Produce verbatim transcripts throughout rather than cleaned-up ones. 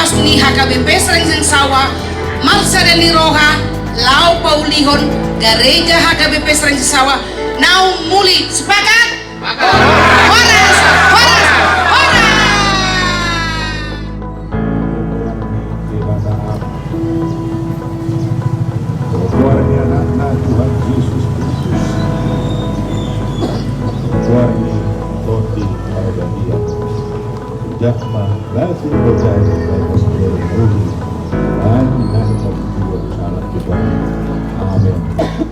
Ni H K B P Srengseng Sawah, marsada ni roha, laho paulihon gareja H K B P Srengseng Sawah na ummuli. Sepakat? Horas, horas, horas. Goar ni Anakna Tuhan Jesus Kristus, goar ni Tondi Parbadia. Jama, langsung berjalan di atas jalur muli. Dan dengan kebutuhan salah kita. Amin.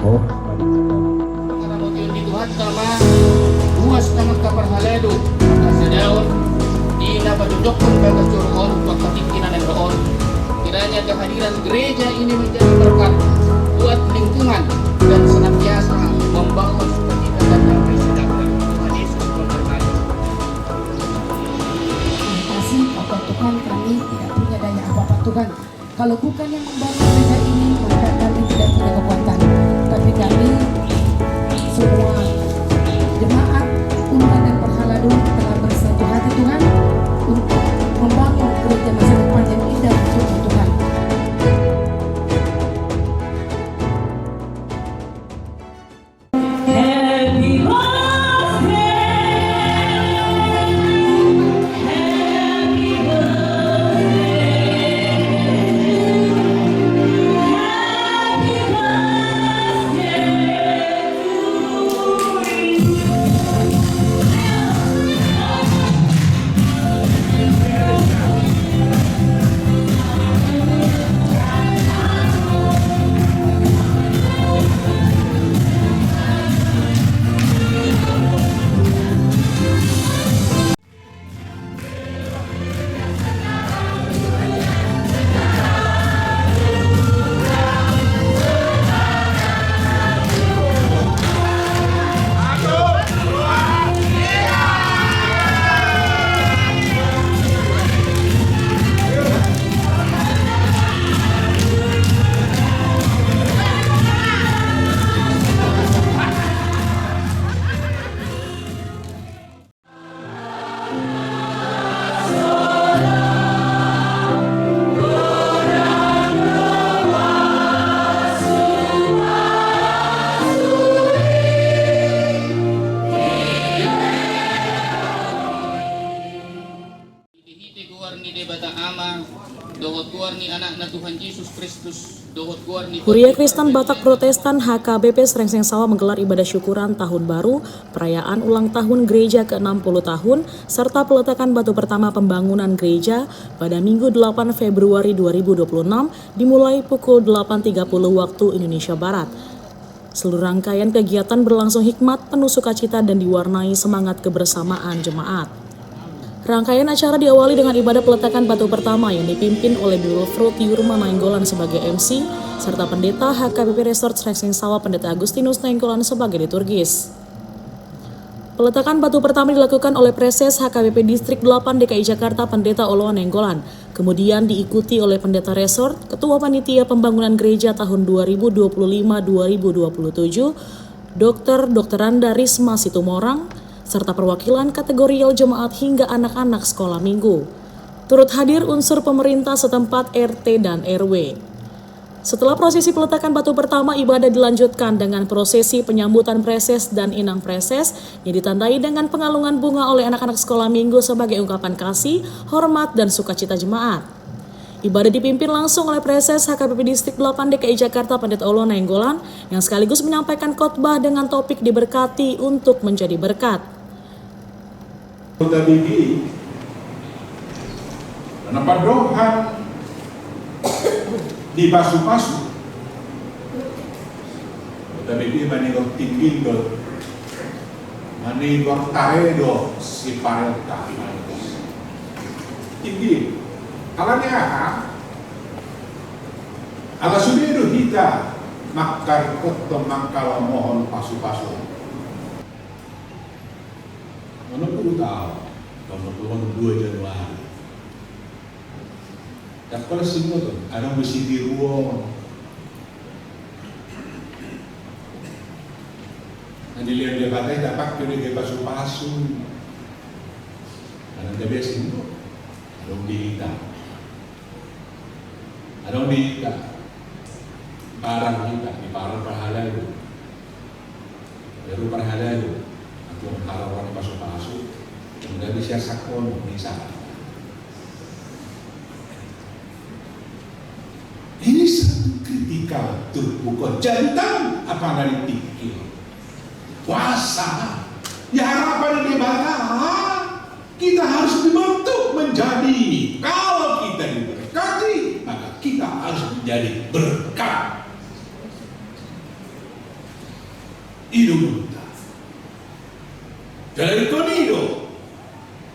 Oh, mari kita. Karena bagi di Tuhan sama, buas tangan kaparhalado, maka sedaun, di napa cocokkan bagas coro on, buat ketingkinan yang roon. Kiranya kehadiran gereja ini menjadi berkat buat lingkungan dan senantiasa membangun sukacita dan damai sejahtera. Tuhan Yesus memberkati. Terima kasih, Bapak Tuhan, kami tidak punya daya apa-apa, Tuhan. Kalau bukan yang membangun gereja ini, maka kami tidak punya kekuatan. Tapi kami semua jemaat Unpad dan Parhalado telah bersatu hati, Tuhan, untuk membangun gereja masa depan yang indah untuk Tuhan. Hite goar ni Debata Ama, dohot goar ni Anakna Tuhan Jesus Kristus, dohot goar ni Huria Kristen Batak Protestan H K B P Srengseng Sawah menggelar ibadah syukuran tahun baru, perayaan ulang tahun gereja ke enam puluh tahun, serta peletakan batu pertama pembangunan gereja pada Minggu delapan Februari dua ribu dua puluh enam, dimulai pukul delapan tiga puluh waktu Indonesia Barat. Seluruh rangkaian kegiatan berlangsung hikmat, penuh sukacita, dan diwarnai semangat kebersamaan jemaat. Rangkaian acara diawali dengan ibadah peletakan batu pertama yang dipimpin oleh Biu Wilfrud Yurma Nainggolan sebagai M C, serta Pendeta H K B P Resort Srengseng Sawah Pendeta Agustinus Nainggolan sebagai liturgis. Peletakan batu pertama dilakukan oleh Praeses H K B P Distrik delapan D K I Jakarta Pendeta Oloan Nainggolan. Kemudian diikuti oleh Pendeta Resort, Ketua Panitia Pembangunan Gereja tahun dua ribu dua puluh lima dua ribu dua puluh tujuh, Dokter Dokteranda Risma Situmorang, serta perwakilan kategorial jemaat hingga anak-anak sekolah minggu. Turut hadir unsur pemerintah setempat, R T dan R W. Setelah prosesi peletakan batu pertama, ibadah dilanjutkan dengan prosesi penyambutan Praeses dan Inang Praeses yang ditandai dengan pengalungan bunga oleh anak-anak sekolah minggu sebagai ungkapan kasih, hormat, dan sukacita jemaat. Ibadah dipimpin langsung oleh Praeses H K B P Distrik delapan D K I Jakarta Pendeta Oloan Nainggolan yang sekaligus menyampaikan khotbah dengan topik diberkati untuk menjadi berkat. Tabege, na pandok hami di pasu-pasu. Tabege manigor tinggil do, manigor tare do siparenta. Tinggil. Alani aha? Ala sude do hita mangkaringkothon, mangkalamohon pasu-pasu. Onom pulu taon, taon onom pulu dua Januari. Dakkola singot on, adong be sitiruon. Na dilehon Debata i, tapake do i gabe pasu-pasu. Karena dia biasa singot, adong be hita. Adong di hita, parang hita, di parang parhalado. Baru parhalado, antong haroro ni pasupasu, tinggal di siasak kono, di sana. Ini satu kritikal turpuk on. Jadi tahu apa dari pikir. Puasa. Ya harapan di Debata. Kita harus dibentuk menjadi, kalau kita diberkati, maka kita harus menjadi berkat. I do. Jala ingkon i do,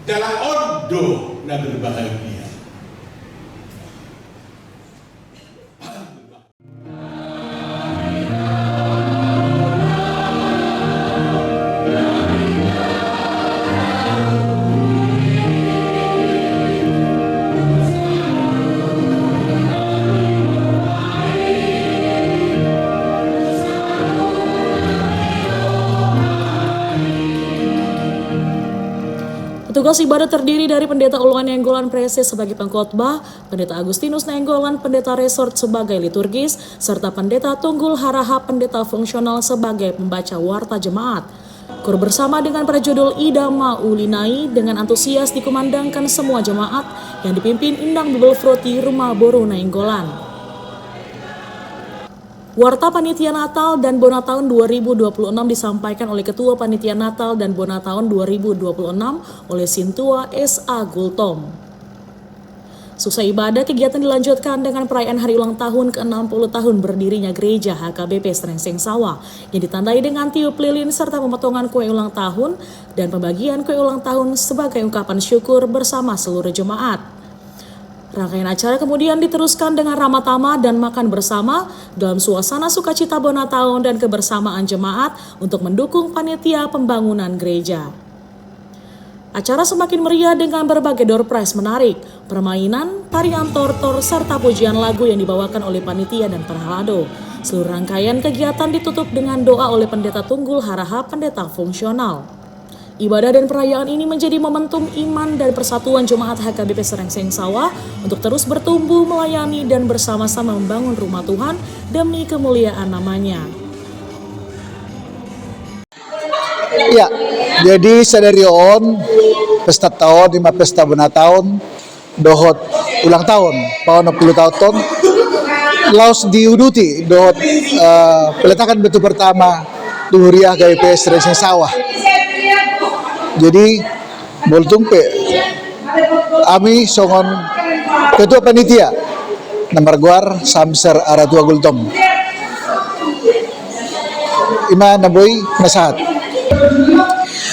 jala on do na berbahagia. Petugas ibadah terdiri dari Pendeta Ulwan Nainggolan Prese sebagai pengkhotbah, Pendeta Agustinus Nainggolan, Pendeta Resort sebagai liturgis, serta Pendeta Tunggul Harahap, Pendeta Fungsional sebagai pembaca warta jemaat. Kur bersama dengan berjudul Ida Ma Uli Nai dengan antusias dikumandangkan semua jemaat yang dipimpin Indang Bibelvrouw Rumah Boru Nainggolan. Warta Panitia Natal dan Bona Taon dua ribu dua puluh enam disampaikan oleh Ketua Panitia Natal dan Bona Taon dua ribu dua puluh enam oleh Sintua S A Gultom. Seusai ibadah, kegiatan dilanjutkan dengan perayaan hari ulang tahun ke enam puluh tahun berdirinya Gereja H K B P Srengseng Sawah, yang ditandai dengan tiup lilin serta pemotongan kue ulang tahun dan pembagian kue ulang tahun sebagai ungkapan syukur bersama seluruh jemaat. Rangkaian acara kemudian diteruskan dengan ramah tamah dan makan bersama dalam suasana sukacita bona taon dan kebersamaan jemaat untuk mendukung panitia pembangunan gereja. Acara semakin meriah dengan berbagai door prize menarik, permainan, tarian tortor, serta pujian lagu yang dibawakan oleh panitia dan parhalado. Seluruh rangkaian kegiatan ditutup dengan doa oleh Pendeta Tunggul Harahap, Pendeta Fungsional. Ibadah dan perayaan ini menjadi momentum iman dan persatuan jemaat H K B P Srengseng Sawah untuk terus bertumbuh, melayani, dan bersama-sama membangun rumah Tuhan demi kemuliaan nama-Nya. Ya, jadi sadari on pesta taon, ima pesta bona taon, dohot ulang taon, paonom pulu taon on, laos diuduti dohot, eh, peletakan batu pertama di Huria H K B P Srengseng Sawah. Jadi, molo tung pe, hami songon ketua panitia na margoar Samsat Aratua Gultom. Ima na boi, na sahat.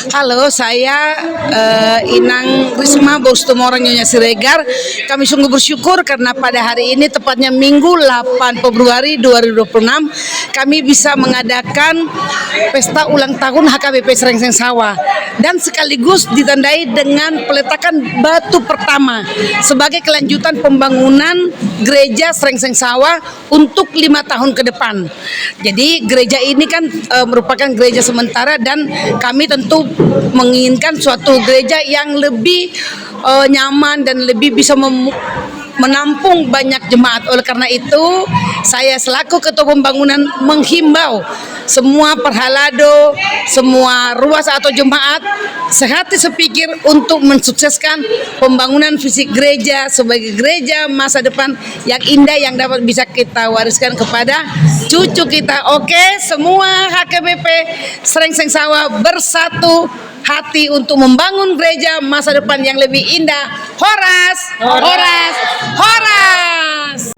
Halo, saya, eh, Inang Risma, Boru Situmorang, Nyonya Siregar. Kami sungguh bersyukur karena pada hari ini, tepatnya Minggu delapan Februari dua ribu dua puluh enam, kami bisa mengadakan pesta ulang tahun H K B P Srengseng Sawah dan sekaligus ditandai dengan peletakan batu pertama sebagai kelanjutan pembangunan gereja Srengseng Sawah untuk lima tahun ke depan. Jadi, gereja ini kan, eh, merupakan gereja sementara dan kami tentu menginginkan suatu gereja yang lebih, eh, nyaman dan lebih bisa mem-, menampung banyak jemaat. Oleh karena itu, saya selaku ketua pembangunan menghimbau semua parhalado, semua ruas atau jemaat sehati sepikir untuk mensukseskan pembangunan visi gereja sebagai gereja masa depan yang indah yang dapat bisa kita wariskan kepada cucu kita. Oke, semua H K B P Srengseng Sawah bersatu hati untuk membangun gereja masa depan yang lebih indah. Horas, horas, horas.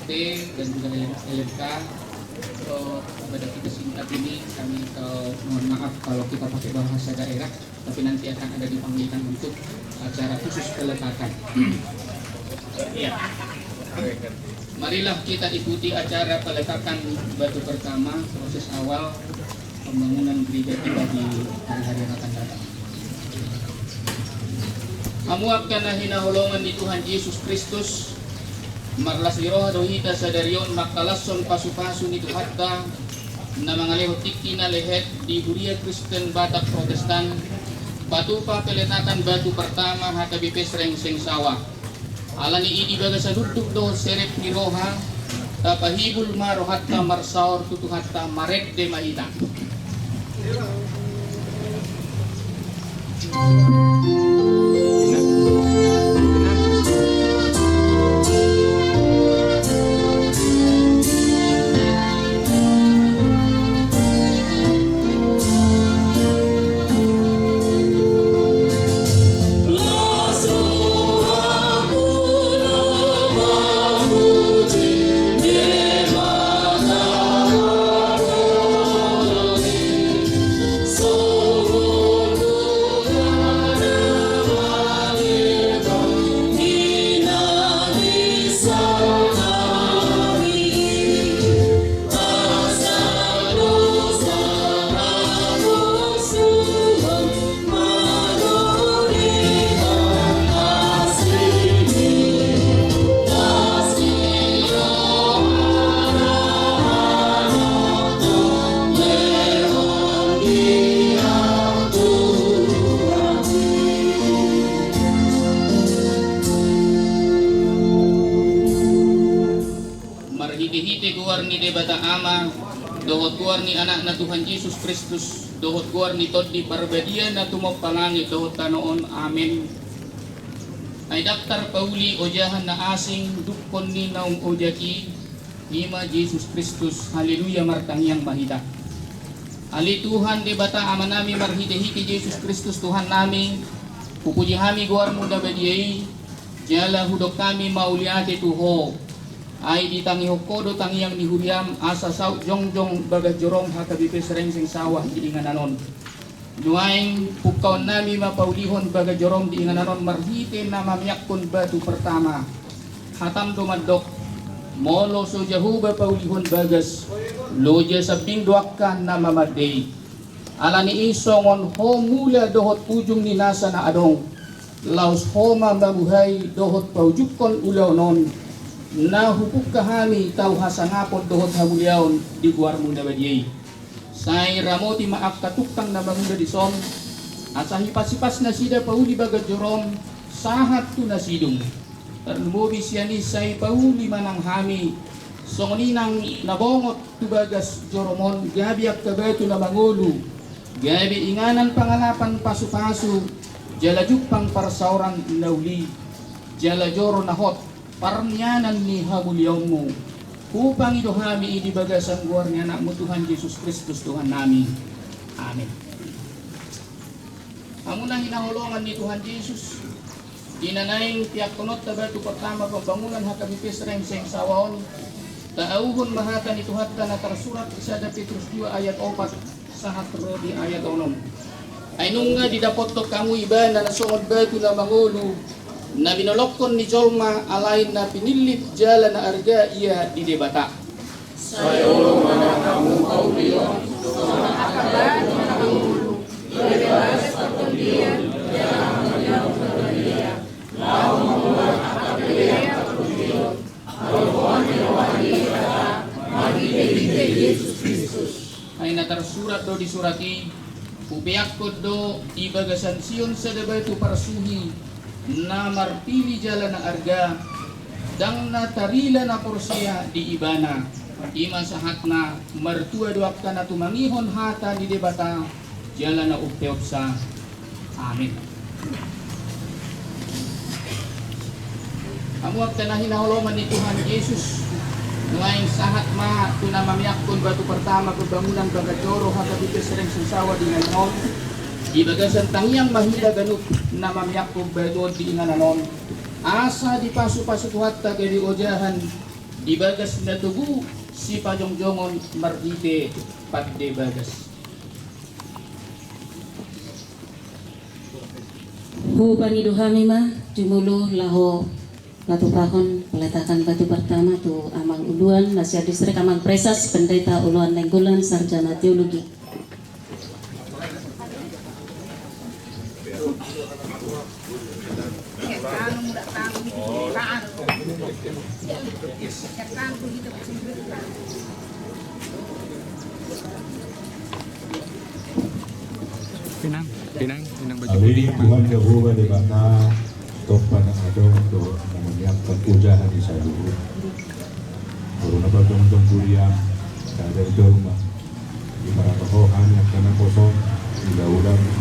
T dan juga L M K. Eh, pada kita singkat ini, kami, eh, mohon maaf kalau kita pakai bahasa daerah, tapi nanti akan ada dipanggilkan untuk acara khusus peletakan. Iya. Marilah kita ikuti acara peletakan batu pertama, proses awal pembangunan gereja kita di hari-hari yang akan datang. Hamu angka na hinaholongan ni Tuhan Jesus Kristus, marlas ni roha do hita sadari on mangkalashon pasu-pasu ni Tuhanta na mangalehon tingki na lehet di Huria Kristen Batak Protestan, patupa peletakan batu pertama H K B P Srengseng Sawah. Alani i di bagasan unduk dohot serep ni roha, tapahibul ma rohanta marsaor tu Tuhanta, marende ma hita. Marhite-hite goar ni Debata Ama, dohot goar ni Anakna Tuhan Jesus Kristus, dohot goar ni Tondi Parbadia na tumompa langit dohot tano on. Amen. Ai ndang tarpauli ojahan na asing, dungkon ni naung ojak i, i ma Jesus Kristus. Haleluya, martangiang ma hita. Ale Tuhan Debata Amanami, marhite-hite Jesus Kristus Tuhannami, hupuji hami goarmu na badia i, jala hudok hami mauliate tu Ho. Ai ditangihon Ho do tangiang ni huriam asa saut jongjong bagas jorom H K B P Srengseng Sawah di inganan on. Nuaeng pungkaonnami ma paulihon bagas jorom di inganan on marhite na mamiangkon batu pertama. Hatam do mandok, molo so Jahowa paulihon bagas, loja sambing do angka na mamandei. Alani i songon Ho mula dohot ujung ni nasa na adong, laos Ho ma mamuhai dohot paujunghon ulaon on, na hupungka hami tau hasangapon dohot hamuliaon di goarmu na badia i. Sai ramoti ma angka tungkang na mangula dison, asa hipas-hipas nasida pauli bagas jorom sahat tu na sidung. Tarlumobi sian i sai pauli ma nang hami, songon i nang na bongot tu bagas jorom on, gabe angka batu na mangolu, gabe inganan pangalapan pasu-pasu, jala jumpang parsaoran na uli, jala joro na hot, parnianan ni hamuliaonmu. Hupangido hami i di bagasan goar ni Anakmu Tuhan Jesus Kristus Tuhannami. Amen. Hamu na hinaholongan ni Tuhan Jesus, di na naeng peakkononta batu pertama pembangunan H K B P Srengseng Sawah on, taauhon ma hata ni Tuhanta na tarsurat di sada Petrus dua ayat opat sahat ro di ayat onom. Ai nunga didapothon hamu ibana na songon batu na mangolu, na binolongkon ni jolma, alai na pinillit jala na arga ia di Debata. Sai olo ma hamu paulihon songon angka batu na mangolu, ia di bagas partondion jala hamuliaon na badia, laho mamboan angka pelean partondion, haholongan ni roha ni Debata marhite-hite Jesus Kristus. Ai na tarsurat do di surat i, hupeakkon do di bagasan Sion sada batu parsuhi, na marpili jala na arga, ndang na tarila na porsea di ibana. I ma sahatna, martua do angka na tumangihon hata ni Debata, jala na umpeopsa. Amen. Hamu angka na hinaholongan ni Tuhan Jesus, nuaeng sahat ma tu na mamiangkon batu pertama pembangunan bagas joro H K B P Srengseng Sawah di inganan on. Di bagasan tangiang ma hita ganup na mamiangkon batu on di inganan on, asa dipasu-pasu Tuhanta gabe ojahan di bagas na togu sipajongjongon marhite pande bagas. Hupangido hami ma jumolo laho patupahon peletakan batu pertama tu Amang Uluan Nasihat Distrik, Amang Presas Pendeta Uluan Nainggolan, Sarjana Teologi. Pinang, pinang, pinang baju putih. Amin. Tuhan Jahowa Debata, Bapa na adong dohot na mangalean, ojahan ni saluhut. Boru na pajongjong huriaM, sada jolma. Di parrohahon angka naposoM, di ulaonMu.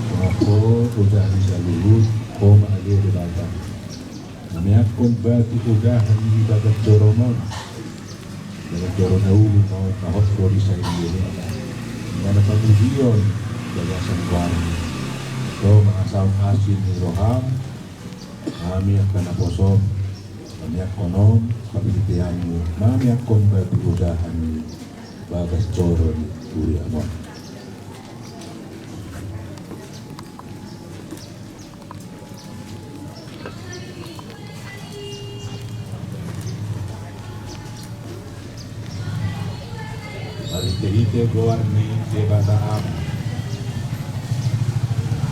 Mangapot ojahan ni saluhut, Ho ma ale Debata. Mameakkon batu ojahan di bagas joroMon. Bagas joro na uli ma on, na hot do di sainduhuna. Ingkon pamujion bagasan goarMu. Dohot mangasahon asi ni rohaM. Hami angka naposoM, mameakkon on, pangkataianMu, mameakkon batu ojahan di bagas joro ni huriaMon. Marhitehite goar ni Debata Ama,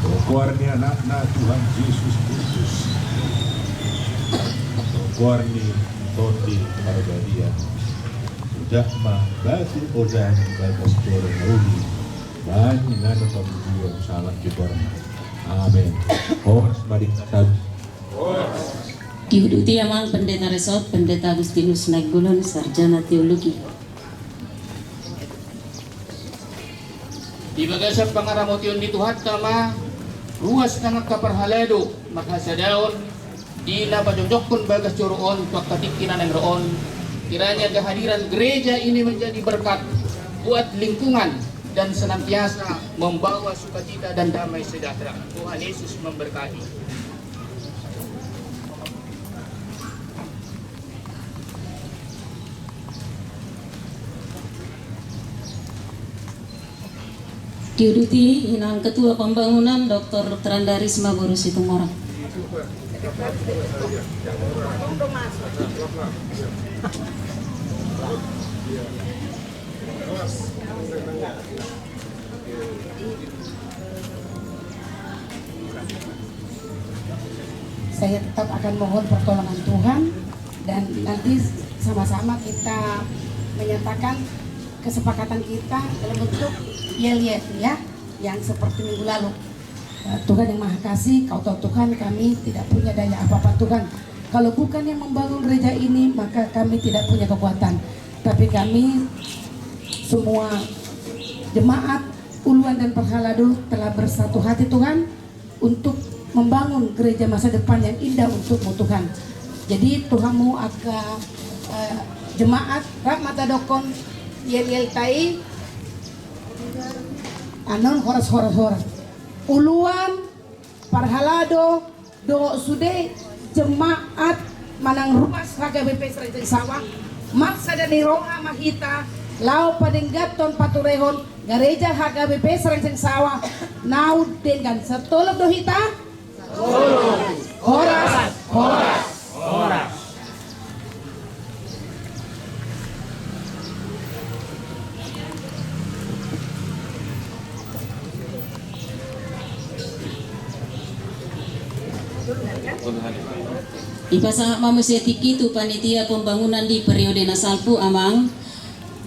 dohot goar ni AnakNa Tuhan Jesus Kristus, dohot goar ni Tondi Parbadia, ujak ma batu ojahan di bagas joro na uli, bahen inganan pamujion sahat tu goarMu. Amen. Horas ma di hataM. Diuduti Amang Pendeta Resort, Pendeta Agustinus Nainggolan, Sarjana Teologi. Di bagasan pangaramotion ni Tuhanta ma ruas nang angka parhalado marhasadaon di na pajongjongkon bagas joro on tu angka tingki na naeng ro on. Kiranya kehadiran gereja ini menjadi berkat buat lingkungan dan senantiasa membawa sukacita dan damai sejahtera. Tuhan Yesus memberkati. Diuduti inang Ketua Pembangunan, Doktor Tranda Risma boru Situmorang. Saya tetap akan mohon pertolongan Tuhan, dan nanti sama-sama kita menyatakan kesepakatan kita dalam bentuk yel-yel, ya, yang seperti minggu lalu. Eh, Tuhan yang Maha Kasih, Kau tahu, Tuhan, kami tidak punya daya apa-apa, Tuhan. Kalau bukan yang membangun gereja ini, maka kami tidak punya kekuatan. Tapi kami semua jemaat Uluan dan Parhalado telah bersatu hati, Tuhan, untuk membangun gereja masa depan yang indah untuk-Mu, Tuhan. Jadi, Tuhan, Mu angka, eh, jemaat, rap ma tadokkon yel-yelta i, annon horas, horas, horas. Uluan, parhalado, dohot sude jemaat manang ruas H K B P Saringseng Sawah, marsada ni roha ma hita laho padengganhon, paturehon gareja H K B P Saringseng Sawah naung denggan. Satolop do hita? Horas, horas, horas. Dipasahat ma muse tingki tu panitia pembangunan di periode na salpu, Amang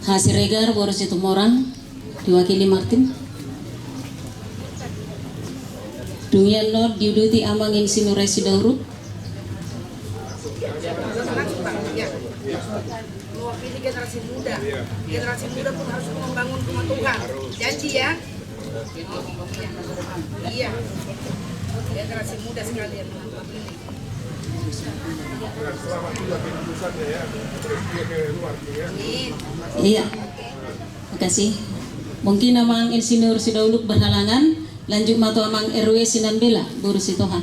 H. Siregar boru Situmorang. Diwakili Martin. Dung i annon diuduti Amang Insinyur Sidauruk. Mewakili generasi muda. Generasi muda pun harus membangun rumah Tuhan. Janji, ya? Iya. Generasi muda sekalian. Selamat juga tim pusatnya, ya. Terus dia ke luar, ya. Amin. Iya. Makasih. Mungkin Amang Insinyur Sidauruk berhalangan, lanjut ma tu Amang R W Sinambela boru Sitohang.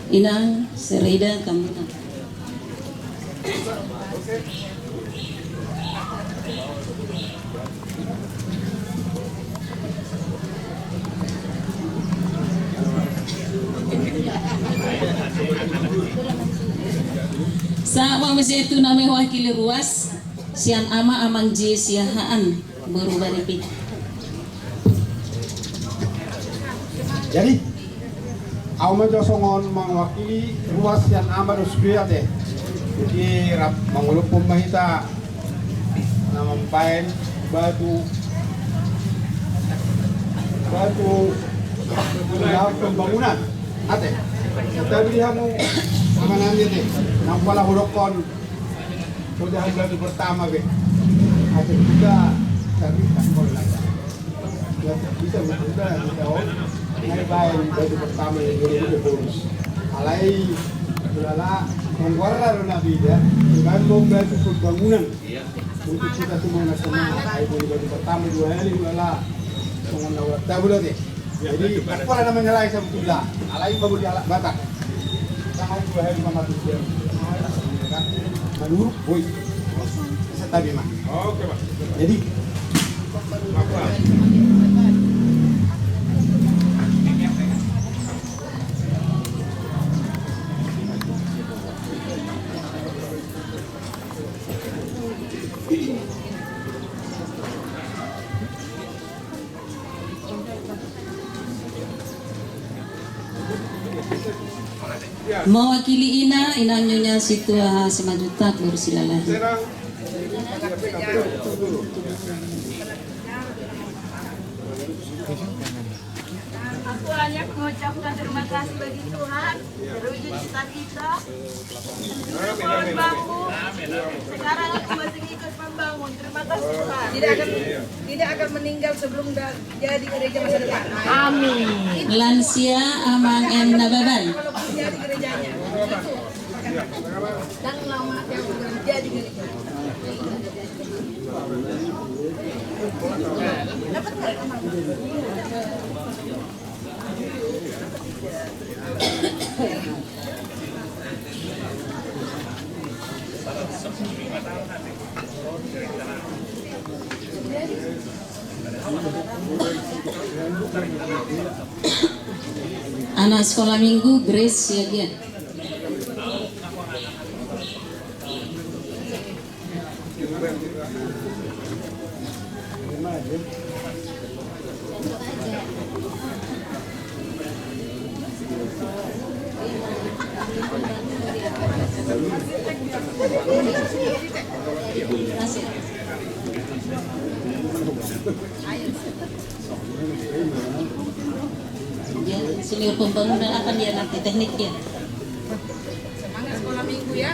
Inang Serida Tambunan. Sahat ma muse tu na mewakili ruas, sian Ama Amang J Siahaan, boru Baripi. Jadi, au ma jo songon mewakili ruas sian Ama dohot sude ate. Jadi, rap mangolophon ma hita na mambaen batu, batu pembangunan ate. Tapi di hamu, amanami ate, na pala hudokkon. Sudah batu pertama be. Ate kita cari tanggul lagi. Bisa betul dah kita, oh. Naik baen batu pertama yang dulu itu bonus. Alai, ulala, mengguarra lo nabi dia. Kan mau batu pembangunan. Untuk kita semua nasional, ai boli batu pertama dua hari, ulala. Songon na urat tabu lo deh. Jadi, pola na menyalahi sabutulna. Alai baru di halak Batak. Sama dua hari mama tu dia. Manurut, boy. Bisa tabi mah. Oke, Pak. Jadi, apa? Mewakili ina, ina Nyonya Situa Simanjuntak, boru Silalahi. Aku hanya mengucapkan terima kasih bagi Tuhan, terwujud cita-cita. Dulu pohon bambu, sekarang aku masih ikut membangun. Terima kasih, Tuhan. Tidak akan, tidak akan meninggal sebelum da-, jadi gereja masa depan. Amin. Lansia Amang M Nababan. Kalau belum jadi gerejanya. Itu. Dan lama dia belum jadi gereja. Anak sekolah minggu, Grace Siagian. Dia senior pembangunan apa dia nanti, teknik dia? Semangat sekolah minggu ya.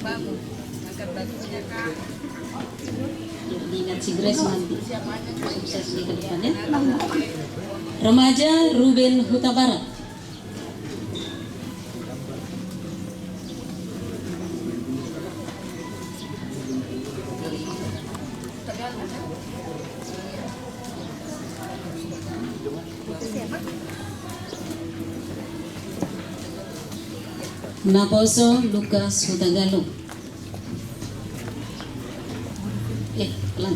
Bangun. Angkat batunya, Kak. Diingat si Grace nanti. Sukses di ke depan ya. Remaja Ruben Hutabarat. Naposo Lukas Hutagalung. Eh, pelan.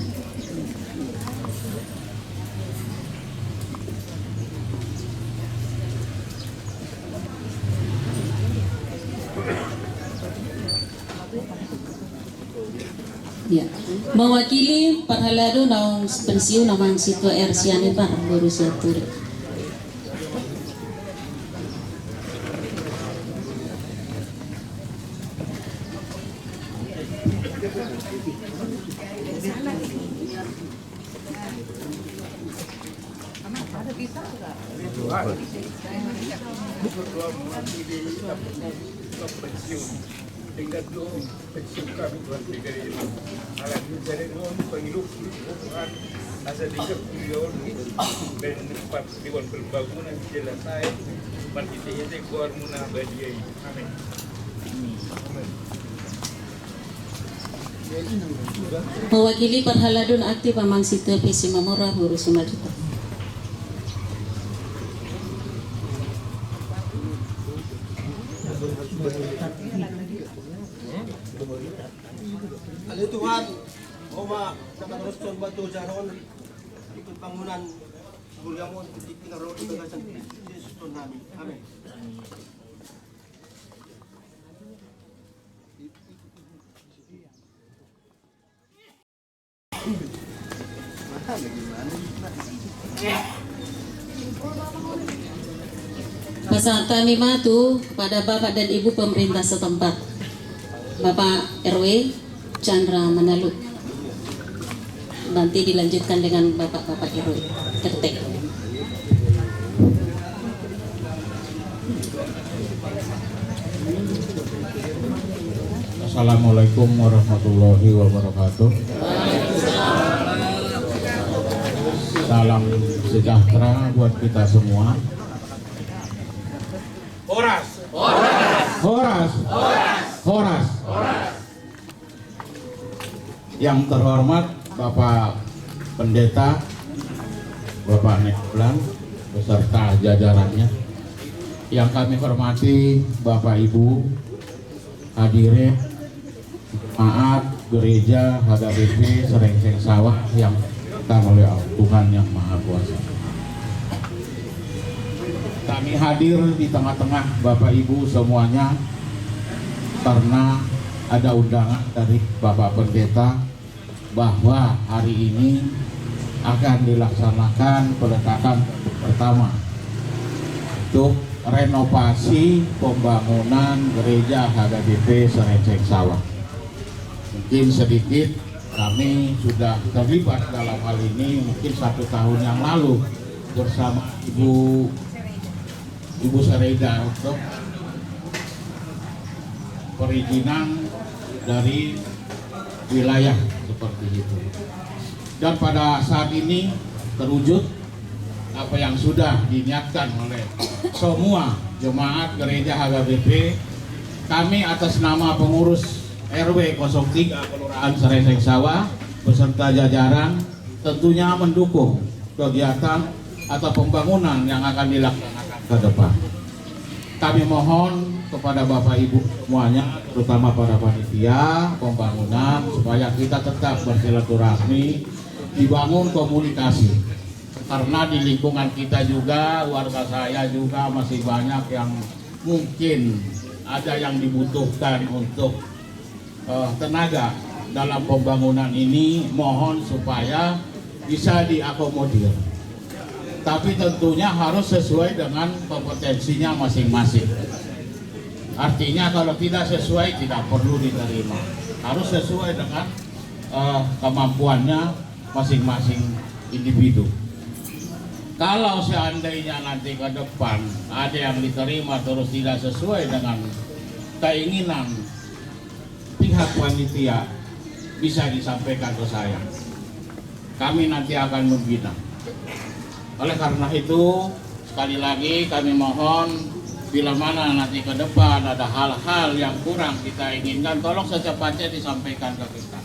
Ya. Mewakili parhalado naung pensiun Amang Situa R Sianipar, boru Sianturi. Tinggal dulu pensiun kami, Tuhan, di gereja. Ala ni jadi nuhun pangilup, Tuhan. Asa denggan kuliah on, baen pat di wan perbangunan jelas ae, marhite-hite goarmu na badia i. Amin. Mewakili parhalado na aktif amang Sitio P C Mamora, Boru Simanjuntak. Ale Tuhan, Oma, na patorus tu batu jaron, ikut bangunan Guliamon, ikut tinggal roh di bagasan Kristus Tuhan nami. Amin. Pasahat kami ma tu kepada Bapak dan Ibu pemerintah setempat. Bapak R W Chandra Manalu. Nanti dilanjutkan dengan Bapak-bapak R W, R T. Assalamualaikum warahmatullahi wabarakatuh. Salam sejahtera buat kita semua. Horas. Horas. Horas. Horas. Yang terhormat Bapak Pendeta, Bapak Nainggolan, beserta jajarannya. Yang kami hormati Bapak Ibu hadirin jemaat Gereja H K B P Serengseng Sawah yang dimuliakan oleh Tuhan Yang Maha Kuasa. Kami hadir di tengah-tengah Bapak Ibu semuanya karena ada undangan dari Bapak Pendeta bahwa hari ini akan dilaksanakan peletakan pertama untuk renovasi pembangunan Gereja H K B P Serengseng Sawah. Mungkin sedikit kami sudah terlibat dalam hal ini mungkin satu tahun yang lalu bersama Ibu Ibu Sareda untuk perizinan dari wilayah seperti itu. Dan pada saat ini terwujud apa yang sudah diniatkan oleh semua jemaat Gereja H K B P. Kami atas nama pengurus R W kosong tiga Kelurahan Serengseng Sawah beserta jajaran tentunya mendukung kegiatan atau pembangunan yang akan dilaksanakan ke depan. Kami mohon kepada Bapak Ibu semuanya, terutama para panitia pembangunan, supaya kita tetap bersilaturahmi, dibangun komunikasi. Karena di lingkungan kita juga, warga saya juga masih banyak yang mungkin ada yang dibutuhkan untuk eh, tenaga dalam pembangunan ini, mohon supaya bisa diakomodir. Tapi tentunya harus sesuai dengan kompetensinya masing-masing. Artinya kalau tidak sesuai tidak perlu diterima. Harus sesuai dengan eh, kemampuannya masing-masing individu. Kalau seandainya nanti ke depan ada yang diterima terus tidak sesuai dengan keinginan pihak panitia bisa disampaikan ke saya. Kami nanti akan membina. Oleh karena itu, sekali lagi kami mohon, bila mana nanti ke depan ada hal-hal yang kurang kita inginkan, tolong secepatnya disampaikan ke kita.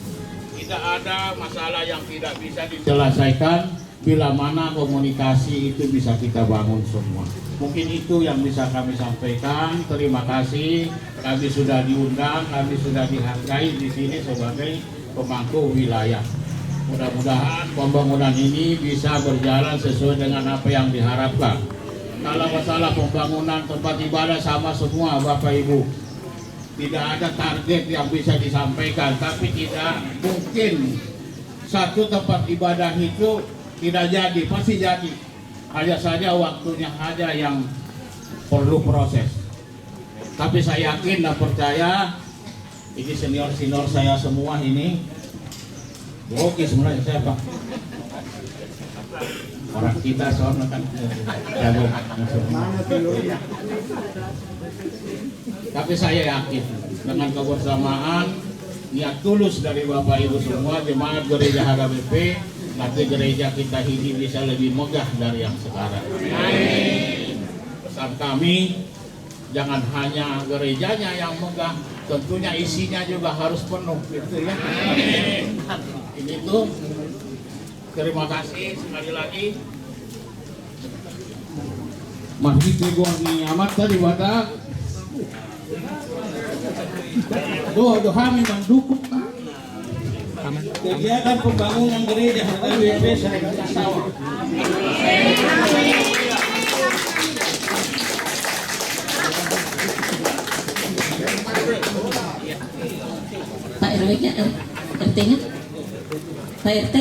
Tidak ada masalah yang tidak bisa diselesaikan bila mana komunikasi itu bisa kita bangun semua. Mungkin itu yang bisa kami sampaikan. Terima kasih. Kami sudah diundang, kami sudah dihargai di sini sebagai pemangku wilayah. Mudah-mudahan pembangunan ini bisa berjalan sesuai dengan apa yang diharapkan. Kalau masalah pembangunan tempat ibadah sama semua, Bapak Ibu. Tidak ada target yang bisa disampaikan, tapi tidak mungkin satu tempat ibadah itu tidak jadi, pasti jadi. Hanya saja waktunya saja yang perlu proses. Tapi saya yakin dan percaya, ini senior-senior saya semua ini, oke, sebenarnya saya, Pak. Orang kita soalnya kan jago. Tapi saya yakin dengan kebersamaan, niat tulus dari Bapak Ibu semua, jemaat Gereja H K B P, Tapi gereja kita ini bisa lebih megah dari yang sekarang. Pesan kami, jangan hanya gerejanya yang megah, tentunya isinya juga harus penuh, gitu ya. Ini tuh, terima kasih sekali lagi. Marhite goar ni Amanta Debata, dohot do hami mandukung kegiatan pembangunan gereja H K B P Sarekat Sasawa. Pak R W-nya, R T-nya? Pak R T?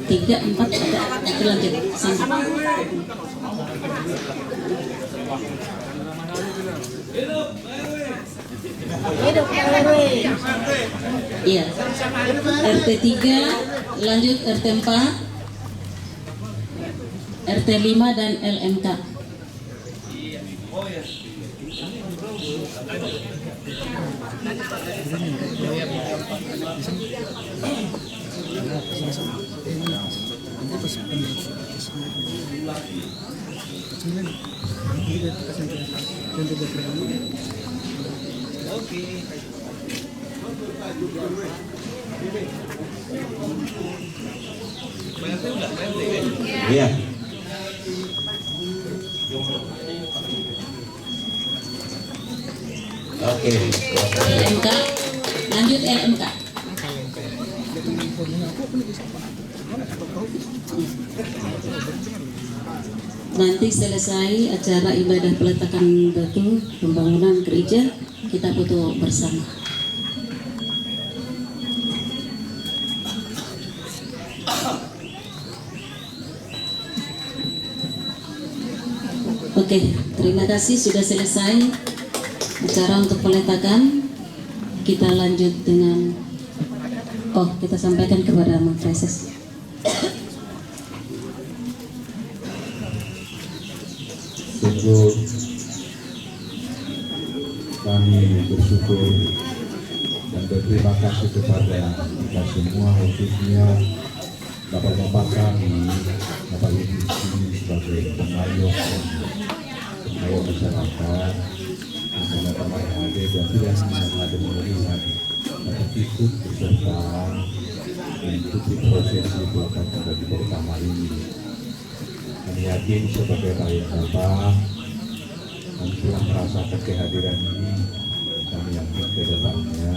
Tiga, empat, ada. Itu lanjut. Sama. Iya. R T tiga, lanjut R T empat, R T lima, dan L M K. Iya. Oke. L M K. Lanjut L M K. Nanti selesai acara ibadah peletakan batu pembangunan gereja, kita foto bersama. Oke, terima kasih, sudah selesai acara untuk peletakan. Kita lanjut dengan, oh, kita sampaikan kepada Mang Praeses. Sungguh kami bersyukur dan berterima kasih kepada kita semua, khususnya bapak-bapak kami, bapak ibu di sini sebagai pengayom, pengayom masyarakat, karena kemarin hadir dan tidak hanya hadir melihat, tapi ikut berserta mengikuti prosesi peletakan batu pertama ini. Kami yakin sebagai rakyat Batak, kami telah merasakan kehadiran ini. Kami yakin ke depannya,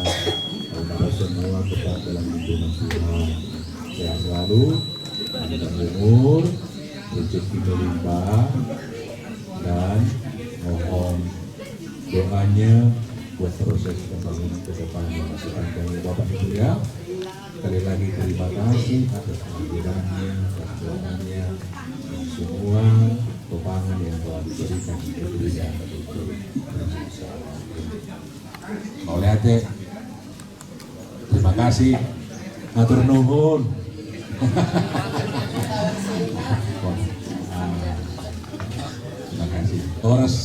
kita semua tetap dalam lindungan Tuhan. Sehat selalu, panjang umur, rezeki melimpah, dan mohon doanya buat proses pembangunan ke depan yang masih panjang, ya, Bapak Ibu, ya. Sekali lagi terima kasih atas kehadirannya, atas doanya, dan semua dorongan yang telah diberikan untuk gereja. Mauliate. Terima kasih. Atur nuhun. Terima kasih. Horas.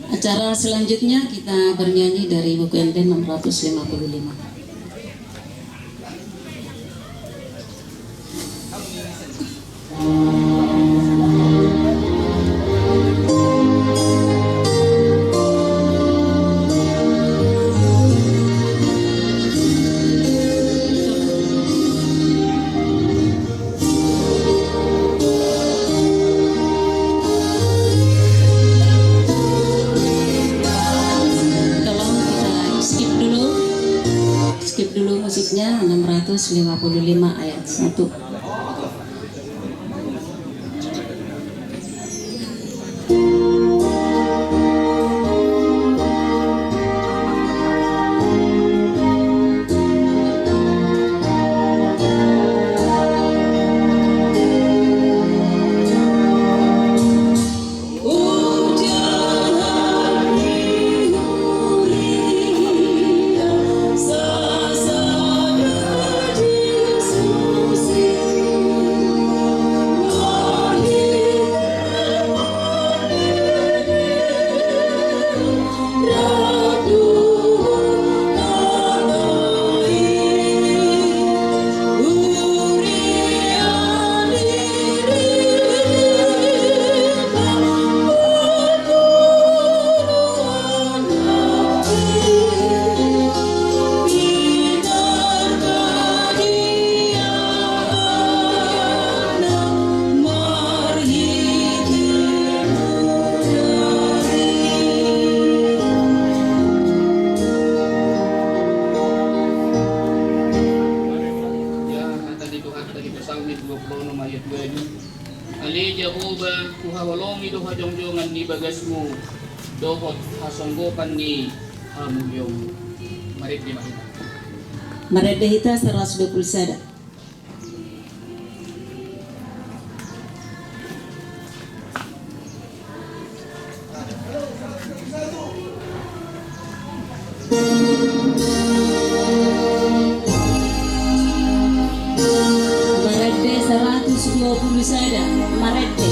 Acara selanjutnya kita bernyanyi dari buku Ende enam ratus lima puluh lima. Tolong kita skip dulu. Skip dulu musiknya, enam ratus lima puluh lima ayat satu. Ale Jahowa, huhaholongi do hajongjongan ni bagasmu dohot hasonggopan ni hamuliaonmu. Marende ma hita. Marende hita saratus dua pulu sada. Marende saratus dua pulu sada, marende.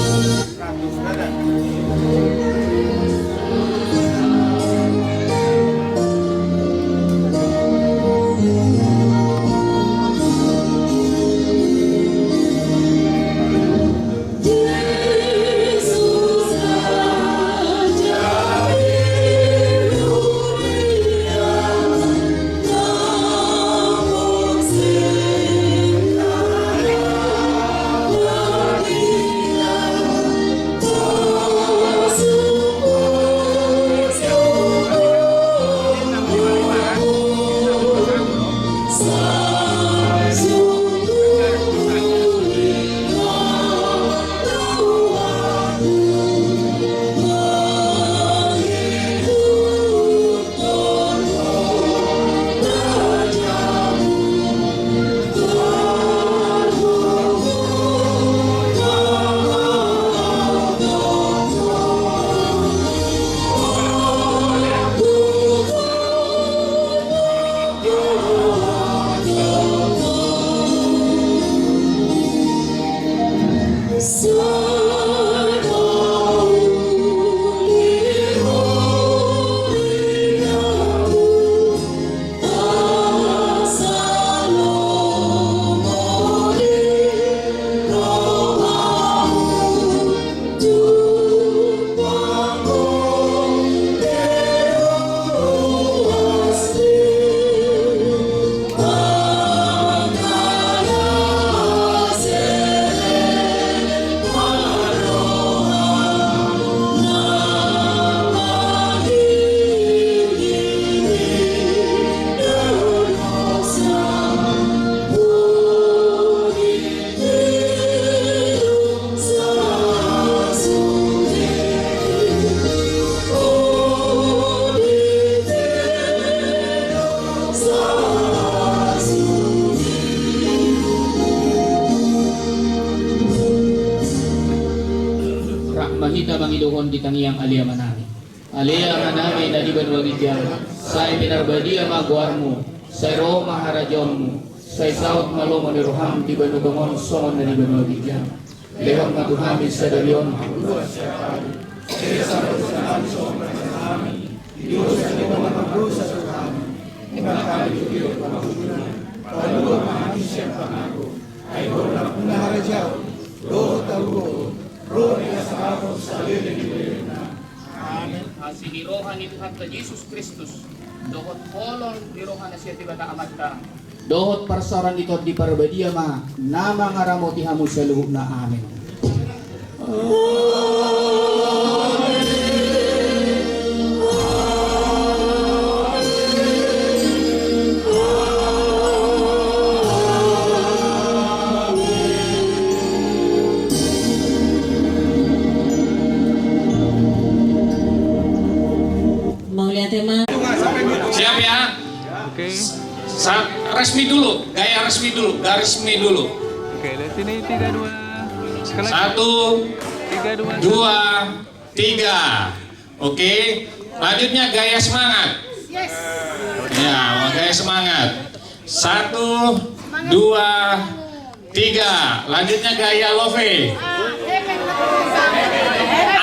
Rap ma hita mangidohon di tangiang Ale Amanami. Ale Amanami na di banua ginjang, sai pinarbadia ma goarmu, sai ro ma harajaonmu, sai saut ma lomo ni roham di banua tonga on songon na di banua ginjang. Lehon ma tu hami sadari on. Asi ni roha ni Tuhanta Jesus Kristus, dohot holong ni roha na sian Debata Amanta, dohot parsaoran ni Tondi Parbadia ma na mangaramoti hamu saluhutna. Amen. Mauliate ma. Siap ya? Oke. Sa-, resmi dulu, gaya resmi dulu, garis resmi dulu. Oke, lihat sini, tiga, dua. Sekali lagi. Satu, tiga, dua, dua, tiga. Oke, lanjutnya gaya semangat. Yes. Ya, gaya semangat. Satu, dua, tiga. Lanjutnya gaya love.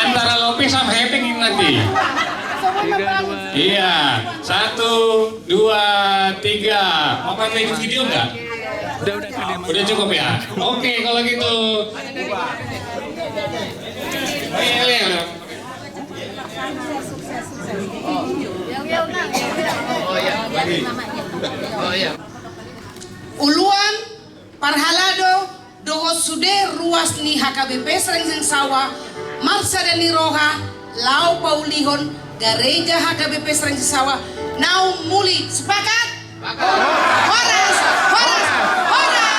Antara love sama hepeng ini nanti. Tiga, dua. Iya, satu, dua, tiga. Mau pakai video nggak? Udah, udah, udah. Udah cukup ya? Oke, kalau gitu. Oh, iya, iya, iya. Uluan, parhalado, dohot sude ruas ni H K B P Saringsengsawa, marsada ni roha, laho paulihon gareja H K B P Saringsengsawa naung muli. Sepakat? Sepakat. Horas, horas, horas.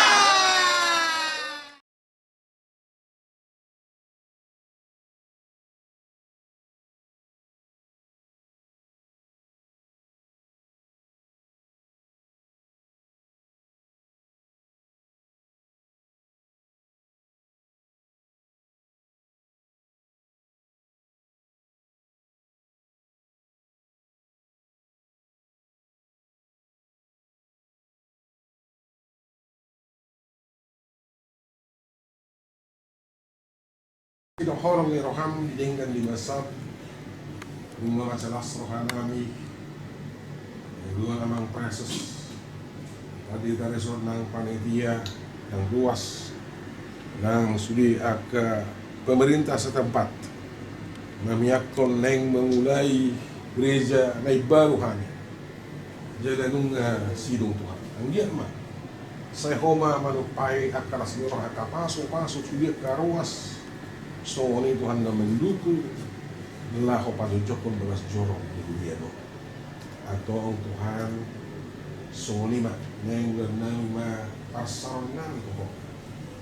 Holong ni roham di denggan di basa, nunga mansai las rohanami. Dua na nang preses. Tadi tadi so nang panitia, nang ruas, nang sude angka pemerintah setempat. Na miakkon naeng memulai gereja na imbaru hami. Jala nunga sidung Tuhan. Anggiat ma sai Ho ma manumpahi angka las ni roha, angka pasupasu sude angka ruas. Songon i Tuhan na mendukung laho pajonjokhon bagas jorong di dunia on. Antong Tuhan, songon i ma, naeng goarnami ma parsaorannami tu Ho.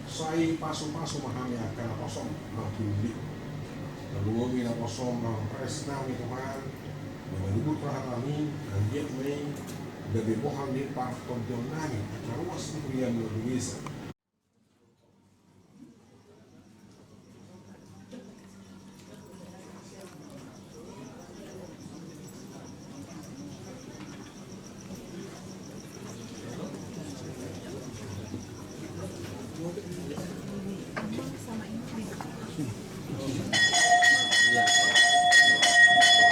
Sai pasupasu ma hami angka naposom mangkilili. Tarlumobi naposom mangpresnami Tuhan. Na mangihuthon rohanami, anggiat ma i gabe bohal ni partondionnami angka ruas ni huriaM na di desa.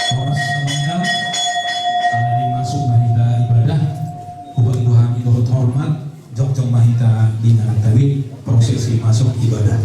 Horas saudara, ala ni masuk ma hita ibadah, hubahen hami dohot hormat, jongjong ma hita di na tangkas prosesi masuk ibadah.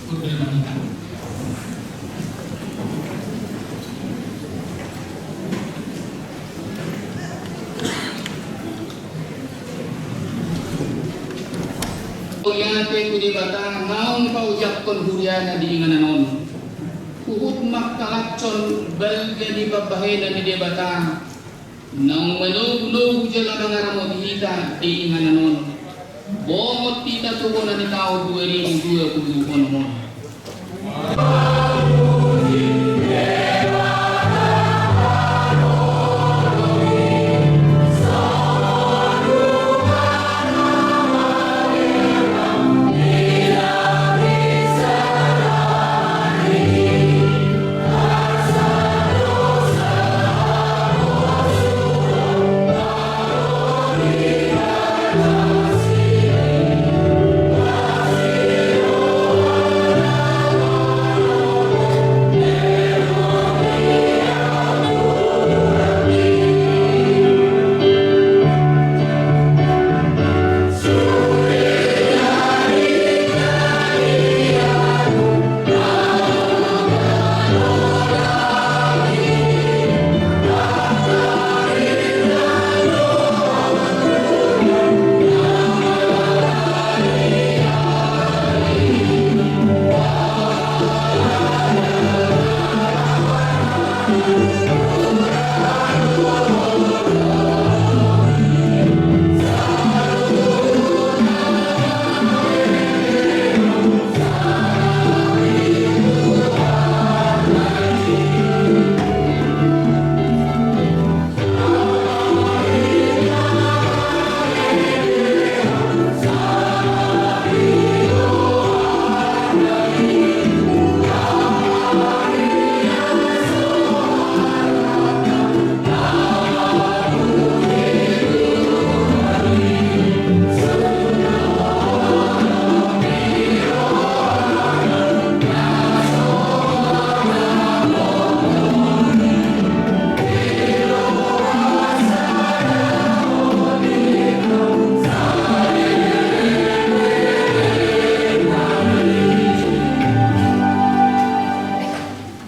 Mauliate tu Debata naung paojakhon huriana di inganan on. Huhut mangkalashon balga ni pambahenan ni Debata naung manogunogu jala mangaramoti hita di inganan on. Bongot hita tu bona ni taon dua ribu dua puluh onom on.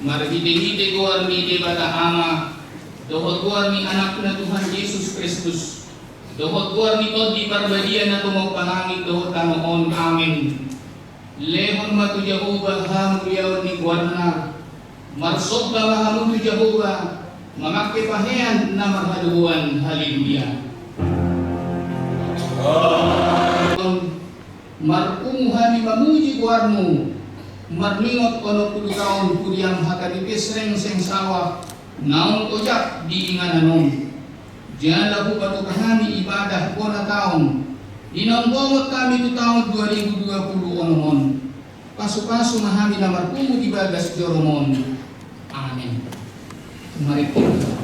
Marhitehite goar ni Debata Ama, dohot goar ni Anakna Tuhan Jesus Kristus, dohot goar ni Tondi Parbadia na tumompa langit dohot tano on. Amen. Lehon ma tu Jahowa hamuliaon ni goarna. Marsomba ma hamu tu Jahowa, mamangke pahean na marhadomuan. Haleluya. Marpungu hami mamuji goarmu, marningot onom pulu taon huriam hata ni Pesrengseng Sawah naung ojak di inganan on. Jala hupatupa hami ibadah bona taon, di naung bongot hami tu taon dua ribu dua puluh onom on. Pasupasu ma hami na marpungu di bagas jorom on. Amen. Mari kita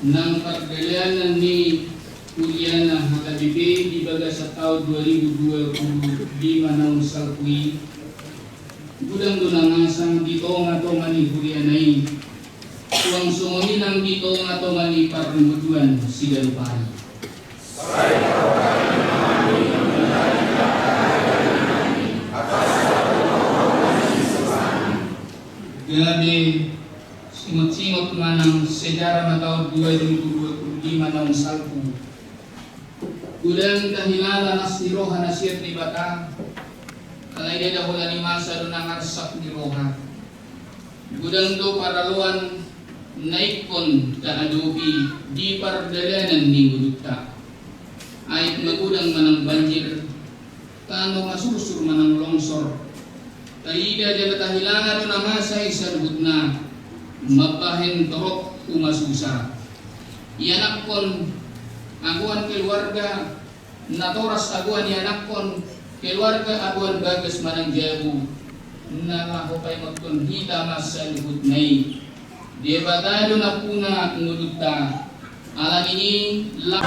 Nang pardalanan ni huriana H K B P di bagasan taon dua ribu dua puluh lima naung salpu i, godang do na masa di tongatonga ni huriana i, suang songon i nang di tongatonga ni parngoluan siganup ari. Gabe singot-singot manang sejarah ma taon dua ribu dua puluh lima naung salpu. Godang tahilala las ni roha na sian Debata, alai ndada holan i masa do nang arsak ni roha. Godang do paraloan na ingkon taadopi di pardalanan ni ngolunta. Aek magodang manang banjir, tano masursur manang longsor. Taida jala tahilala do na masa i saluhutna, mambahen torop tu masusa. Ianakhon, agoan keluarga, natoras agoan ianakhon, keluarga agoan bagas manang jabu, na laho paingothon hita ma saluhutna i. Debata do nampuna ngolunta. Alani i la-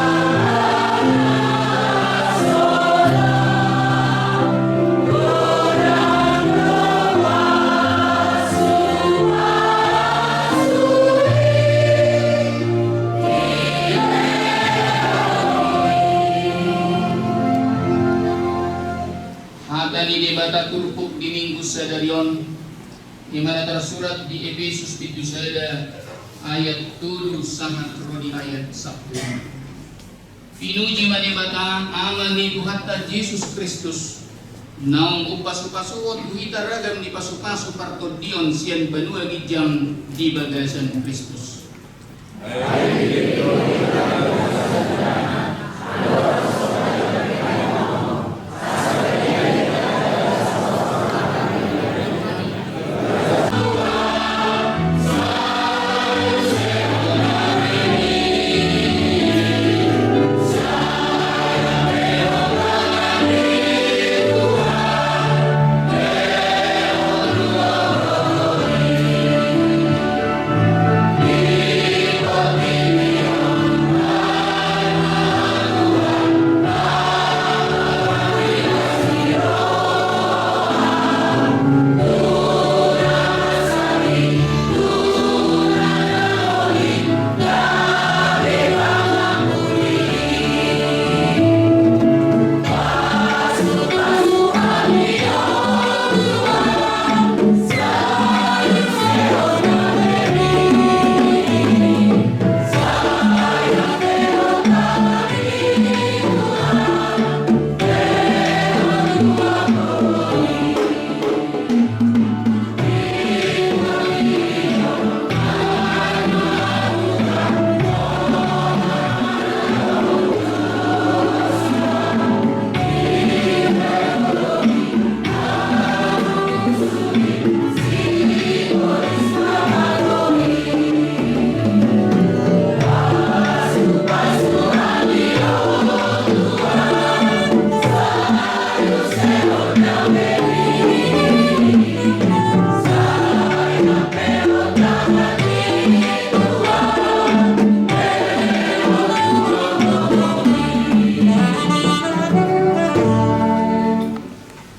Hata ni Debata turpuk di Minggu sadari on, i ma na tarsurat di Epesus pitu sada ayat tolu sahat ro di ayat sampulu. Pinuji ma Debata, Ama ni Tuhanta Jesus Kristus, naung umpasupasuhon tu hita ragam ni pasupasu partondion sian banua ginjang di bagasan Kristus.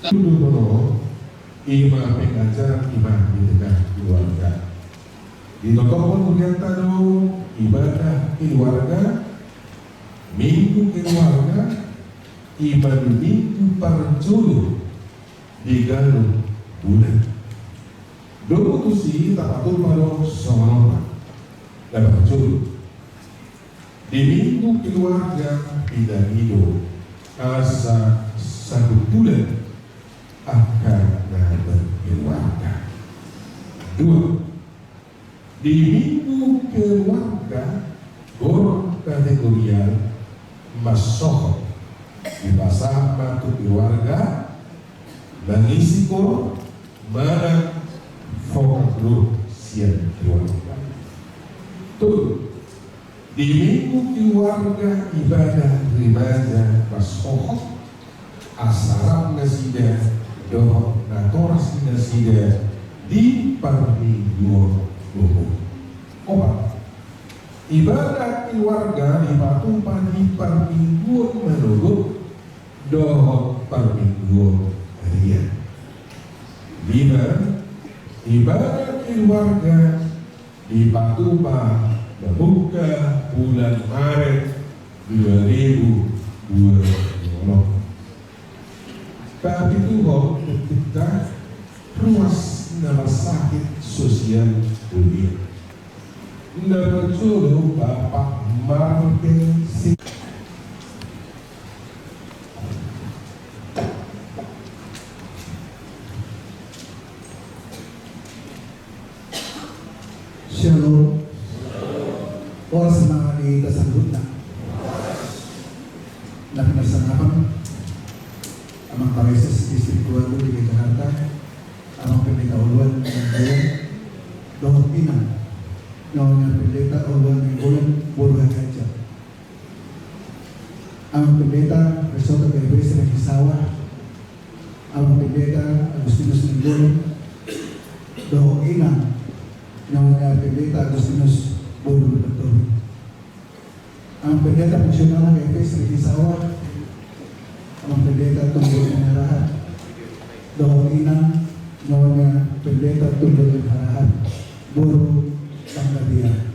Tuduhonon, i ma pengajaran iman di tengah keluarga. Ditotopon hurianta do ibadah keluarga, Minggu Keluarga, i ma di minggu parjolo di ganup bulan. Domu tusi tapatupa do songon on ma. Na parjolo, di Minggu Keluarga, pinangido asa satu bulan angka na berkeluarga. Dua, di Minggu Keluarga, gor kategorial, mansohot, dipasahat ma tu keluarga, mangisi gor, manang vokal group sian keluarga. Tolu, di Minggu Keluarga, ibadah remaja mansohot asa rap nasida dohot natoras ni nasida di parmingguon umur. Opat, Ibadah keluarga dipatupa di parmingguon manogot dohot parmingguon arian. Lima, ibadah keluarga dipatupa mamungka bulan Maret dua ribu dua puluh. Papituhon, penting ruas na marsakit sosial huria. Na parjolo Bapak Martin Si- Shalom. Horas ma di hita saluhutna. Na pinarsangapan, Amang Kareses Distrik Dua Agung di Jakarta, Amang Pendeta Oluan Nainggolan, dohot Inang Nyonya Pendeta Oluan Nainggolan, boru Haganca. Amang Pendeta Risotto Gabriel Seragisawa, Amang Pendeta Agustinus Nainggolan, dohot Inang Nyonya Pendeta Agustinus, boru Lumban Tobing. Amang Pendeta Fungsional H K I P Seragisawa, Amang Pendeta Tunggul Mangarahan, dohot Inang Nyonya Pendeta Tunggul Mangarahan, boru Panggabean.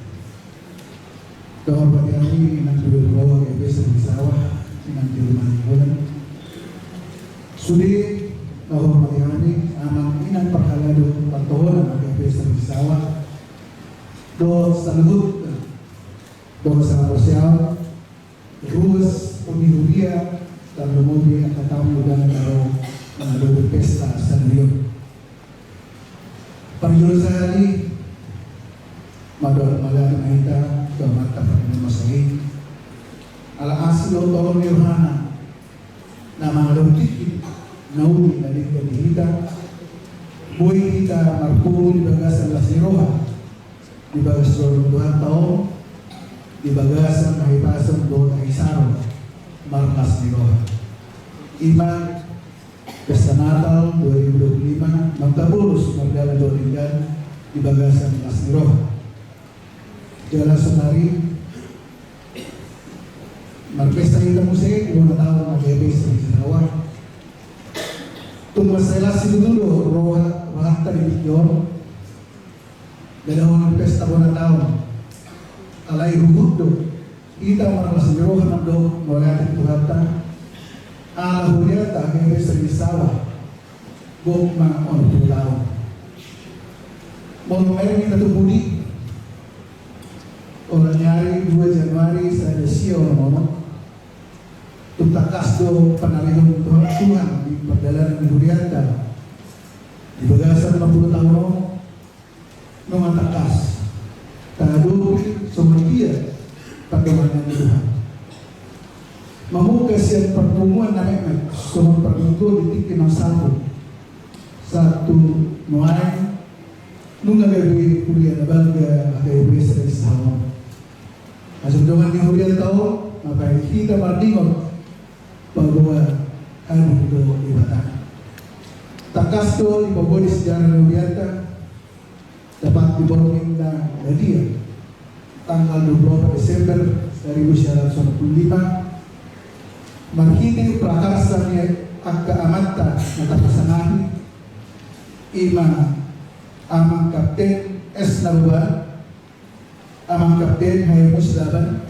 Dohot boti hami Inang Due Roha H K I P Seragisawa, Inang Due Mangarahan. Sude dohot boti hami Amang Inang Parhalado Partohonan H K I P Seragisawa, dohot saluhut dongan saparsihaporseaon, ruas ni huria, tarlumobi angka tamu undangan na ro mangadopi pesta sadari on. Parjolo sahali, mandok mauliate ma hita tu Amanta Pardenggan Basa i, ala asi dohot holong ni rohana na mangalehon tingki na uli na denggan di hita, boi hita marpungu di bagasan las ni roha, di bagasan joro ni Tuhanta on, di bagasan hahipason dohot hahisaron marlas ni roha. I ma pesta Natal dua ribu dua puluh lima, naung tabolus mardalan dohot denggan di bagasan las ni roha. Jala saonari marpesta hita muse di bona taon H K I P Seragisawa. Tung mansai las situtu do roha, rohanta di tingki on. Ndada holan pesta bona taon. Alai huhut do hita marlas ni roha mandok mauliate tu Tuhanta. Ala hurianta H K I P Seragisawa gok ma onom pulu taon. Molo mamereng hita tu pudi, olat ni ari dua Januari sada sia onom onom, tung tangkas do panarihon Tuhan, Tuhan di pardalanan ni hurianta di bagasan onom pulu taon on. Nunga tangkas tahadopi songon dia pandohan ni Tuhan. Mamungka sian parpunguan na metmet songon parmingguon di tingki na salpu sahat tu nuaeng, nunga gabe huria na balga H K I P Seragisawa. Asa dongan ni hurianta on, mangkatai hita mardingot paboa hadir do Debata. Tangkas do dipaboa di sejarah ni hurianta, dapat di borngin na badia, tanggal dua puluh opat Desember seribu sembilan ratus empat puluh lima, marhite prakarsa ni angka amanta na tapasangahi, i ma Amang Kapten S. Nababan, Amang Kapten Haemus Laban,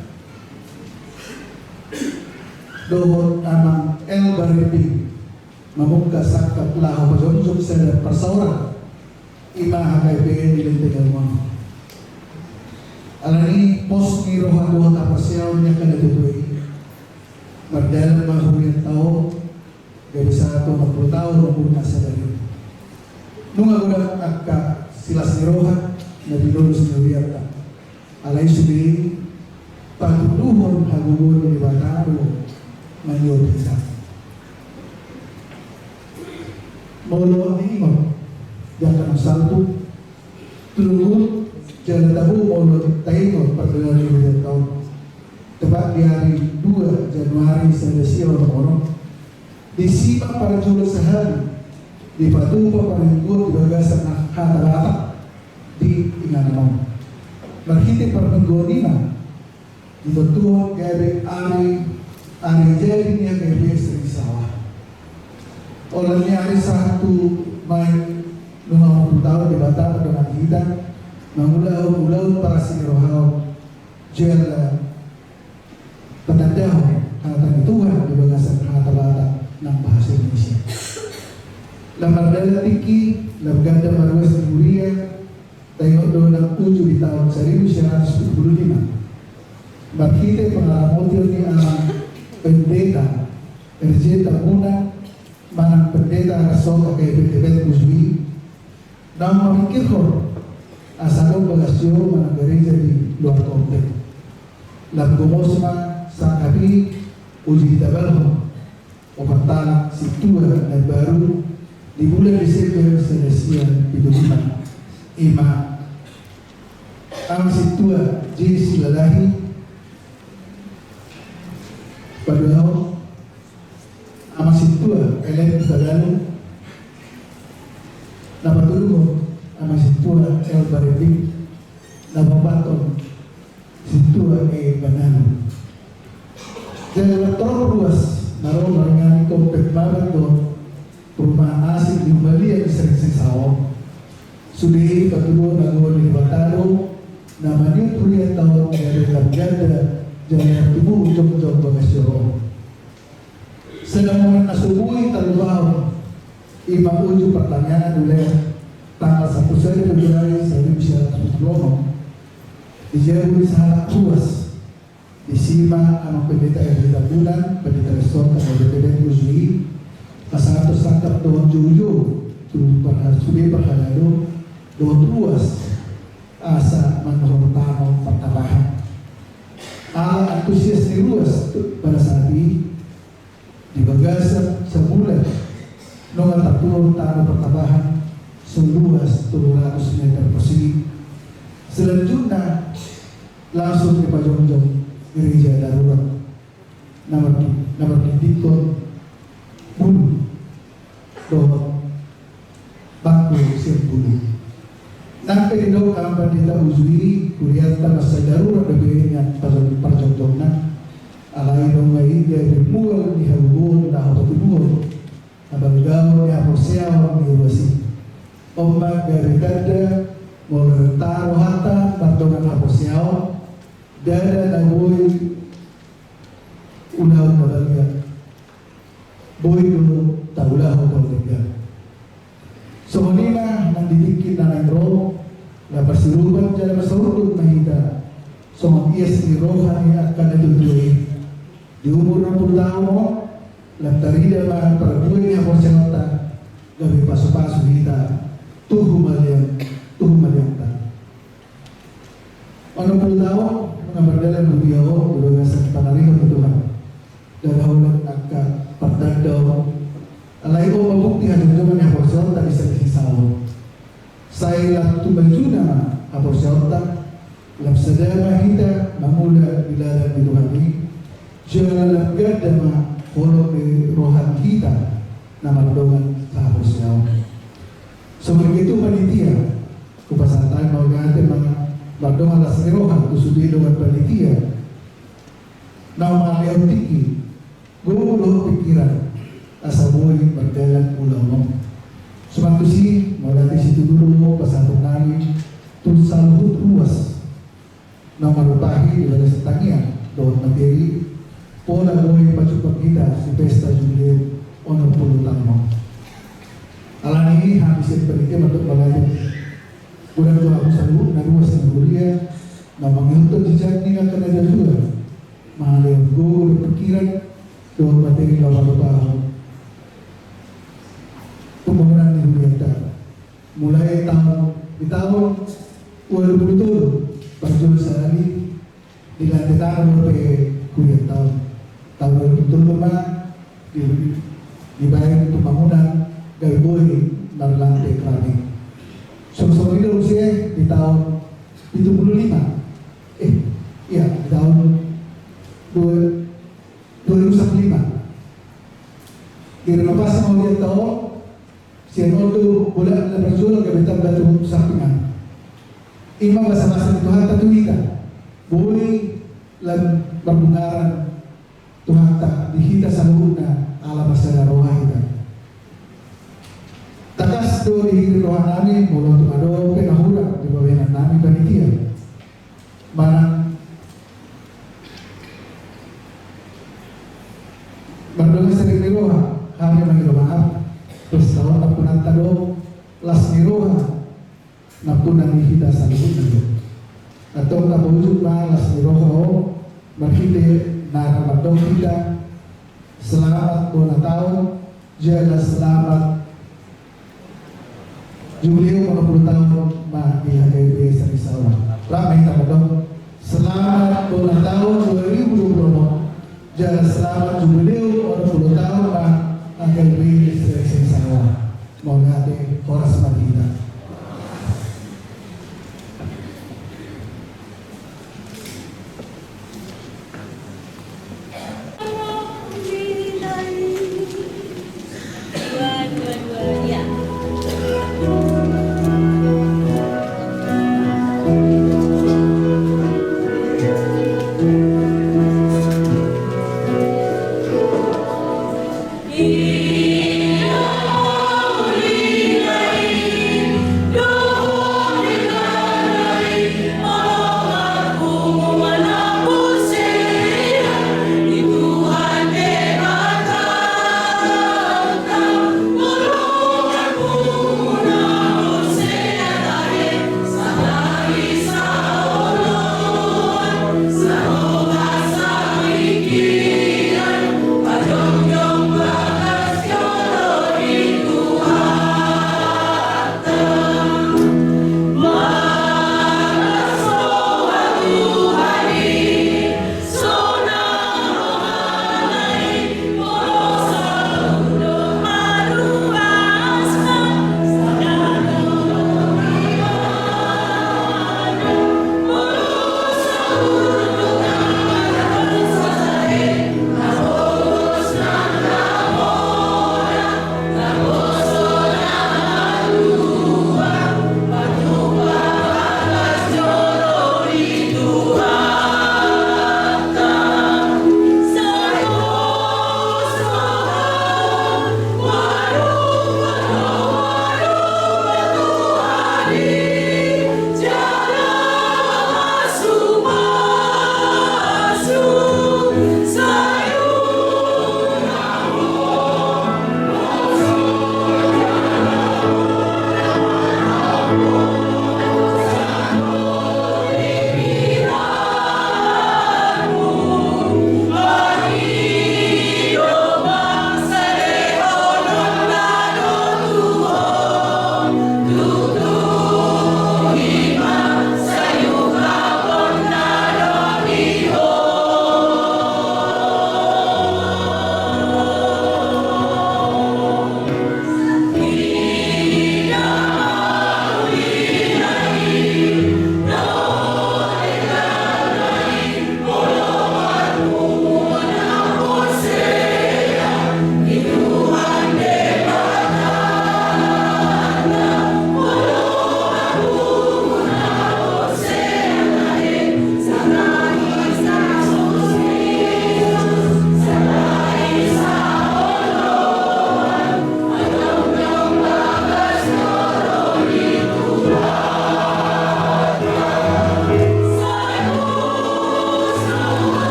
dohot Amang L. Barending, mamungka sangkap laho pajongjong sada parsaoran, i ma H K I P di Lenteng Alumaon. Alani pos ni roha dohot haporseaon ni angka natuatua i, mardalan ma hurianta on, gabe sahat onom pulu taon umurna sadari on. Nunga godang angka silas ni roha na binolos ni hurianta. Alai sude i, patuduhon hagogoon ni Debata do mangihuthon hita. Molo diingot di angka na salpu, tu togu jala tabo molo taingot pardalanan ni hurianta on, tepat di ari dua Januari sada sia onom onom, disi ma parjolo sahali dipatupa parmingguon di bagasan hata Batak di inganan on. Marhite parmingguon i ma Ditontuhon gabe ari, ari jadi ni H K B S Sering Sawa. Holan ni ari Sabtu, Mai, nunga onom pulu taon Debata mandongani hita mangulahon ulaon parasi ni roha on, jala patandahon hata ni Tuhan di bagasan hata Batak nang bahasa Indonesia. Lam mardalan tingki, lam ganda ma ruas ni huria, taingot do nang uju di taon saribu sia ratus pitu pulu lima. Marhite pangaramotion ni amang pendeta R J Tambunan manang pendeta resort H K B T B uju i, naung mamingkirhon asa adong bagasion manang gareja di luar Kompek. Lam gomos ma sangkap i uju ditabalhon opat halak sintua na baru di bulan Desember sada sia pitu lima. I ma amang sintua J C Lalahi, paduahon amang sintua L M Tagalo, na patoluhon amang sintua L Barending, na paopathon sintua E Banalu. Jala lam torop ruas na ro marnani Kompek Mabat dohot perumahan asing di Humaliang di Sering Sawa. Sude i patuduhon na goar ni Debata do na maniop hurianta on gabe lam ganda jala lam tubu jongjong bagasion on. Sada momen na so boi tarlupahon, i ma uju partangiangan di wilayah tanggal sampulu sada Februari saribu sia ratus pitu pulu onom. Di jabu ni sahalak ruas, disi ma amang pendeta R J Tambunan, pendeta resort H K B T B uju i, pasahathon sangkap dohot joujou tu parha-, sude parhalado dohot ruas asa manuhor tano partambahan. Ala antusias ni ruas pada saat i, di bagasan sabulan nunga tartuhor tano partambahan seluas tolu ratus meter persegi. Selanjutna langsung dipajongjong gereja darurat na mardi-, na mardingkon bulu dohot bangku sian bulu. Nang pe didok amang pendeta uju i, hurianta mansai darurat dope nian parjong-, parjongjonganna. Alai nunga i gabe mual ni hagogoon laho patibuhon habalgaon ni haporseaon ni ruas i. On ma gabe tanda molo taro hata mardongan haporseaon, ndada na boi ulaon na balga. Boi do taulahon na balga. Songon i ma nang di tingki na naeng ro, na parsiruban jala parsahundut ma hita songon ias ni roha ni angka na tuatua i. Di umur onom pulu taon on, lam tarida ma parbue ni haporseaonta, gabe pasupasu hita tu humaliang, tu humaliangta. Onom pulu taon nunga mardalan huria on di bagasan panarihon ni Tuhan. Ndada holan angka partanda on, alai on ma bukti hajongjongan ni haporseaonta di Sering Sawa on. Sai lam tu bajuna ma haporseaonta, lam sada ma hita mangula di lalan ni Tuhan i, jala lam ganda ma holong ni roha ni hita na mardongan sahaporseaon. Songon i tu panitia, hupasahat hami mauliate ma mardongan las ni roha tu sude dongan panitia naung mangalehon tingki, gogo dohot pingkiran asa boi mardalan ulaon on. Suman tusi, mauliate situtu do pasahaton nami tu saluhut ruas na marupahi di bagasan tangiang dohot materi, pola boi pajumpang hita di pesta jubileum onom pulu taon on. Alani i hami sian panitia mandok mauliate godang tu hamu saluhut na ruas ni huria na mangihuthon jejak ni angka na tuatua, mangalehon gogo dohot pingkiran dohot materi laho marupahon pembangunan ni hurianta. Mulai taon, di taon ualu pulu tolu, parjolo sahali di lante tano dope hurianta on. Taon ualu pulu tolu ma di, dibaen pembangunan gabe boi marlante keramik. Songon i do muse di taon pitu pulu lima, eh, iya, di taon dua, dua ribu sampulu lima, direnovasi ma hurianta on. Sian on do bolak na parjolo gabe tamba tu sampingan. I ma basabasa ni Tuhanta tu hita. Boi Lan marbungaran Tuhanta di hita saluhutna ala marsada roha hita. Tangkas do dihirim rohanami molo tung adong pe na hurang di bahenannami panitia. Manang mardongan sering ni roha, hami mangido maaf. Terus taon ampunanta do las ni roha. Nampuna ni hita saluhutna do. Antong tapaujung ma las ni roha on marhite na rap mandok hita selamat bona taon jala selamat jubileu onom pulu taon ma di H K B Sering Sawa. Rap ma hita mandok selamat bona taon dua ribu dua puluh enam. Jala selamat jubileu onom pulu taon ma H K B Sering Sawa. Mauliate, horas ma di hita.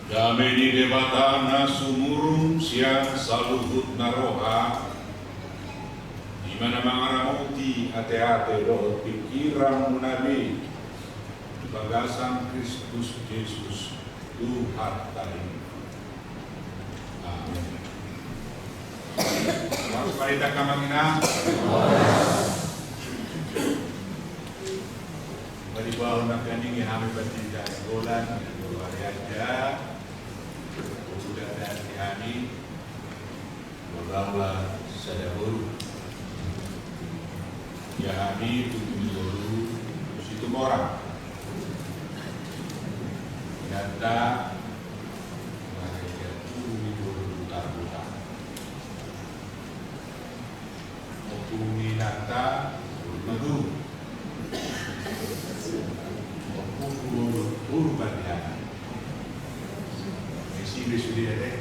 Dame ni Debata na sumurung sian saluhut na roha, i ma na mangaramoti ateate dohot pingkiranmuna be di bagasan Kristus Jesus Tuhanta i. Amen. Horas ma di hita, amang inang. Mari bawa nangkaningi hami bertindak golan, golan aja. Sudah dari hami. Baola sada boru. Ia hami tutu ni boru Situmorang. Inanta, marga tutu ni boru Butarbutar. Ompung ni inanta, boru Madung. Ompungku boru, boru Pandiangan. Isi be sude ate.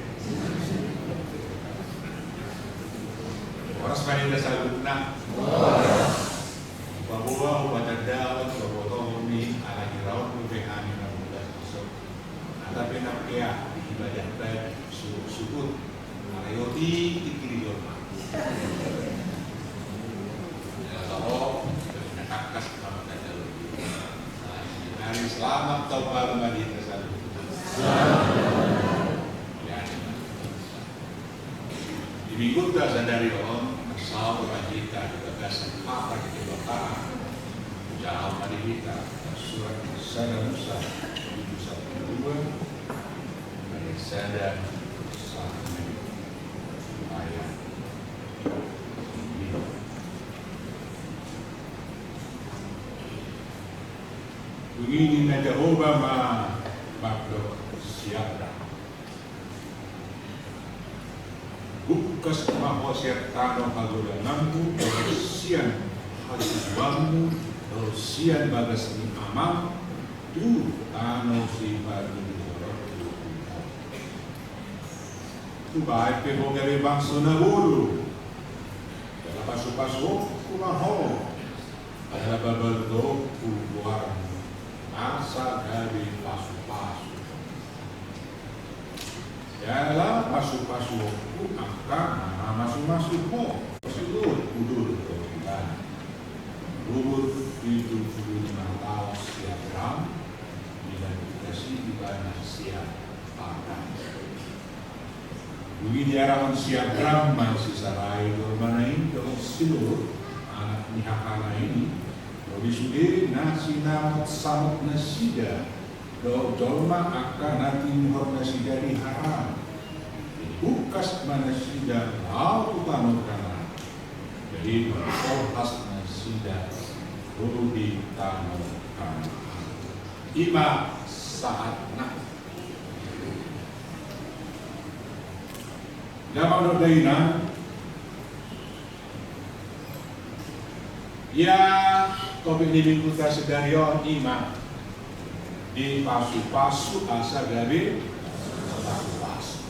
Horas ma di hita saluhutna. Paboa, patandaon, pabotohon ni ala ni raon dope hami na mula sosok. Ata pe na kea di ibadah pe suhut-suhut. Ala i otik tingki ni jolma. Ya Allah, sudah na tangkas selamat datang. Nah, hari selamat tahun baru ma di hita saluhutna. Ya, di minggunta sadari on, saur ma hita di bagasan hata ni Debata. Jalo ma di hita, surat sada Musa, bindu sampulu dua, ayat sada sampe ayat lima. Dung i ninna Jahowa ma mandok si Abram: Bungkas ma ho sian tano hagodanganmu, dohot sian hatubuanmu, dohot sian bagas ni amam, tu tano sipaduduhononku tu ho. Tutu baen pe ho gabe bangso na bolon, jala pasupasuonku ma ho, jala pabaritoonku goarmu, asa gabe pasupasu. Jala pasupasuonku angka na mamasumasu ho. Suhut hudok tu ibana. Rubur pitu pulu lima taon si Abram, dilantik ibana sian Paran. Dung i diarahon si Abram ma si Sarai jolmana i dohot si Lot, anak ni hahana i, dohot sude na sinamotsamot nasida dohot jolma angka na tinuhor nasida di Haran. Jadi bungkas ma nasida laho tu tano Kanaan. Jadi martolhas nasida ro di tano Kanaan. I ma sahatna. Damang dohot dainang. Ia topik ni minggunta sadari on i ma dipasupasu asa gabe pasupasu.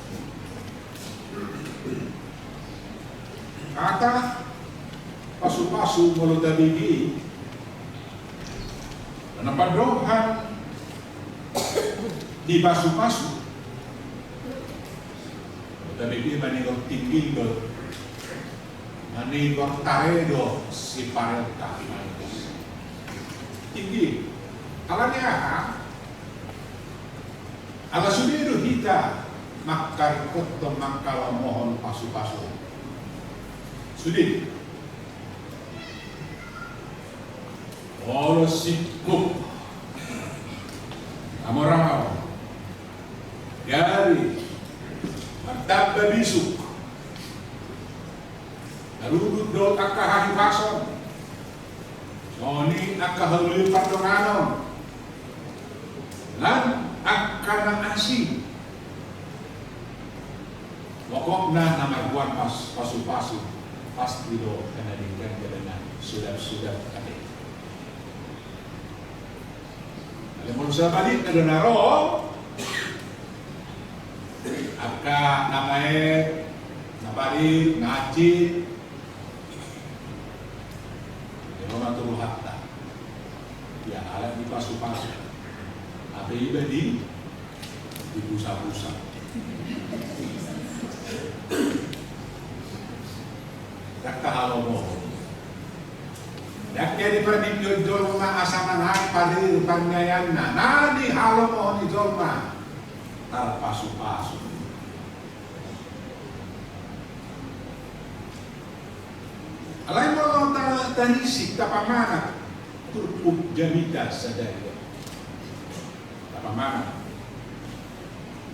Kata pasupasu molo tabege na pandohan dipasupasu. Molo tabege manigor tinggil do, manigor tare do sipareonta. Tinggil. Alani aha? Ala sude do hita mangkaringkothon, mangkalamohon pasupasu. Sude. Olo singkop, amorau, gari, martamba bisuk, tarudut dohot angka hahipason, songon i angka halulion pardonganon, lan angka na asing. Pokokna na margoar pas, pasupasu, pasti do hena denggan, hena sulap-sulap ate. Alai molo sabalikna do na ro, angka na maet, na parik, na hansit, ro ma tu rohanta. Ia, ala dipasupasu. Hape iba di Dibusa-busa. Ndang halomohon. Ndang jadi parningkion jolma asa manang pari parniayanna. Na dihalomohon ni jolma tarpasu-pasu. Alai molo ta-, tarisik, tapamanat turpuk jamita sadari on. Tapamanat.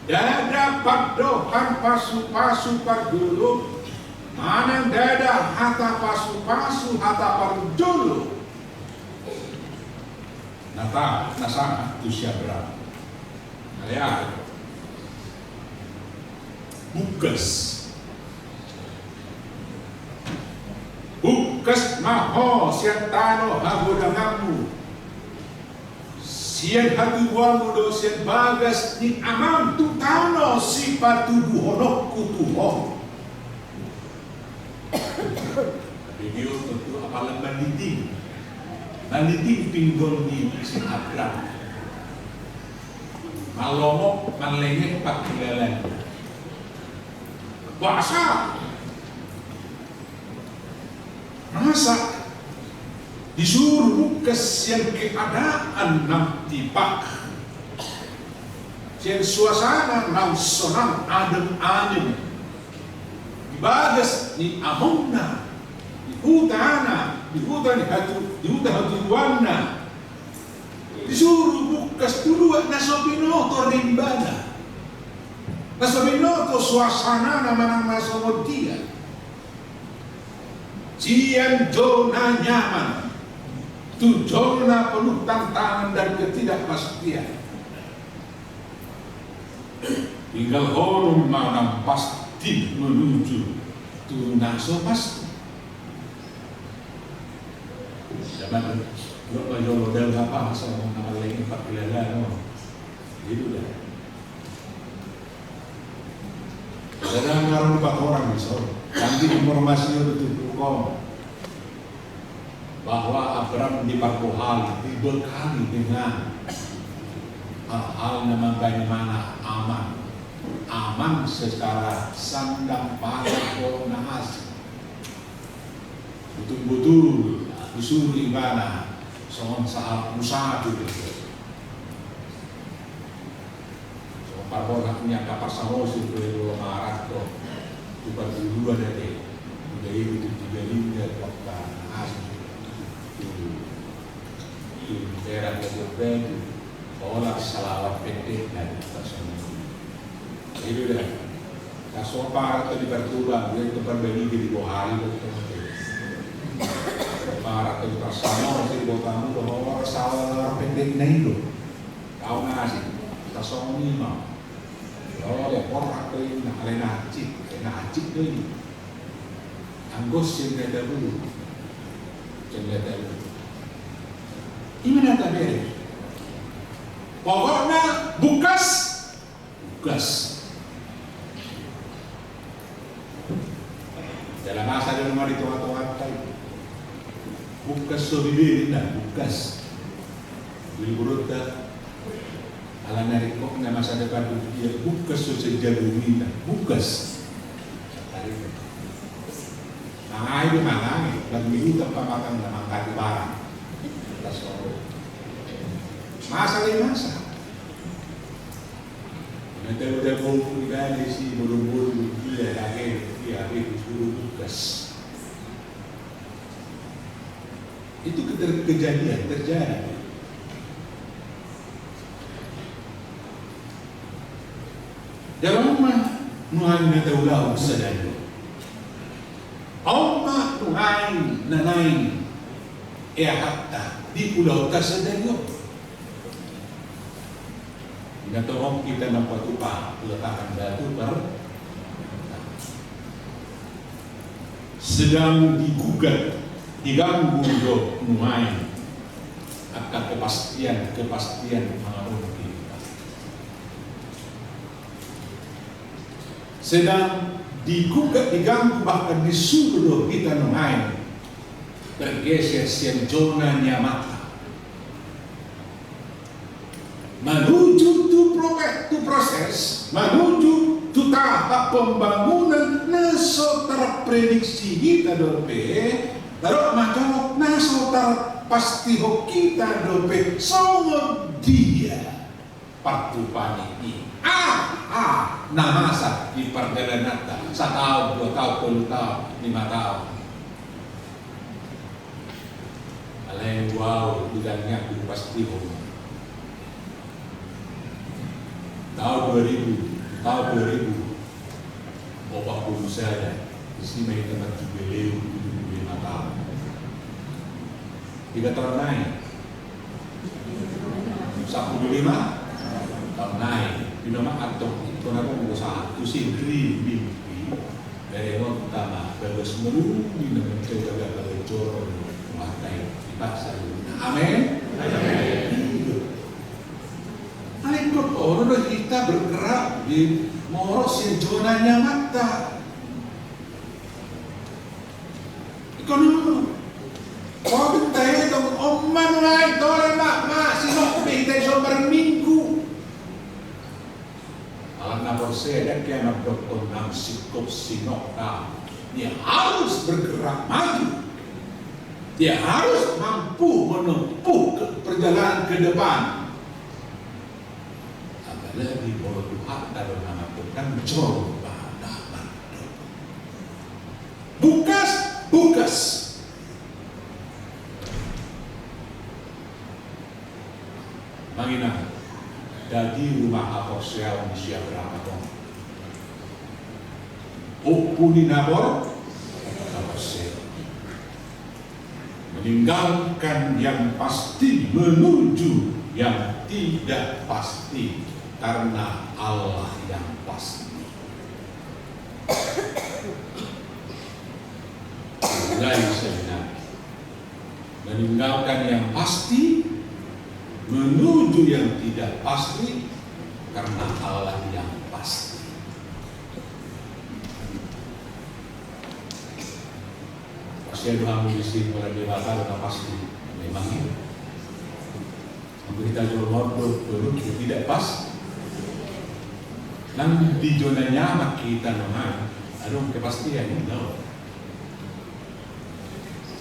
Ndada pandohan pasu-pasu parjolo, manang ndada hata pasu-pasu hata parjolo. Na ta-, na sangap tu si Abraham. Alai aha? Bungkas. Bungkas ma ho sian tano hagodanganmu, sian hatubuanmu dohot sian bagas ni amam tu tano sipatubuhononku tu ho. Tapi dia on tontu apala maliting. Maliting pinggol ni si Abraham. Malomok, malenge pangkilalaan. Boasa? Masa disuru bungkas sian keadaan na tipak, sian suasana na sonang adem-adem, di bagas ni amongna, di hutana, di huta ni hatu-, di huta hatubuanna. Disuru bungkas tu luat na so binoto rimbana, na so binoto suasanana manang na songon dia. Sian zona nyaman tu zona penuh tantangan dan ketidakpastian. Tinggal holong ma na pasti menuju tu na so pasti. Zaman dok ma jolo dal apa sama na lagi empat kilo dano. Itu dah. Kadang ngarung empat orang di sana. Nanti informasi itu tuh kok. Bahwa Abram diparbohali, dibekali dengan hal-hal na mambahen imana aman. Aman secara sandang pangan dohot na asing. Butul-butul disuru imana songon sahalak musafir. So parbohak ni angka parsamosi do i do marak do tu parguluan ate. Udah itu tu tiga lingga tu angka asli tu tu daerah Gajah Batu. Olah salawar pendek na di parsamosi. Itu dah. Kasopara tu di partulang, dia tu parbagi di bohari do. Sopara tu parsamosi di botamu do, olah salawar pendek na i do. Au na asing, tasongon i ma. Olo, porrak do i, na ale na acik, na acik do i. Anggo sian na tabu, sian na tabu. Ima na tabere. Pokokna bungkas, bungkas. Dalam masa dalam di tonga-tonga tai. Bungkas so bibir na bungkas. Bibir burut dah. Ala na ringkot na masa depan dia bungkas so sejabung ina bungkas. Mangai di mangai bagi utang pamatang na mangkati barang. Masa le masa. Nanti udah bau ibana si bulu-bulu dia lagi dia habis disuruh bungkas. Itu keter-, kejadian terjadi. Dalam rumah nuaeng na taulahon sadari on. Oma nuaeng na naeng eahatta di ulaonta sadari on. Ingat tong hita na patupa letakan batu per sedang digugat, diganggu do nuaeng angka kepastian-kepastian mangadopi hita. Sedang digugat, diganggu, bahkan disuru do hita nuaeng bergeser sian zona nyamanta. Manuju Menuju tu pro-, tu proses, menuju tu tahap pembangunan na so terprediksi hita dope, lalu macolok na so terpastihon hita dope, songon dia partupaon i. Ah, ah, na masa di pardalananta, sataon, dua taon, tolu taon, lima taon. Alai tu au, di tangiangku pasti ho. Taon dua ribu, taon dua ribu opat pulu sada, disi ma hita marjubileu tujuh pulu lima taon. Tiga taon nai. Sampulu lima taon nai. Di nama antong, itu nama pengusaha, tu si dreaming. Berengon utama, bagas meruni, na mencoba gagal jorong, matai, dipaksa. Amin. Amin. Alai ingkon olo do hita bergerak di moros sian zona nyamanta. Ingkon olo. Kau tahe tong, on ma nunga i, tole ma, ma, sinok be hita i so marminggu. Ala na porsea, dang hea mandokkon naung singkop sinok, dang. Dia harus bergerak maju. Dia harus mampu menempuh ke, perjalanan ke depan. Apalagi molo Tuhanta do na mandok, dang jolo na mandok. Bukas, bukas. Manginan, dadi rumah haporseaon ni si Abraham on. Ompu ni na por-, na porsea. Meninggalkan yang pasti menuju yang tidak pasti karena Allah yang pasti. Mulai sebenarnya. Meninggalkan yang pasti menuju yang tidak pasti karena Allah yang pasti. Pasti ada hal di sini, mulai Debata, ada pasti. Memang iya. Anggo hita jolma on do, tidak pas. Nang di zona nyaman hita nunga i, adong kepastian, no.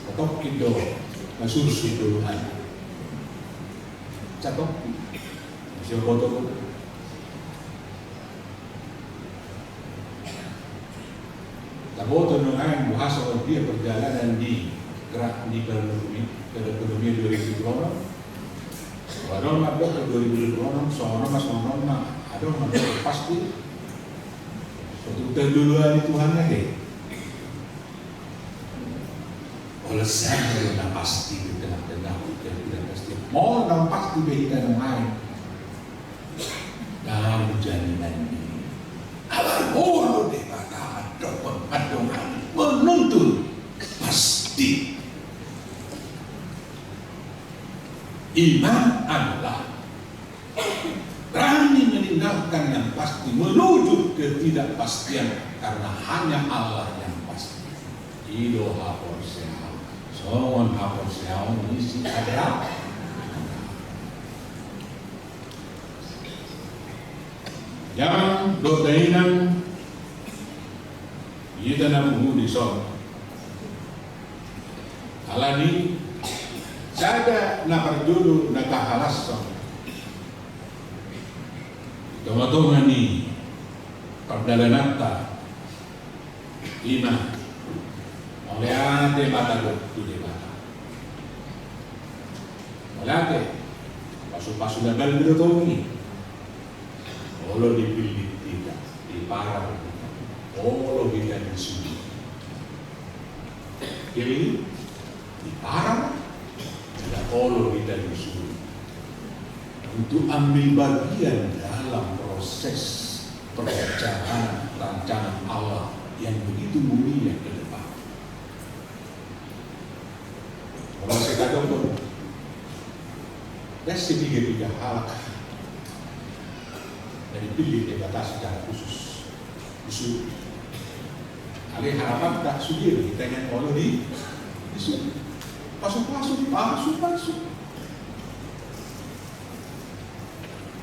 Satongkin do na sursur do Tuhan. Satongkin. Masih boto. Taboto nunga i boha songon dia perjalanan ni gerak ni perekonomi-, perekonomian dua ribu dua puluh enam. Adong mandok dua ribu dua puluh enam, songon on ma, songon on ma. Adong mandok pasti. Untuk kedua di Tuhan aja. Oleh saya na pasti di tengah-tengah kita tidak pasti. Mau na pasti be hita nunga i. Dalam jaminan ini. Ala olo Debata mandok, mandok, menuntun pasti. Iman adalah berani meninggalkan yang pasti menuju ketidakpastian, karena hanya Allah yang pasti. I do haporseaon. Songon haporseaon ni si Abraham. Jam do dainang hita na pungu dison. Alani sada na parjolo na tahalashon di tonga-tonga ni pardalananta. Ima, mauliate ma tadok tu Debata. Mauliate, pasu-pasu na balga do tong i. Olo dipillit hita, diparau hita. Olo hita disuru. Pillit, diparau, jala olo hita disuru untuk ambil bagian dalam proses perencanaan, rancangan Allah yang begitu mulia ke depan. Kalau saya katakan, dan sepiga-piga halak dari pilih Debata secara khusus. Khusus. Alai harapanta sude hita nian olo di, di su-, pasu-pasu, pasu-pasu.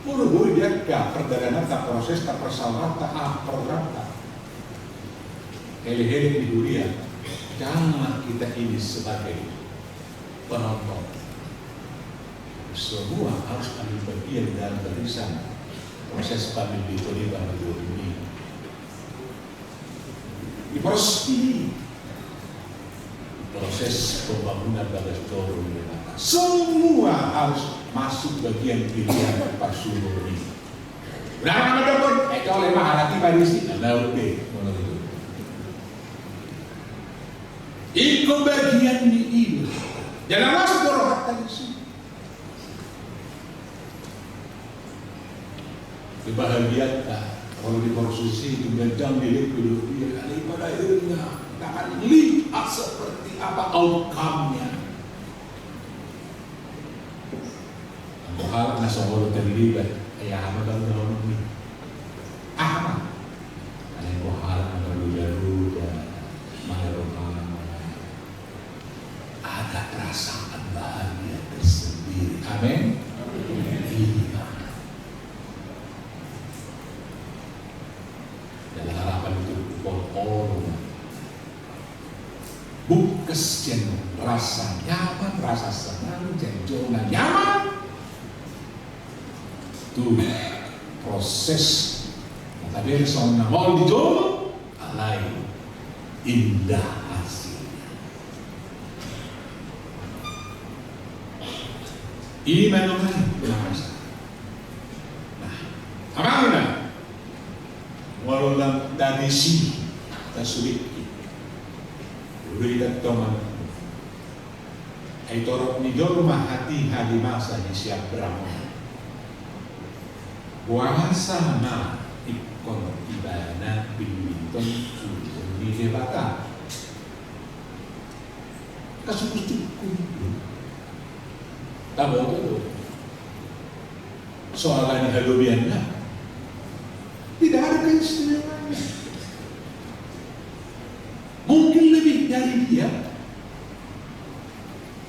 Boi di angka perdalananta, prosesta, persaoranta, ah, programta. Elek-elek di huria, jangan kita ini sebagai penonton. Semua harus ambil bagian dalam barisan proses pamilihan di Pangayomi. Di proses ini, proses pembangunan bagas toru ni Debata, semua harus masuk bagian pilihan parsuru ni. Nah, na mandok, eh, colek ma hata i, Parisi. Nah, na oke, molo gitu. Ingkon bagian ni i do. Jala masuk do rohanta disi. Kebahagiaanta, kalau di proses i, tung dandang dilehon pe do dia, alai pada akhirnya kita akan lihat seperti apa outcome-nya. Anggo halak na so molo terlibat, ai aha ma dang dohonon i? Aha ma? Alai anggo halak na marruda-ruda, marroha, ada perasaan bahagia tersendiri. Amin. Iya. Dalam harapan itu, pol-, pol-, bungkas sian rasa nyaman, rasa senang, sian zona nyaman tu proses. Tapi songon na maol di jolo, alai indah hasilnya. Ini memang, nah, amang inang. Molo lam tadisi tasulingki. Ulu idat tongan. Ai torop ni jolma hatiha di masa ni si Abraham. Puasa ma ingkon ibana pinilliton suru ni Debata. Kasukusuku. Taboto do. Soal ni halobianna. Tidak ada keistimewaannya. Mungkin lebih dari dia.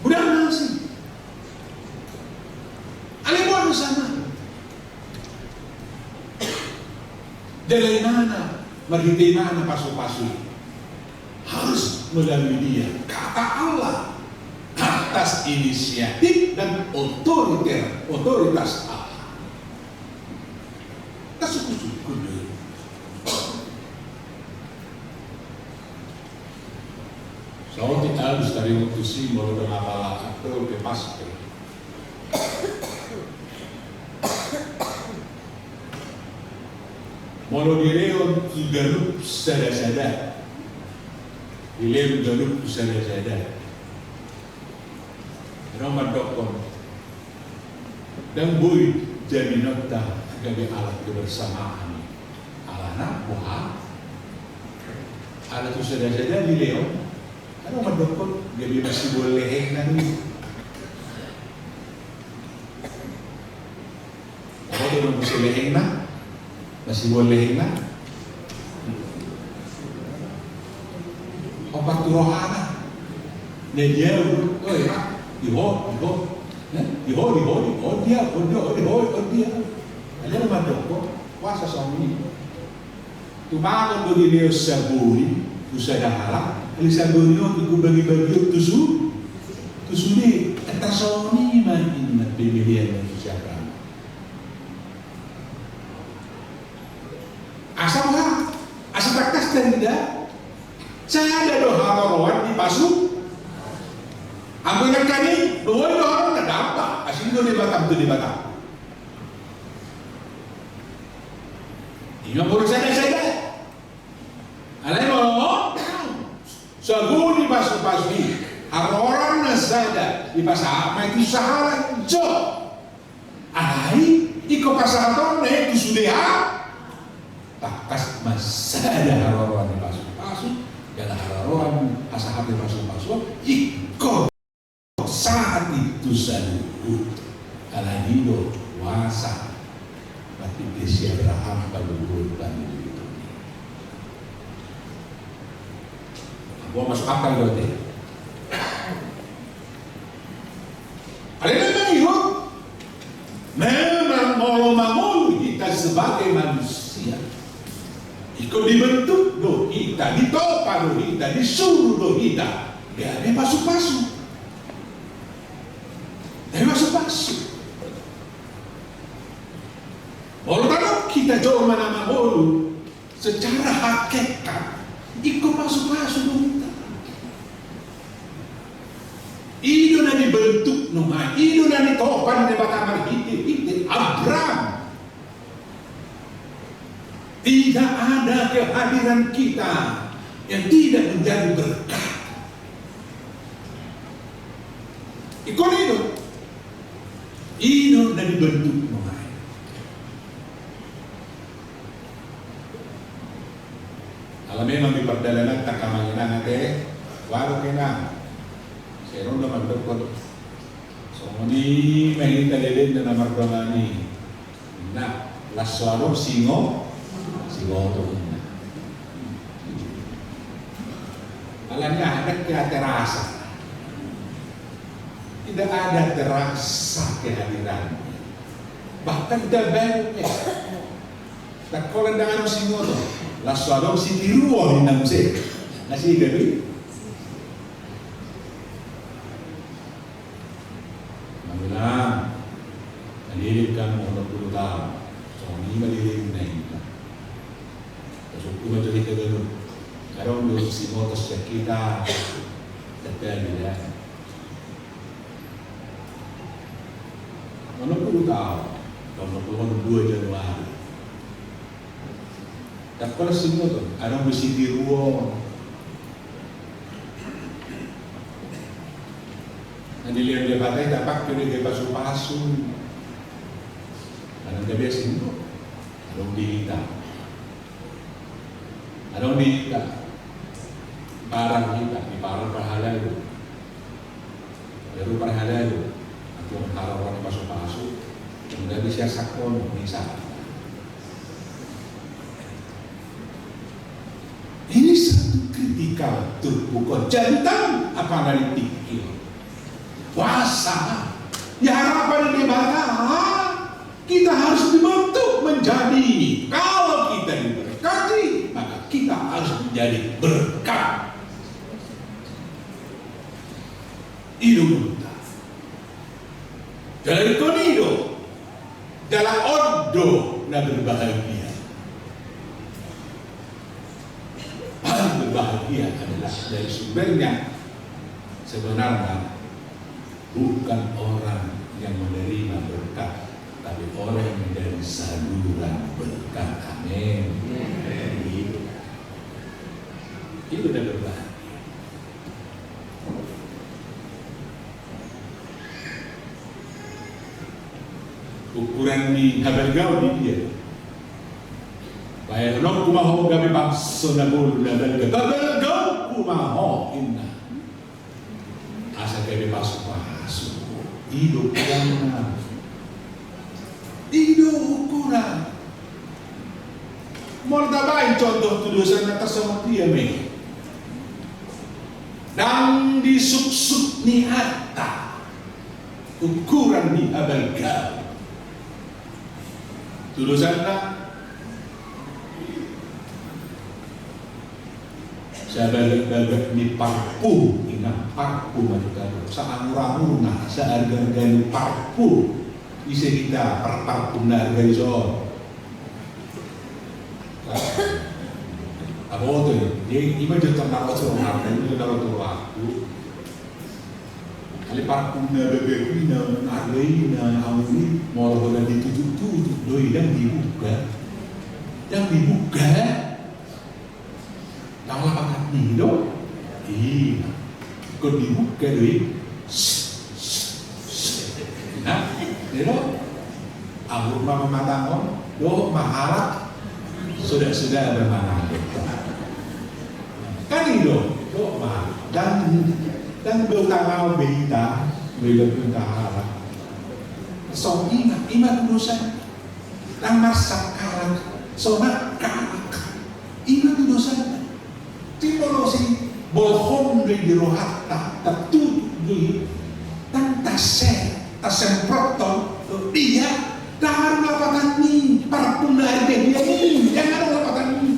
Udah masih. Alai boha do sama. Jala imana, marhite imana pasupasu i harus melalui dia. Kata Allah, atas inisiatif dan otoriter, otoritas Allah. Tasukusuku do. Saotik alus taringot tusi, molo dang apala aktor pe pas pe. Molo dilehon tu ganup sada-sada, dilehon ganup tu sada-sada. Adong mandokkon, dang boi jaminonta gabe alat kebersamaan i. Alana boha? Ala tu sada-sada dilehon, adong mandokkon gabe masiboan lehengna do i. Apa tu na muse lehengna? Masiboan lehengna. Ompat tu rohana. Na dia, oi, di ho, di ho. Eh, di ho, di ho, di ho, dia, ho, dia, ho, di ho, ho, dia. Alai mandokkon, puasa songon i. Tumagon do dilehon sabuni tu sada halak, alai sabuni on ingkon bagi-bagion tu su-, tu sude. Tarsongon i ma inna pemilihan na tu si Abraham. Asa boha? Asa tangkas tarida. Sada do haroroan dipasu. Anggo nangkin i, do, do haroroan na dapat. Asing do Debata tu Debata. Ima boru sada-sada. Alai molo sabuni pasupasu i, haroroan na sada dipasahat ma i tu sahalak jo. Alai ingkon pasahatonna i tu sude halak. Tangkas ma sada haroroan ni pasupasu, jala haroroan pasahat ni pasupasu ingkon sahat i tu saluhut. Alai i do puasa. Marhite si Abraham paluhut bani itu. Gua masuk akal do te. Alai memang iyo. Memang molo mang manusia. Ingkon dibentuk do hita, ditopa do hita, disuru do hita gabe pasu-pasu. Gabe pasu-pasu. Molo tadok hita jolma na mangolu, secara hakikat ingkon pasu-pasu do hita. I do na dibentuk nuaeng, i do na ditopa ni Debata marhite-hite Abraham. Tidak ada kehadiran kita yang tidak menjadi berkat. Ingkon i do. I do na dibentuk nuaeng. Ala memang di pardalanan tangkamangan ate, waduh kena. Sai ro do mandokkon. Songon i ma hita lelengna na mardongan i. Nah, las so adong singo, singoto. Alani aha? Ndang hea terasa. Tidak ada terasa kehadirannya. Bahkan tidak banyak. Ndang holan ndang adong singoto. Las so adong sitiruon ninna muse. Na sigabe i. Amang inang, na leleng hamu onom pulu taon. Songon i ma lelengna hita. Tasungkun ma jo hita ganup. Adong do singkoto sian hita. Tanda ni da. Onom pulu taon. Taon onom pulu onom, dua Januari. Ndang holan singoto, adong do sitiruon. Na nilehon Debata i tapake do gabe pasu-pasu. Adong gabe singoto. Adong di hita. Adong di hita. Parang hita, di parang parhalado. Baru parhalado, antong haroro ni pasu-pasu, ndang bisa sakon, bisa. Ini satu kritikal turpuk on, jantan apa dari pikir. Puasa, ya harapan di Debata. Kita harus dibentuk menjadi, kalau kita diberkati, maka kita harus menjadi berkat. I do muna. Jala ingkon i do. Jala on do na berbahagia. Paling berbahagia adalah dari sumbernya. Sebenarnya bukan orang yang menerima berkat, tapi orang yang menjadi saluran berkat. Amin. Itu. Itu udah berbahagia. Ukuran ni habalgaon di dia. Baen anakku ma ho gabe bangso na bolu na balga. Habalgaonku ma ho inna. Asa gabe pasu-pasu. I do ukuranna. I do ukuran. Molo tabaen contoh tudosanna tarsongon dia ma i. Ndang disuksuk nianta ukuran ni habalgaon. Tudosanna sabagak-bagak ni parfum, inna parfum aja tadi. Saangur-angurna, saarga-arga ni parfum. Ise hita par-, parfum na arga i so. Aboto i, jadi ima jo tong na roto rohangku, ima jo na roto rohangku. Alai parfum na bagak i na arga i na ahu i, molo holan ditujuk-tujuk do i, ndang dibuka. Ndang dibuka. Ndang lapatanni do. Ima. Ingkon dibuka do i. Nah, i do. Anggur ma pamatang on, dohot ma halak. Sudah-sudah bermangan. Kan i do, dohot ma. Ndang, ndang do tangaon be hita, be halak. So, ima, ima tudosan. Ndang marsak halak, so nangkak halak. Ima tudosanna. Jadi molo sibolhon do i di rohanta, tatujuk do i, ndang tase-, tasemprothon tu dia, ndang adong lapatanni, parfum na Dia ini, jangan ada lapatan ini.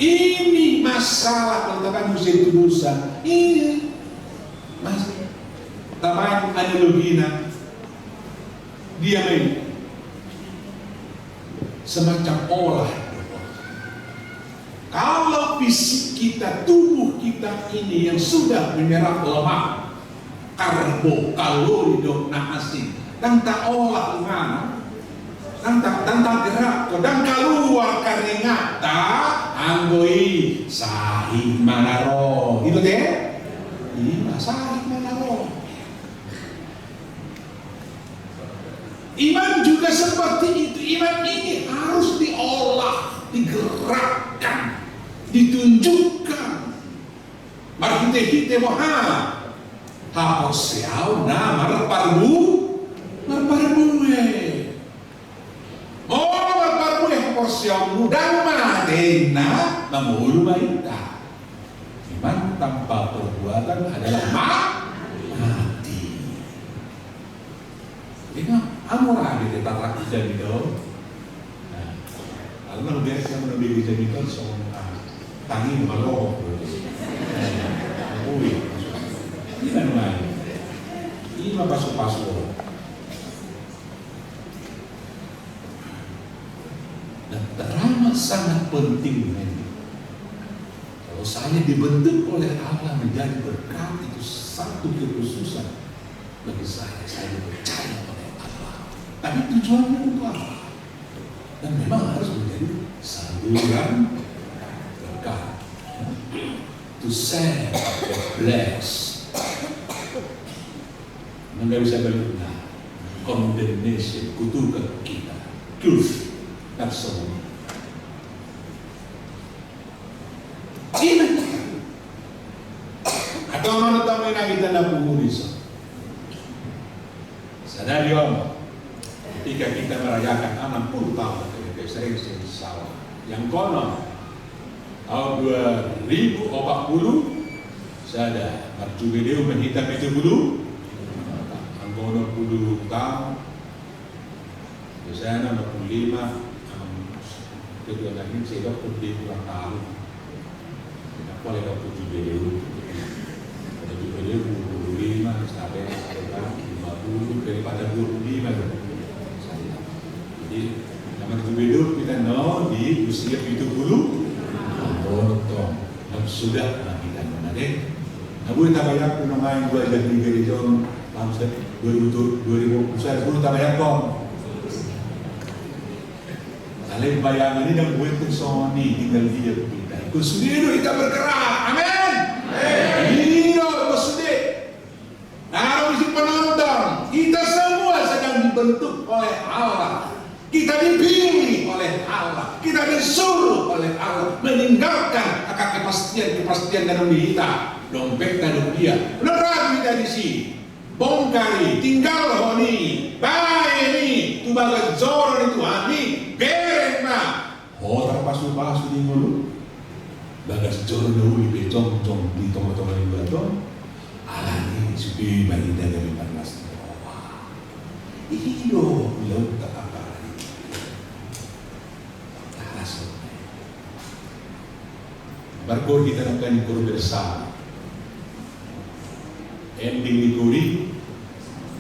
Ini masalah kalau datang musim itu dosa. Ini mas tamai analoginya dia main semacam olah. Kalau fisik kita, tubuh kita ini yang sudah menyerap lemak, karbo, kalori, dok na asing, dang taolah imana, dang ta dang tagerak, dang kaluar keringat, ta anggo i sahit ma na ro. Itu te? Ima sahit ma na ro. Iman juga seperti itu. Iman ini harus diolah, digerakkan, ditunjukkan. Marhite-hite boha? Haporseaon na marparbu marparbue. Molo marparbue haporseaonmu, dang mate na mangolu ma hita. Memang tanpa perbuatan adalah ma mati. Jadi kan amor ade te tarrak di jamita. Nah, kalau nang biasa yang menang di jamita, so tangi maloho. Ui, ini kan main. Ini mah pasu-pasu. Dan teramat sangat penting ini. Kalau saya dibentuk oleh Allah menjadi berkat, itu satu kekhususan bagi saya. Saya dipercaya oleh Allah. Tapi tujuannya untuk apa? Dan memang harus menjadi saluran berkat. To serve, to bless. Nggak bisa balik. Nah, condemnation, kutukan kita. Truth. That's all. Ini. Atau mana tahu yang kita nak penghuni so. Sadari on, ketika kita merayakan enam puluh tahun dari P S R N Sawah yang konon tahun dua ribu opat puluh sada, marjubileum ma hita pitu puluh, anggo onom puluh tahun, biasanya onom puluh lima, ketua lagi saya dok puluh lima tahun. Apa lagi waktu jubileum? Ada jubileum dua puluh lima, sampai lima puluh, daripada dua puluh lima. Jadi, nama jubileum kita no di usia pitu puluh. Bontong. Dan sudah, nah, kita no, nah, deh. Nah, gue tambah yang kuno main gue jadi gereja tahun dua ribu, dua ribu, saya dulu tambah yang kong. Alai bayangan i dang buat tu songon i, tinggal diam hita. Ingkon sude do hita bergerak. Amin. Amin. Ini do, ingkon sude. Nah, kalau isi penonton, kita semua sedang dibentuk oleh Allah. Kita dipilih oleh Allah. Kita disuruh oleh Allah meninggalkan angka kepastian-kepastian dalam diri kita. Dompet dalam dia. Benar kita di sini. Bongkar i, tinggalhon i, baen i tu bagas joro ni Tuhan i, bereng ma. Ho tarpasupasu di ngolu, bagas joro na uli pe jongjong di tongatonga ni luat on, alani sude ma hita gabe parlas ni roha. I do ulaonta apala i. Parlas roha. Markoor hita nangkaning koor bersama. Ending ni koor i,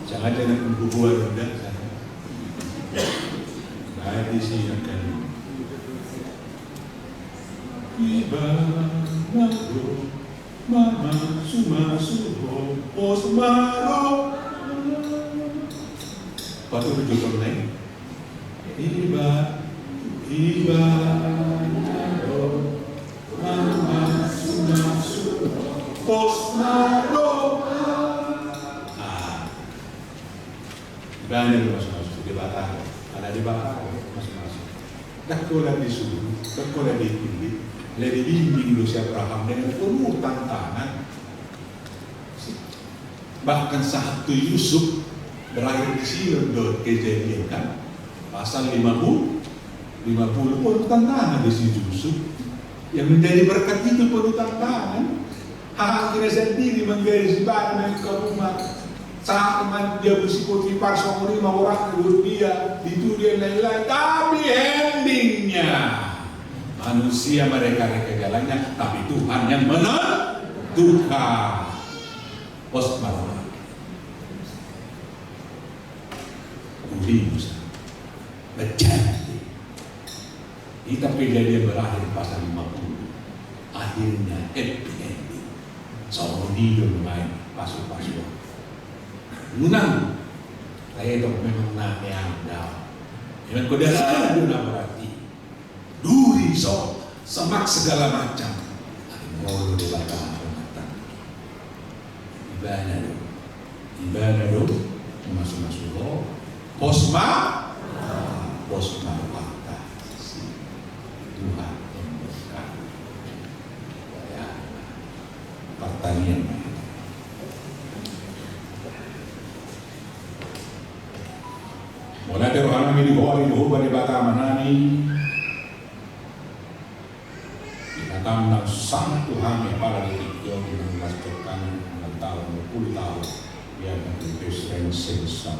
jangan-jangan kubuat unda. Baik di sini nangkaning. Iba na ro mamasumasu ho pos ma ro. Patut jotong nai. Iba, iba na ro mamasumasu ho pos ma ro. Ah. Iba na ro mamasumasu, Debata. Ala Debata mamasumasu. Dang holan disuruh, dang holan dipilih. Alai dibimbing do si Abraham dengan penuh tantangan. Bahkan sahat tu Yusuf, berakhir di sini do Kejadian kan, pasal lima puluh, lima puluh pun tantangan di si Yusuf. Yang menjadi berkat itu penuh tantangan. Hak-hakna sendiri manggaris ibana main ke rumah. Sahat ma dia bersiku di parsonguri ma orang kedua dia, di tu dia lain-lain. Tapi endingnya, manusia mereka-reka jalannya, tapi Tuhan yang menentukan. Pos marah. Uli Musa. Baca. Kitab Kejadian berakhir pasal lima puluh. Akhirnya happy ending. Songon i do main pasu-pasu. Menang. Saya itu memang name anda. Memang kau dah ada berarti. Duri so, semak segala macam. Molo Debata mengatakan. Ibana do. Ibana do. Masu-masu do. Pos ma. Pos ma. Tuhan memberkati. Ya. Pertanian. Mauliate rohanami di Ho, di Ho Debata Amanami. Di hataM na sangat tu hami, apala di tingki on, di na las jokkan, na taon, puluh taon, ia na tu pesren sensal.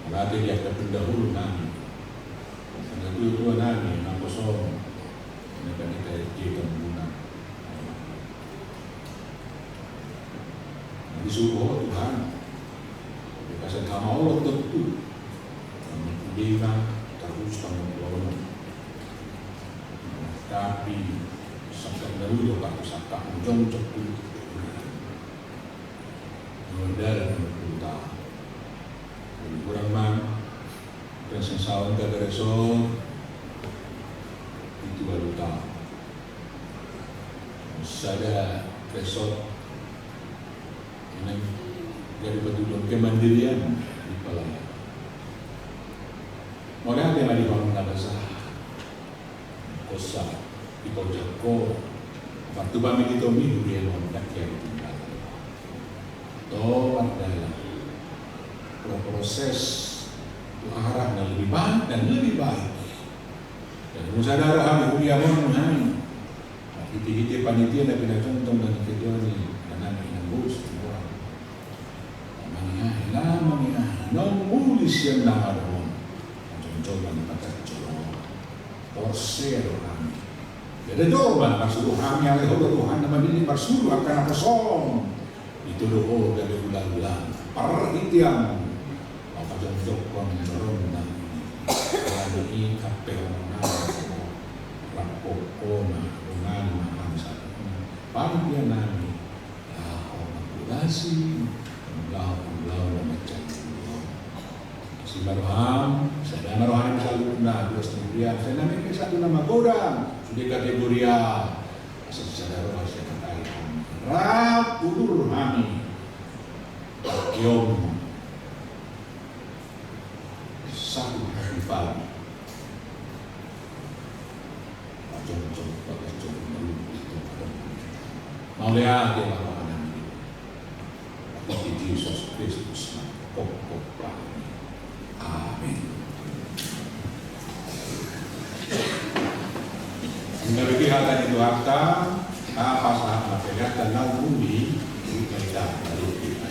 Mauliate di angka pendahulu nami, na tua-tua nami, na poso, na panita ejeta muna. Disuruh Ho Tuhan, dikasih sama Allah tentu. Kami terima, terus kami tolong. Tapi, sakit dahulu, Pak, sakit ujung cukup. Modal enam puluh tahun. Kurang mang, kurang sensawon gagareso, itu baru tahu. Sada resort ini jadi betul kemandirian di pelayanan. Mauliate ma di bangun na basa. Kosa, di pojak ko, waktu bami di tomi, dia mau tak yang tinggal. To, mardalan. Pro-, proses, tu arah na lebih baik dan lebih baik. Dan molo sada roha ni huria mon, nah. Hite-hite panitia na pinacontoh dan ketua ni, anak inang bos, semua. Mangiahi, na mangiahi, na muli sian na adong. Jongjong na patar jolo. Porsea do hami. Jadi do, bang, parsuru hami, ale Ho do Tuhan, na mamillit parsuru, angka na kosong. Itu do Ho, jadi ulang-ulang. Parhitean. Apa jongjong kon dorong na. Kami i kape orang na. Rakok kona, dengan na hami satu. Panitia nami. Laho mangkurasi, laho, laho na mancari. Asi ma roham, sada ma roham saluhutna, dua sendirian, sada ma satu na magodang, sude kategorial. Asa sada roha sada tai. Rap udur hami. Kiom. Satu hati pagi. Pajong-jong, pajong-jong, malu itu. Mauliate ma roha nami. Di Jesus Kristus na pokok pagi. Amin. Hingga bagi hata di Tuhanta, apa sahat na pegatan na umum di, di kita, lalu kita.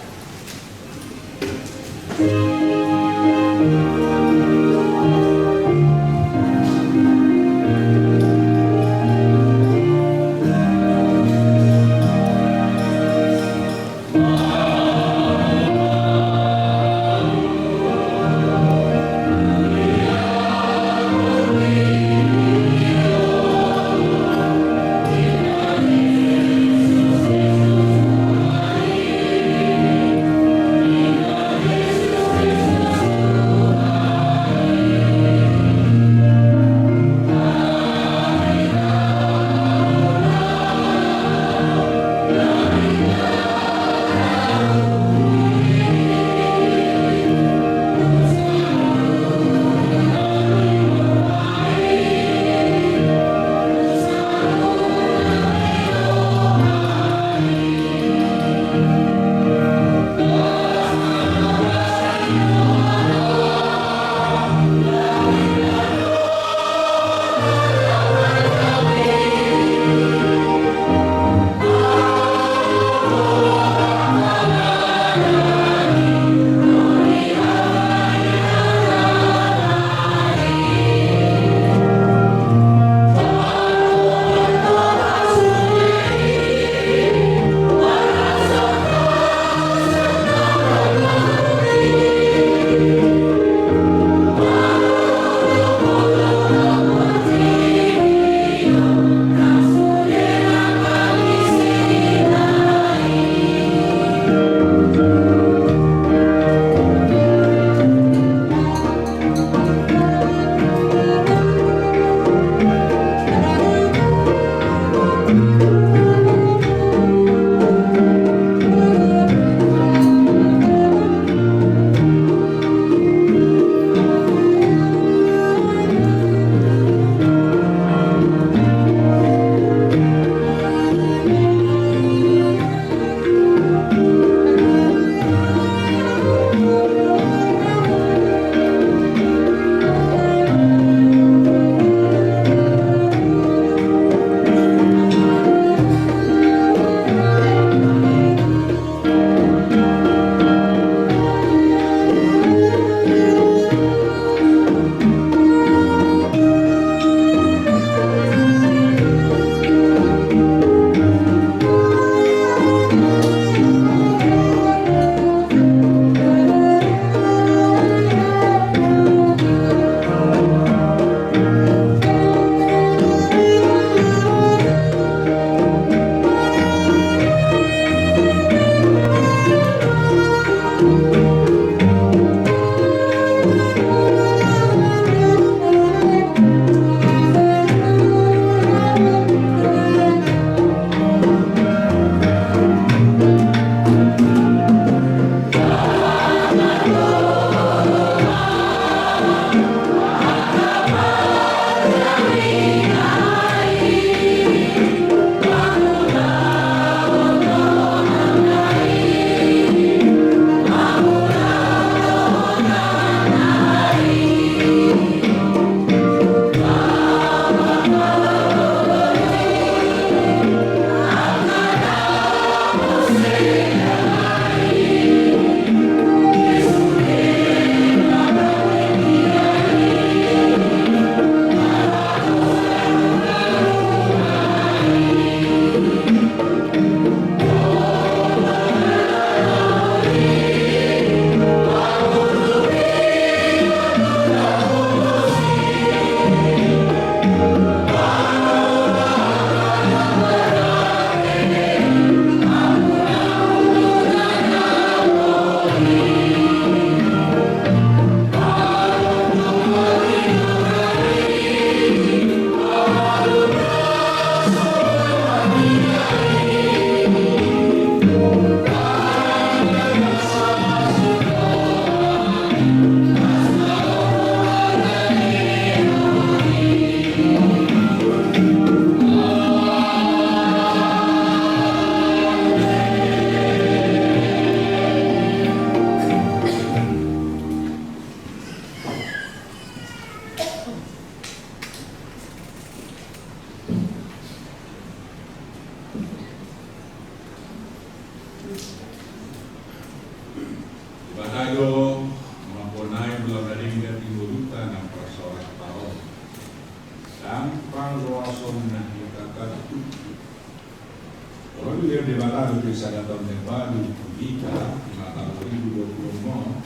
Dia Debata dope sada taon na baru tu hita, di mata dua ribu dua puluh enam,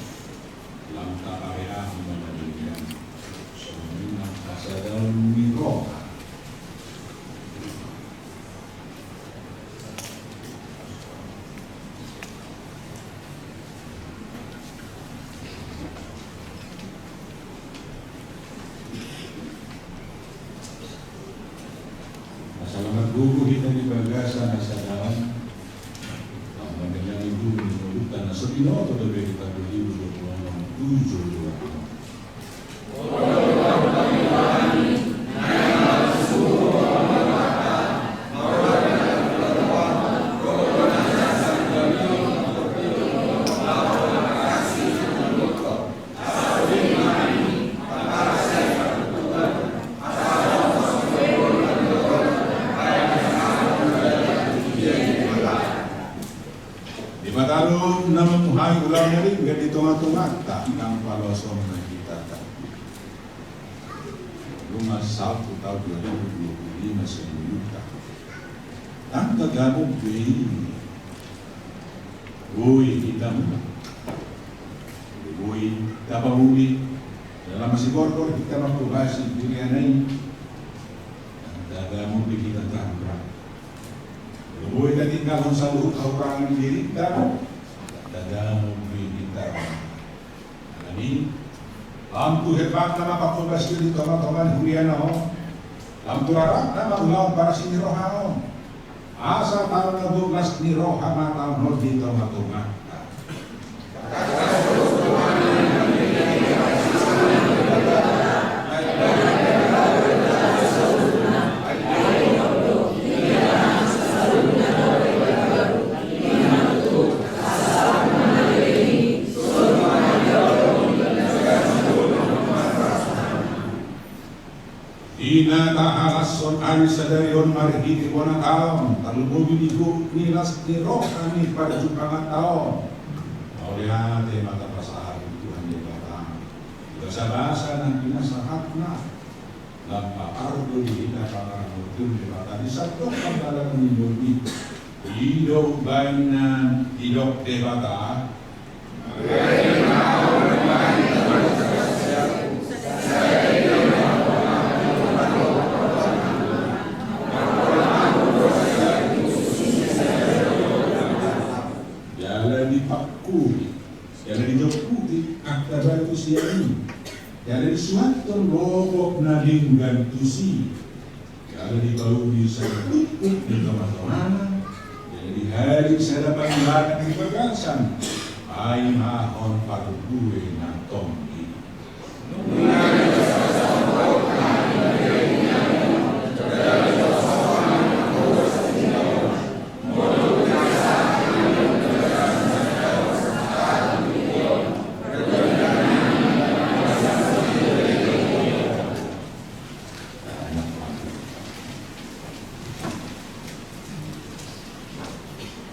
lam tapareahi ma na denggan. Songon i nang hasadaon ni roha. Asa lam margogo hita di bagasan hasadaon, lam mandengani guru ni ngolunta na so binoto dope di taon dua ribu dua puluh enam tu joloan on. Debata do na mamuhai ulaon na denggan di tonga-tonganta, nang paloasonna hita. Nunga salpu taon dua ribu dua puluh lima sian ngolunta. Nang tagamon be i. Boi hita mulak. Boi tapauli. Jala masigorgor hita mangkobasi huriana i. Nang tagamon be hita tanra. Boi tatinggalhon saluhut hahurangan ni dirinta. Nang tagamon be hita tanra. Alani, lam tu hebatna ma pangkobasion di tonga-tonga ni huriana on. Lam tu raratna ma ulaon parasi ni roha on. Asa tano las ni roha ma taon on di tonga-tonganta. Di na tahalashon ari sadari on marhite bona taon, tarlumobi di gok ni las ni roha ni parjumpanganta on. Mauliate ma tapasahat tu Tuhan Debata. Di basa-basa nang pinasahatna. Lam papardo di hita pangaramoti Debata di sandok pardalanan ni ngolu i. I do umbahen na didok Debata. Jala dipangkuri. Jala dijomputi angka batu sian i. Jala disuanhon rokok na denggan tusi. Jala dipauli sada pukpuk di tonga-tongana. Jala dihali sada pangilangan di bagasan. Paimahon parbue na tonggi.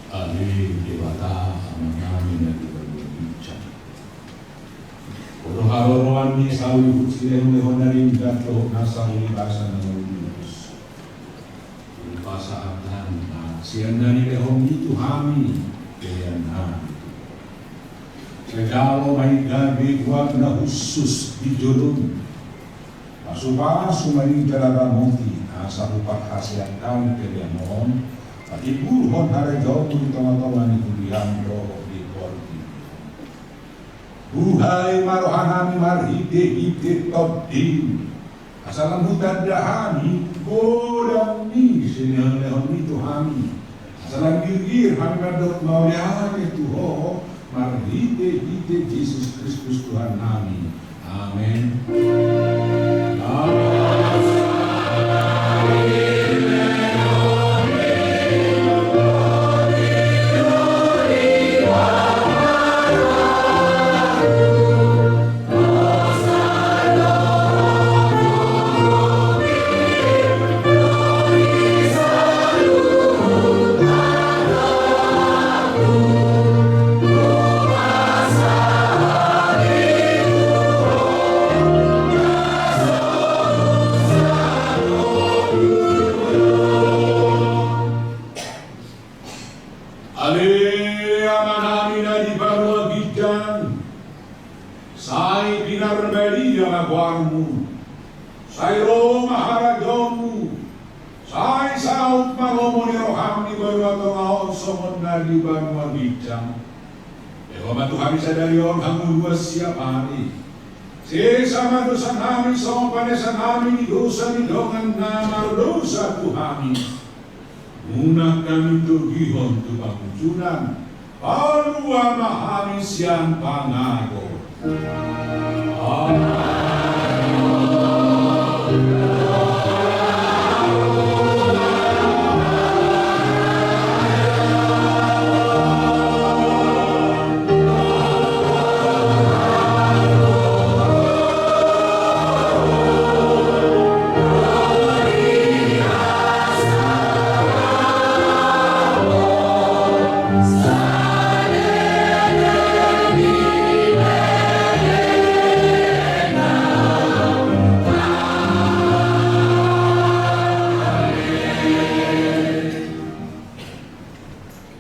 Ale Debata, Amanami na di banua ginjang. Ho do haroroan ni saluhut silehon-lehon na denggan dohot na saulibasa na mauliate. Hupasahat hami ma sian na nilehonmi tu hami, pelean nami. Jalo ma i gabe uap na hushus di jolomi. Pasu-pasu ma i jala ramoti, asa huparhaseang hami pelean on, patimbulhon harajaonmu di tonga-tonga ni huriam dohot di portibi on. Buhai ma rohanami marhite-hite Tondimi. Asa lam hutanda hami godang ni silehon-lehonmi tu hami. Asa lam girgir hami mandok mauliate tu Ho, marhite-hite Jesus Kristus Tuhannami. Amen. Amen. Sai pinarbadia ma goarmu, sai ro ma harajaonmu, sai saut ma lomo ni roham di banua tonga on songon na di banua ginjang. Lehon ma tu hami sadari on hangoluan siapari. Sesa ma dosanami songon panesanami di dosa ni dongan na mardosa tu hami. Unang hami togihon tu pangunjunan, palua ma hami sian pangago. Amen.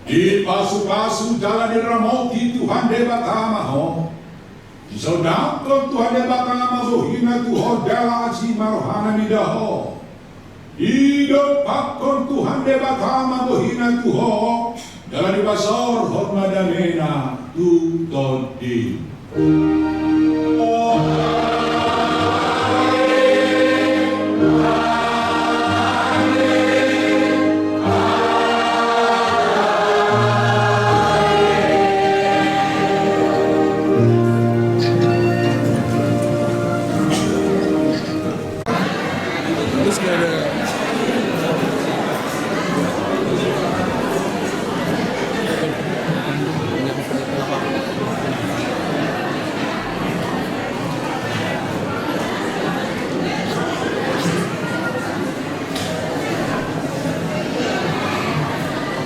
Dipasupasu jala diramoti Tuhan Debata ma ho. Disondangkon Tuhan Debata ma bohina tu ho jala asi ma rohana mida ho. Didompakkon Tuhan Debata ma bohina tu ho jala dipasaorhon ma damena tu tondim.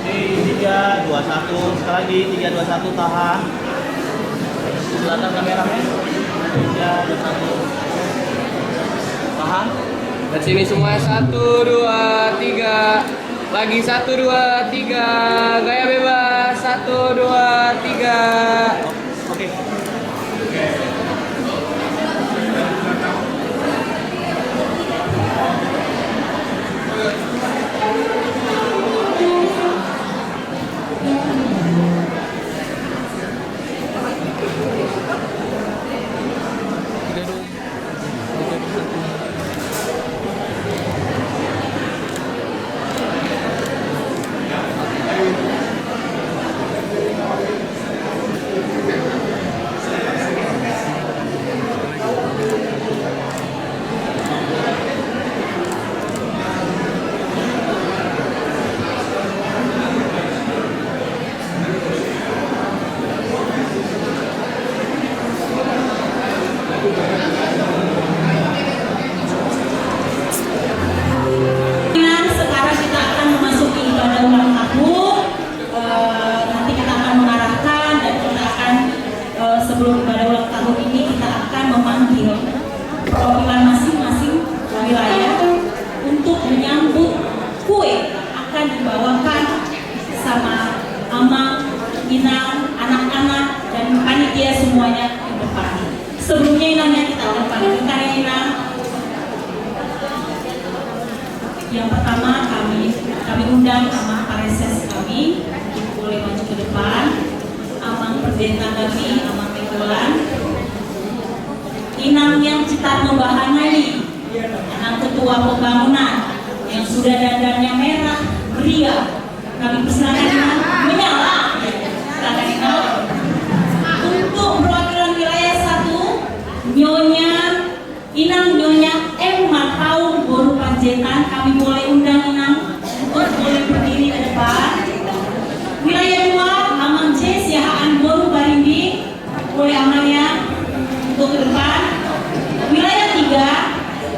Oke, tiga, dua, satu. Sekali lagi, tiga, dua, satu, tahan. Di belakang kamera, men. Tiga, dua, satu. Tahan. Dari sini semuanya, satu, dua, tiga. Lagi, satu, dua, tiga. Gaya bebas, satu, dua, tiga. Oke. Nah, sekarang kita akan memasuki ibadah ulang tahun. Eh, nanti kita akan mengarahkan dan kita akan, eh, sebelum ibadah ulang tahun ini, kita akan memanggil perwakilan masing-masing wilayah untuk menyambut kue akan dibawakan sama amang, inang, anak-anak, dan panitia semuanya ke depan. Sebelumnya inangnya kita akan panggilkan ya, Inang. Yang pertama kami, kami undang amang pareses kami untuk boleh maju ke depan. Amang pendeta kami, Amang Mingguan. Inang yang cita membahana ini, Inang ketua pembangunan yang sudah dandannya merah meriah. Kami persilakan Inang menyala. Silakan Inang. Untuk perwakilan wilayah satu, Nyonya, Inang Nyonya M Marpaung boru Panjaitan, kami boleh undang Inang untuk boleh berdiri ke depan. Wilayah dua, Amang J Siahaan boru Barinding. Boleh Amang ya, untuk ke depan. Wilayah tiga,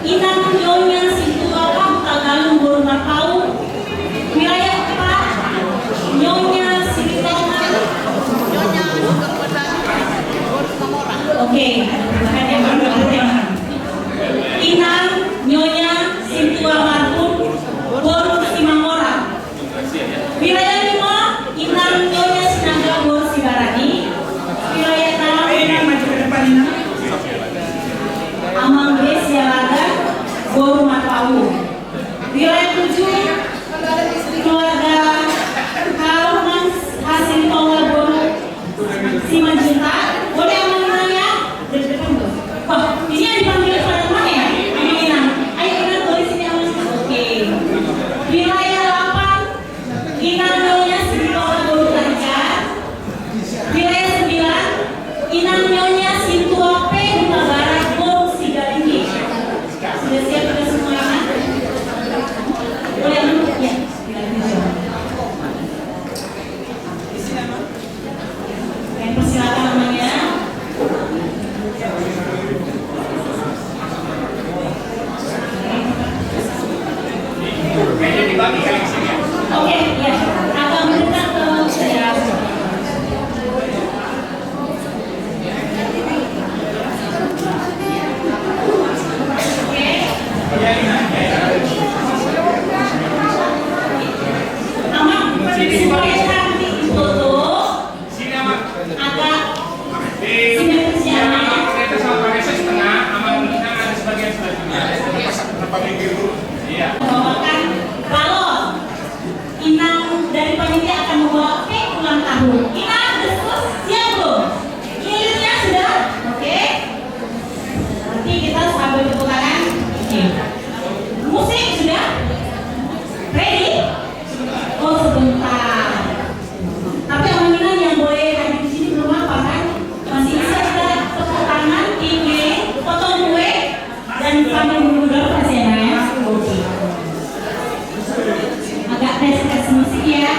Inang Nyonya Sintua Hutagalung boru Marpaung. Wilayah empat, Nyonya Sintua. Oke, ada perubahan ya, Bang? Inang Nyonya Sintua Marpaung boru Simangora. Wilayah lima, Inang Nyonya Sinaga boru Sibarani. Wilayah enam, Inang maju ke depan, Inang. Oke, ya. Agak mendekat ke, ya. Aman, supaya cantik foto. Agak simetris ya, Aman, ya. Kita sama pakai setengah, Aman, kita ada sebagian selanjutnya. Bawakan balon. Inang dari panitia akan membawa cake ulang tahun. Inang, Desus, siap belum? Lilinnya sudah? Oke. Nanti kita sambil tepuk tangan. Oke. Musik sudah? Ready? Oh, sebentar. Tapi Aman Inang yang boleh hadir di sini belum apa, kan? Masih bisa kita tepuk tangan, tim, potong kue. Dan sambil menunggu, masih enak ya? Oke. Agak tes-tes musik ya.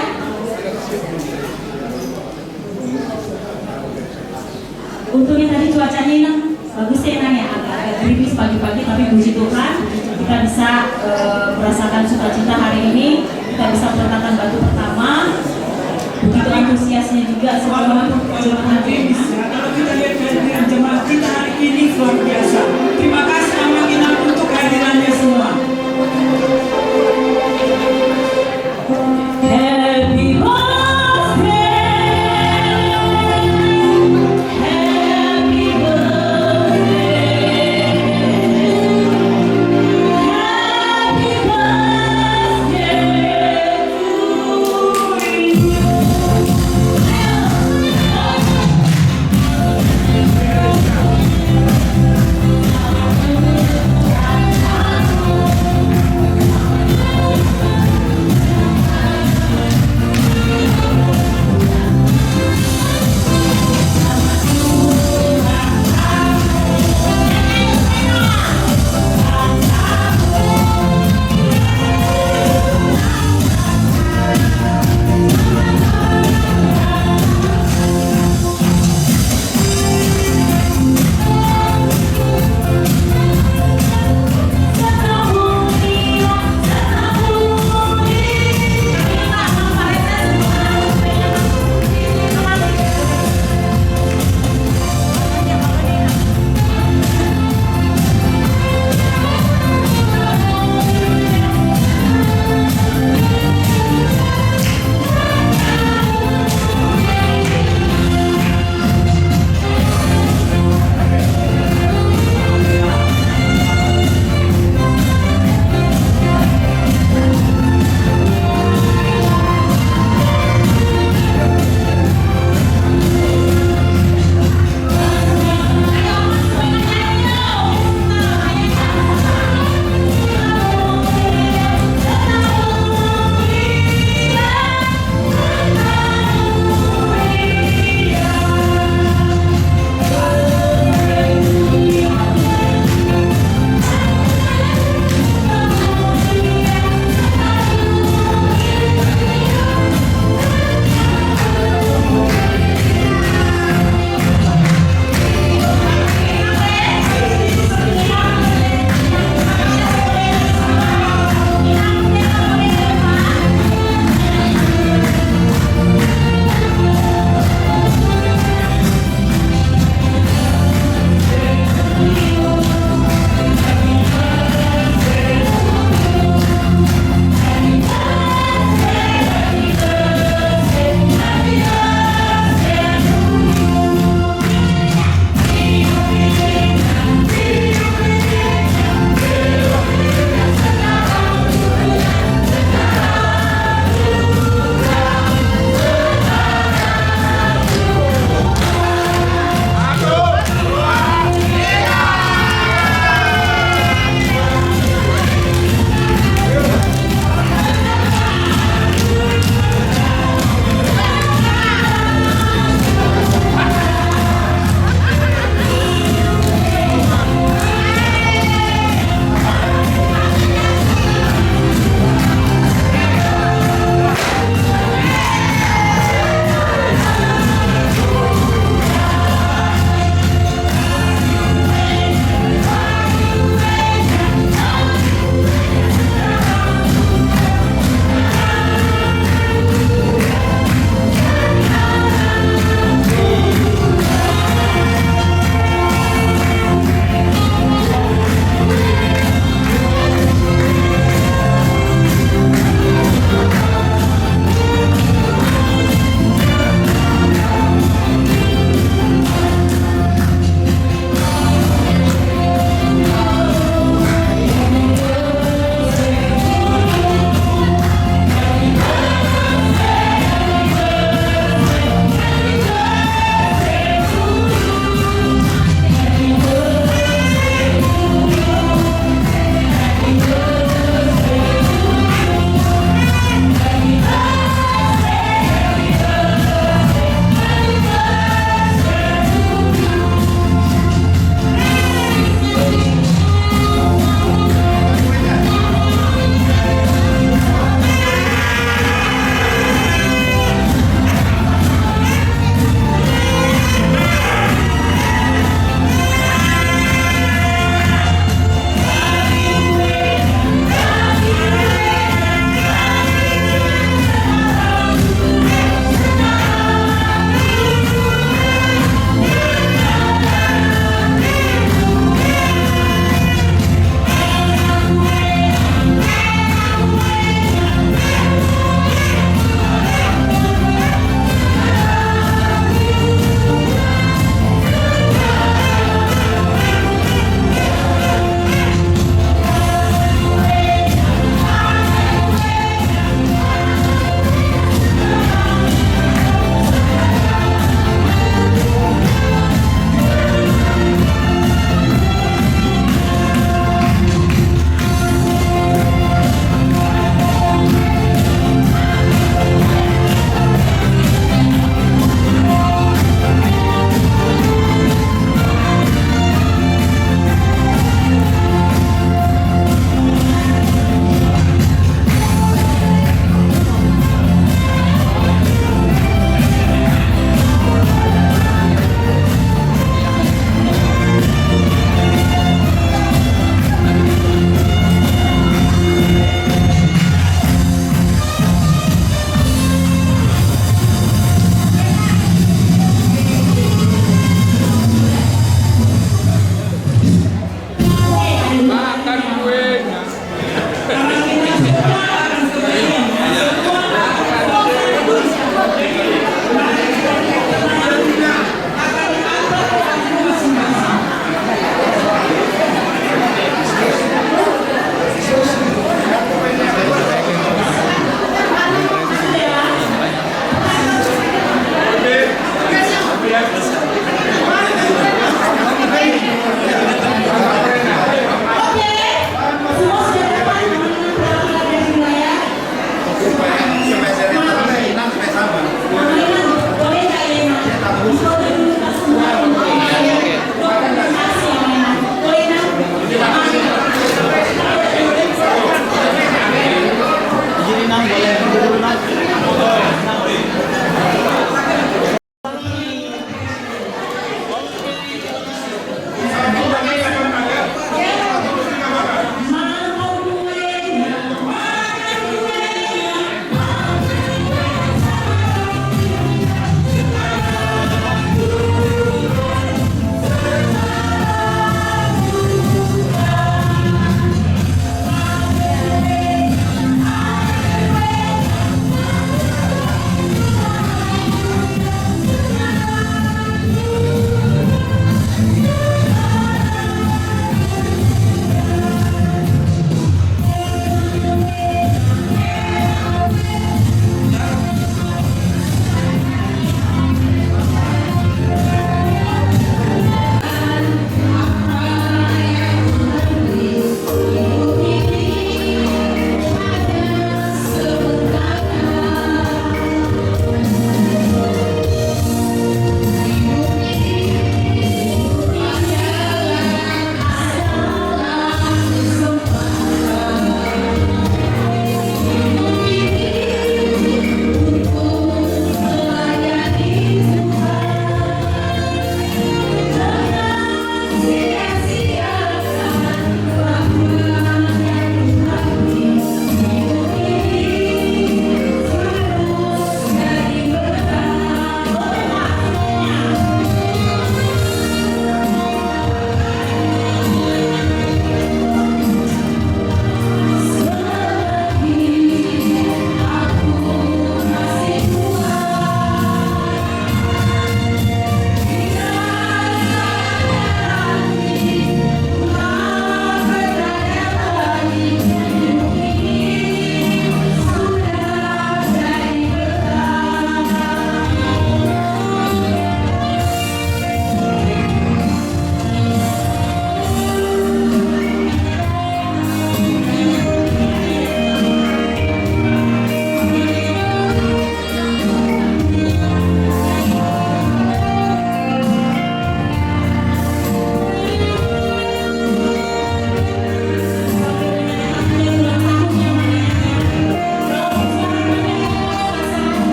Untungnya tadi cuacanya, Inang, bagus ya, Inang, ya? Agak-agak gerimis pagi-pagi, tapi puji Tuhan, kita bisa, eh, merasakan sukacita hari ini. Kita bisa peletakan batu pertama. Begitu antusiasnya juga semua jemaat. Kalau kita lihat kehadiran jemaat kita hari ini luar biasa. Terima kasih Aman Inang untuk kehadirannya semua. Happy birthday. Happy birthday, happy birthday.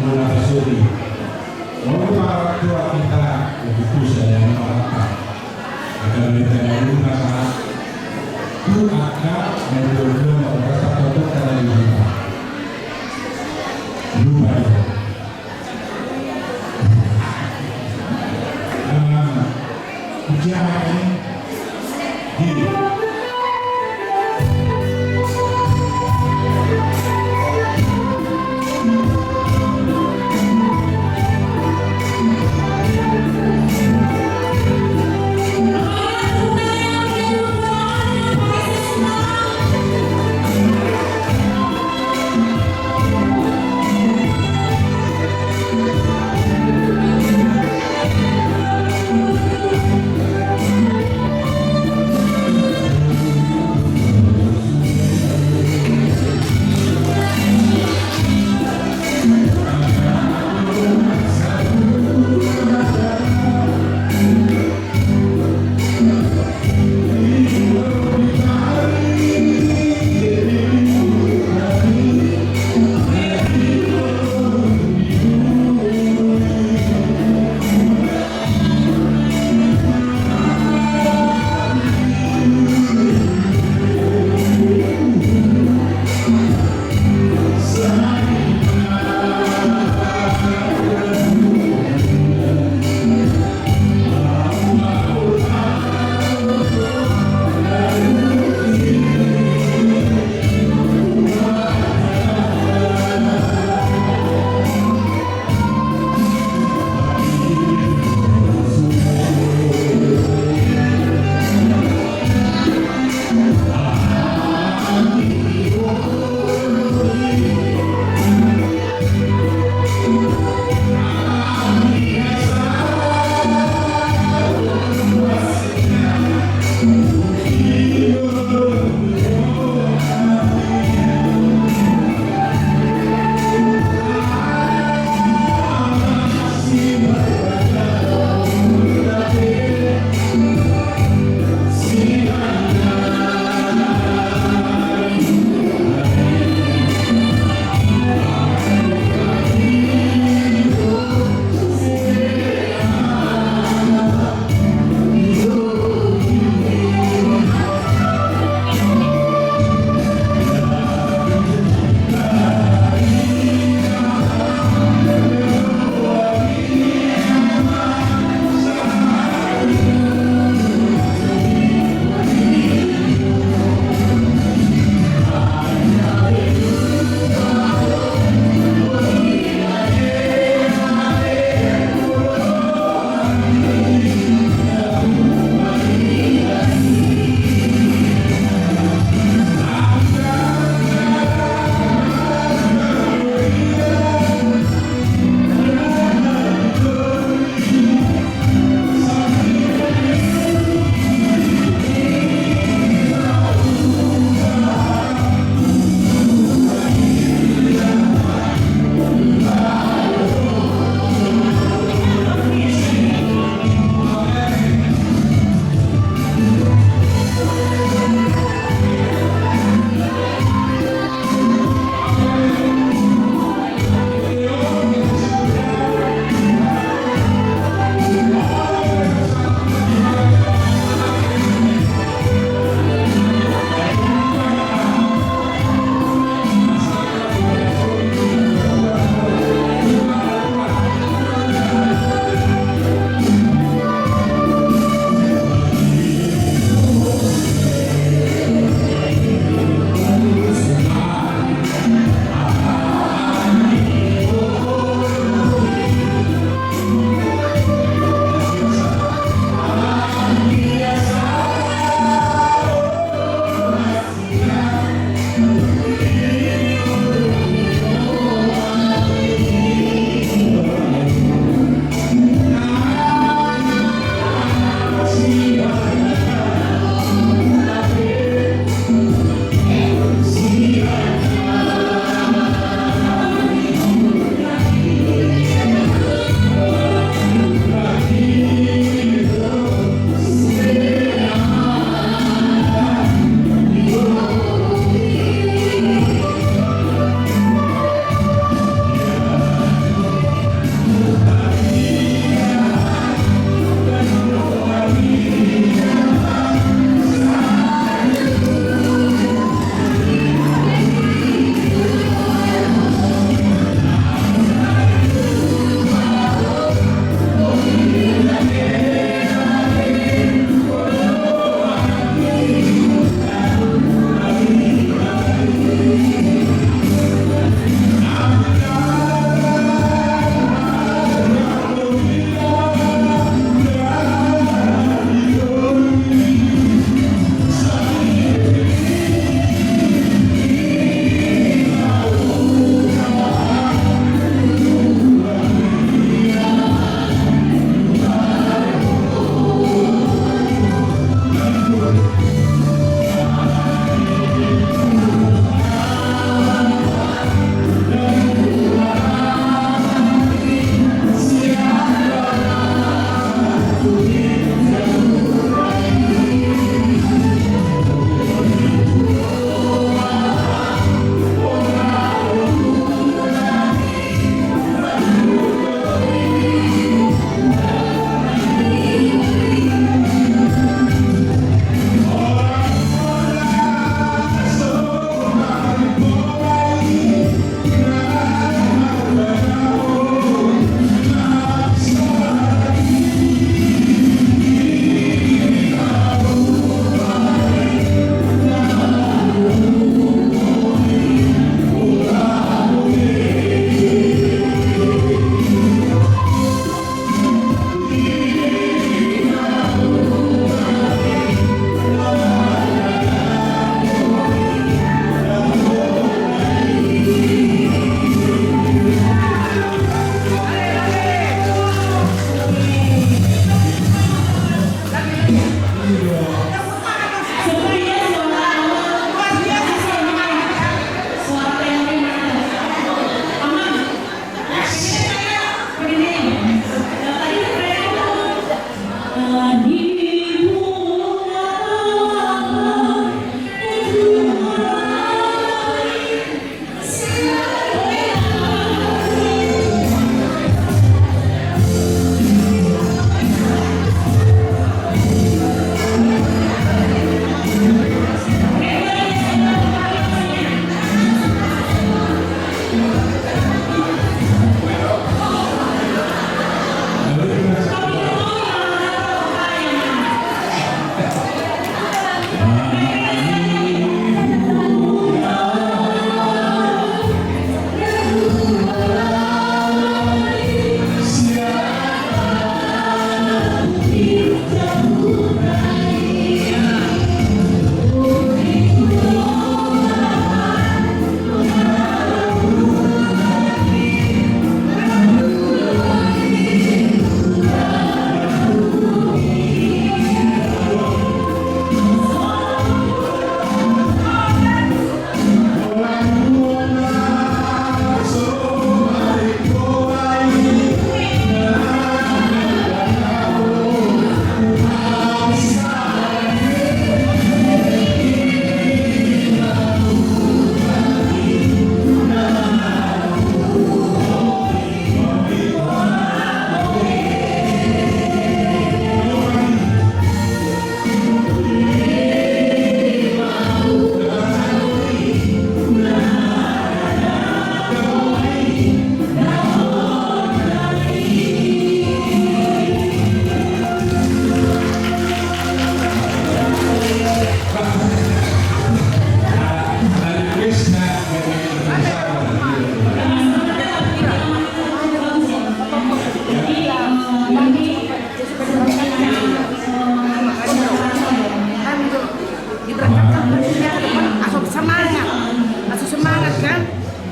bona pasodi. Molo martua kita, ya, itu saya yang martua. Agar kita yang lupa saat tu angka yang belum merasa cocok karena di rumah. Lupa ya. Ujian ini.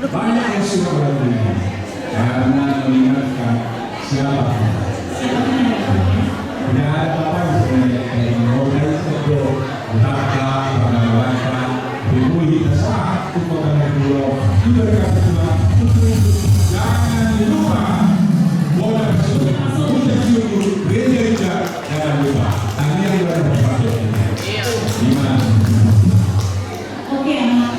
Banyak yang suka berhenti karena mengingatkan siapa kita. Tidak ada apa-apa yang bisa mengingatkan. Mau dari itu, neraka, neraka, bebuli, terserah. Itu kota yang dulu. Itu dari kata Tuhan. Jangan lupa. Mau dari situ. Udah situ. Gereja juga. Jangan lupa. Tanya di mana tempatnya. Di mana? Oke, anak.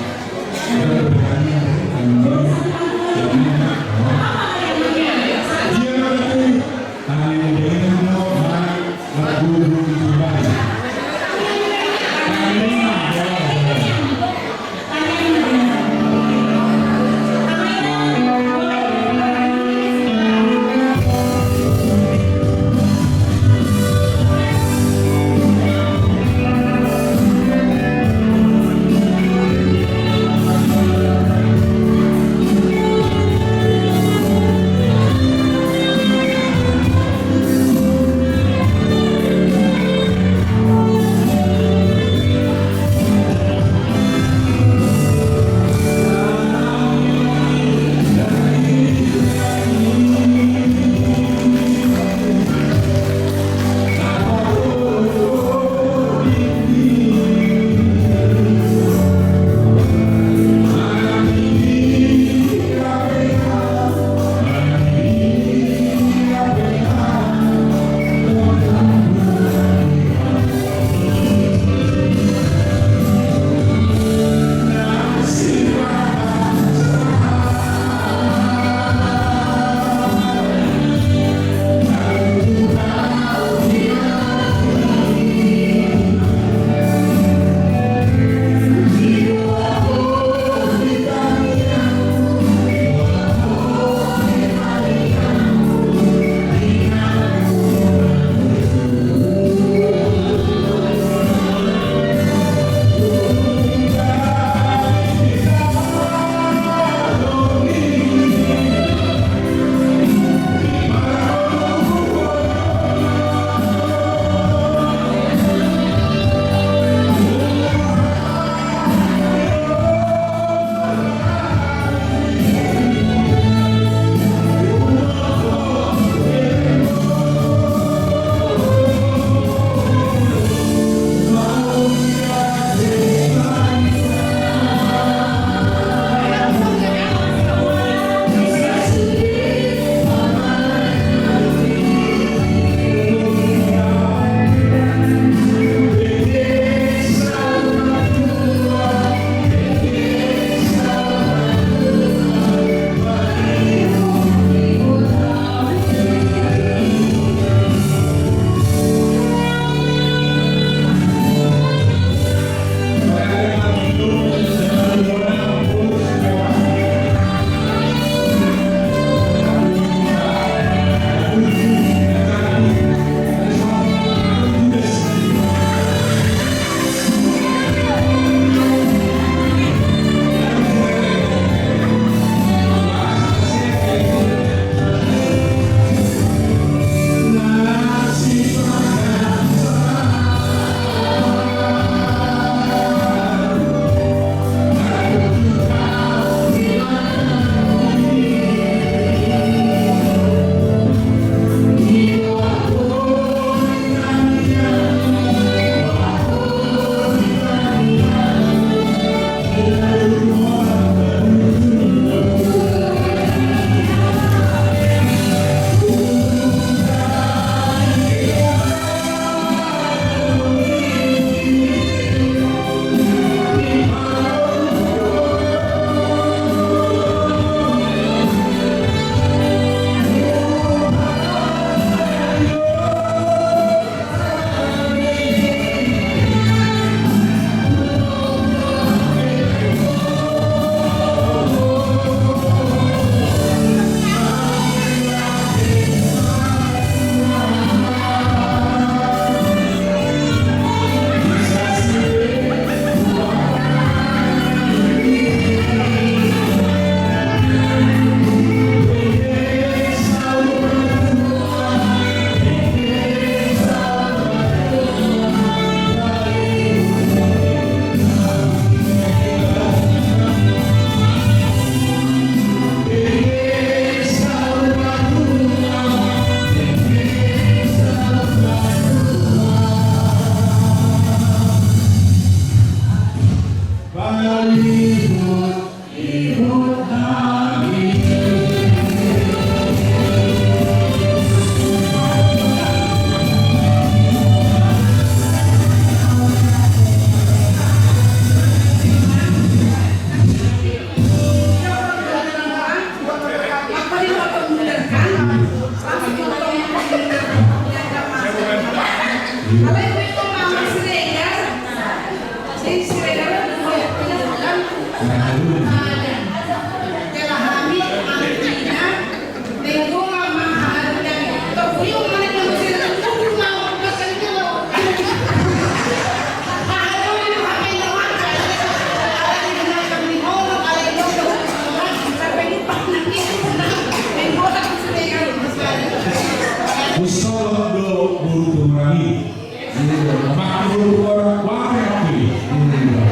Usaha do buru pemerani. Iya. Mak buru orang warna ini. Iya.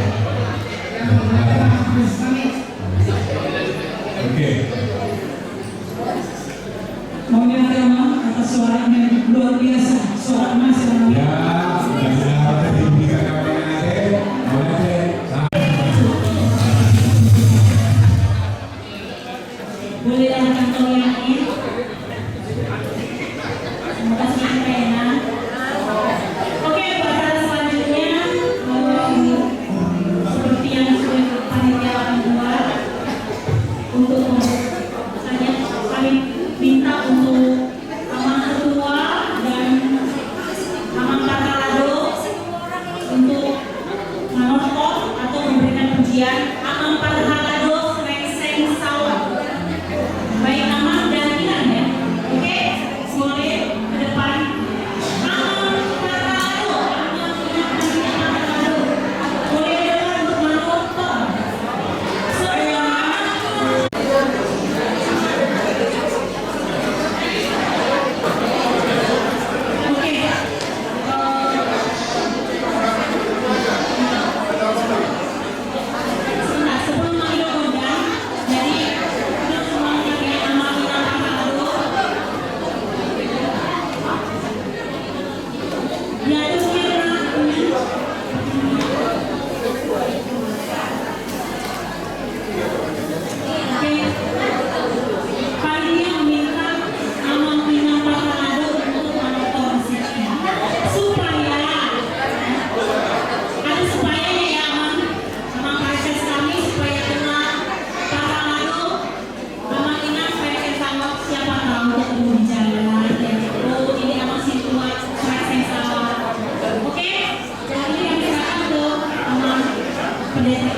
Oke. Mauliate, Amang, atas suaranya yang luar biasa, suara emas yang... Ya, dan sudah diberikan kepada Ade, mauliate. Boleh datang ke yang ini. Terima kasih, Kak Ena. Oke, buat acara selanjutnya, em, seperti yang sudah panitia buat, untuk pembukaannya, kami minta untuk Amang Ketua dan Amang Parhalado untuk menonton atau memberikan pujian Amang Parhalado Srengseng Sawa. Baik Amang dan Inang ya. Oke, boleh ke depan. Amang Parhalado, Amang Inang dan Parhalado. Boleh ke depan untuk menonton. Semua. Oke. Sebentar, sebelum mangido gondang, jadi, kita semua yang amal kita dulu. Ya, terus kita. Oke. Panitia meminta Amang Inang Parhalado untuk menonton. Supaya, ada supayanya ya, Amang. Amang Praeses kami, supaya kena Parhalado, Amang Inang Praeses Sawa, siapa tahu ketemu di jalan, ya. Oh, ini Amang Sintua Praeses Sawa. Oke? Jadi kami serahkan ke Amang Pendeta.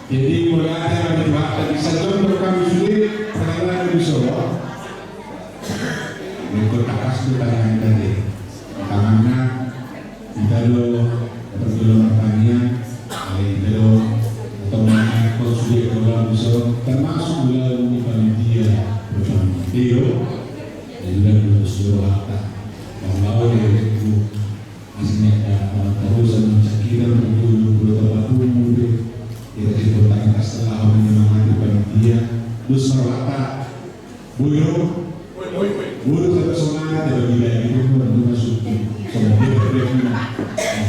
Jadi, mauliate ma di Tuhanta, bisa jongjong hami sude, parhalado di Solo. Mengko tangkas do tangiangta, di tanganna, hita do parjolo martangiang, alai hita do atau mangangkat sude, parhalado di Solo, termasuk ulaon ni panitia perpanitiaan. Jadi, dan terus do hata. Bang Bao, di Rengku. Aslinya, ya, orang terus sama sakit, orang tujuh puluh tahun, umur, kita sih buat tangkas lah, orang yang mengandung panitia, terus marwata, boyo, boyo, satu songan, ada bagi-bagi, itu, itu masuk, sama dia berbagi.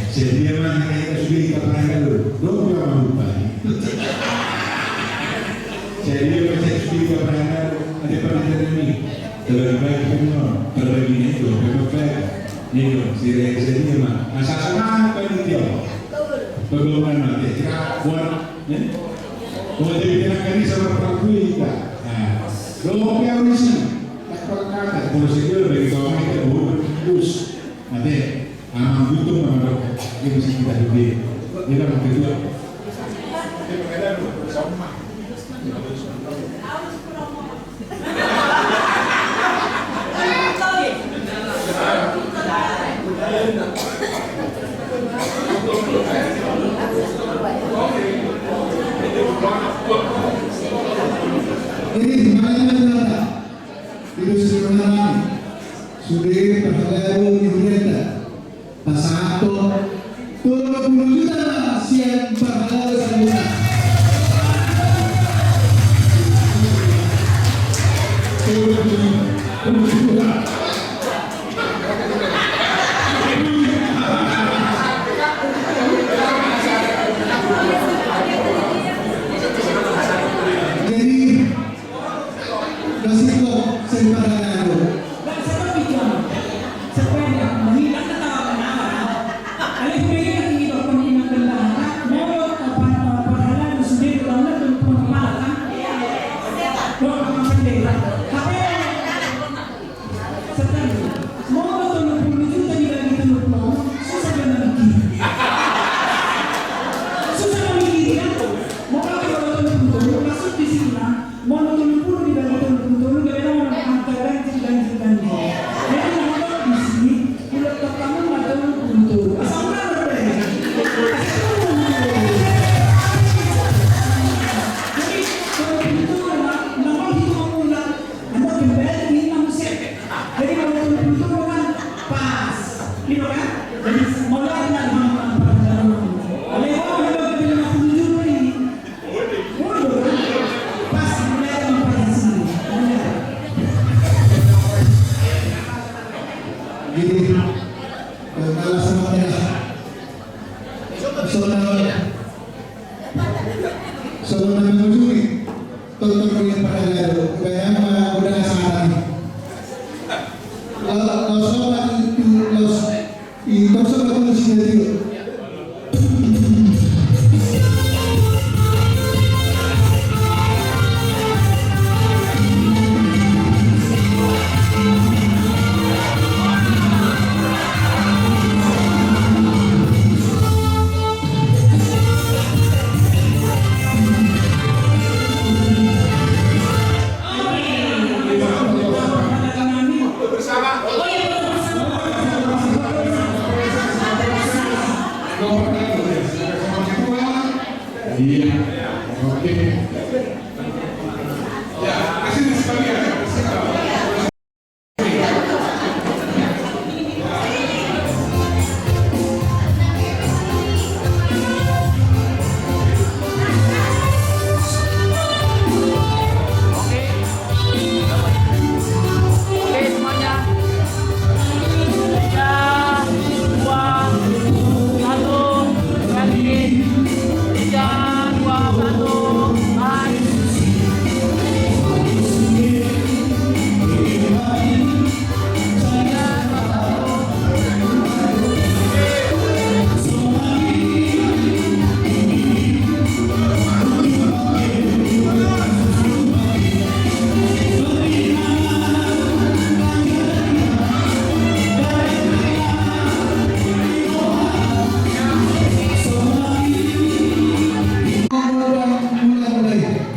Jadi, dia mah, kita sudah kita pernah dulu, dong, dia mah lupa. Jadi, dia mah, saya sudah kita pernah dulu, ada panitia ini. Terbagi-bagi, kan, no? Terbagi ini, itu, kan, no? Ini, no, si Reza ini, mah. Nah, sama, kan, dia, mah. Pedoman, mah, dia kira, buat, ya? Mau jadi kena kali sama perempuan, kita. Nah, lo mau piau di sini? Tak perlu kata, kalau saya jual bagi suami kita, bu, terus. Nanti, amang butuh, mah, dia mesti kita dulu. Dia kan, mau ketua. Jadi, makanya, Bapak, di dusun Manahan, sude parhalado ni hurianta. Pasahathon tolu pulu juta ma sian parhalado saluhutna. Tolu pulu juta. Jadi, Nasib kok sing pada ngadu. Bang, siapa bikin? Sepeda, menghilang ketawa menawa. Alih pengen tinggi kok pengen bendahara, mau apa, apa, apa, halal, sudah, udah, udah, udah, udah, udah, udah, udah, pendeta. Tapi, sekarang, mau tolu pulu juta dibagi tolu pulu, susah dia mikir. Susah mikir, ya. Mau kalau tolu pulu, masuk di sini, nah. Molo tolu pulu dibagi tolu pulu tolu, gabe nama angka ganjil, ganjil, ganjil. Jadi, molo di sini, ulang tahun ma tolu pulu tolu. Asal ulang, ulang, ulang. Jadi, tolu pulu tolu, ma, nama itu ulang. Anda kembali di enam set. Jadi, molo tolu pulu tolu kan pas. Gitu kan? Jadi, molo ada nama, nama, nama. Oleh itu, ada lima puluh tujuh ini. Jadi, eh, kalah sama ya. Saudara, saudara mengujungi, tonton di parhalado, bayang ma udah saat ini. Lo, lo sobat itu, lo I, torso ma tusi na tio. Iya. Oke. Ya, kasih sekalian. Oke, semuanya. Tiga, dua, satu. Lagi. Tiga, dua, satu. Hai. Mulai, mulai.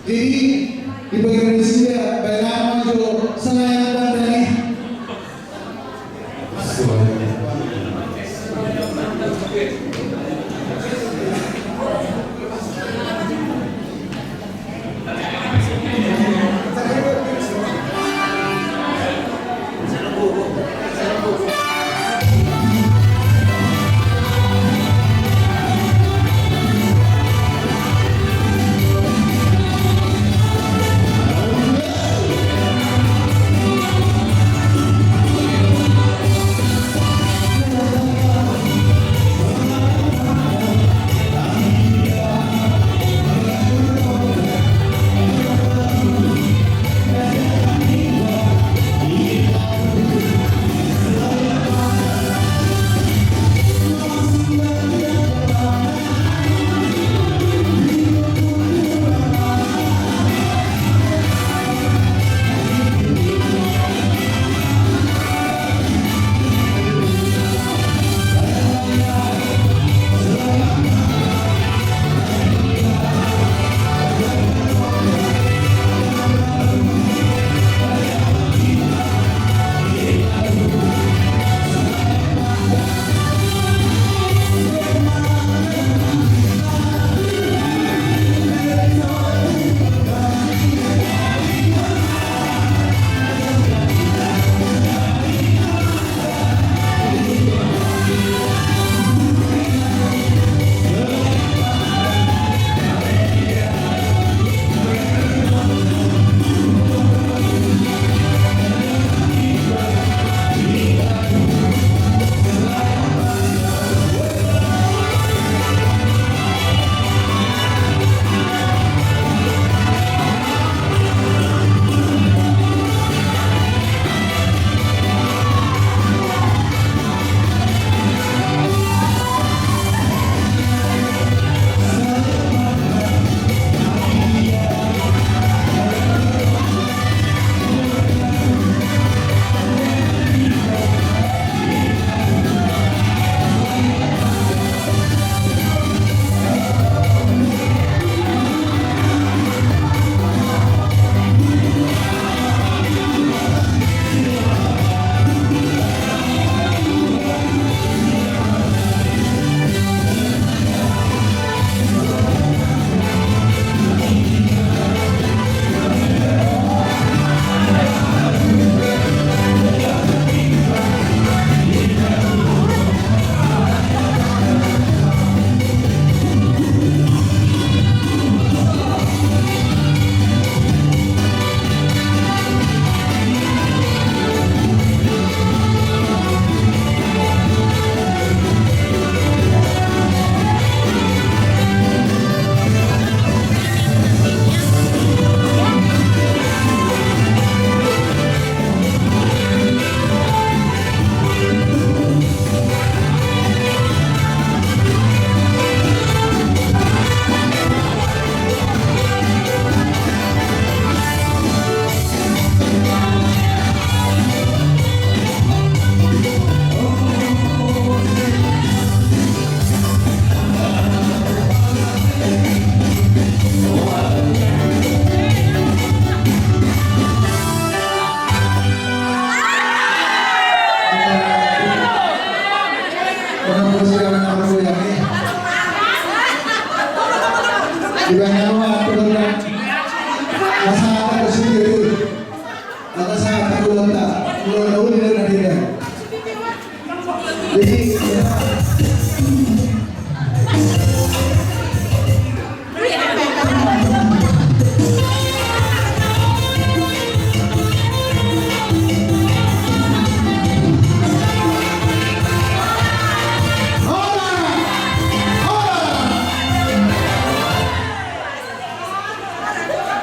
Jadi, di bagian di sini ya, baik nama jo, selain bandari.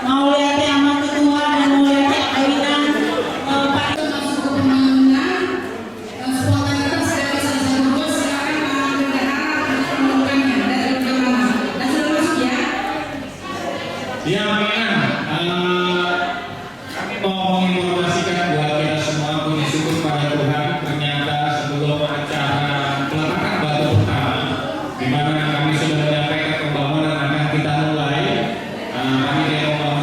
Mauliate Amang Ketua dan mauliate Amang Kawinan, eh, Pak. Masuk ke pembangunan, eh, spontanitas dari salah satu bos, silakan Pak Bendahara untuk mengumumkannya dari Bendahara. Dan sudah masuk ya? Ya, Bang Ian. Eh, kami mau menginformasikan buat kita semua, puji syukur pada Tuhan, ternyata sebelum acara peletakan batu pertama, di mana kami sudah menyampaikan pembangunan akan kita mulai, eh, kami tidak mau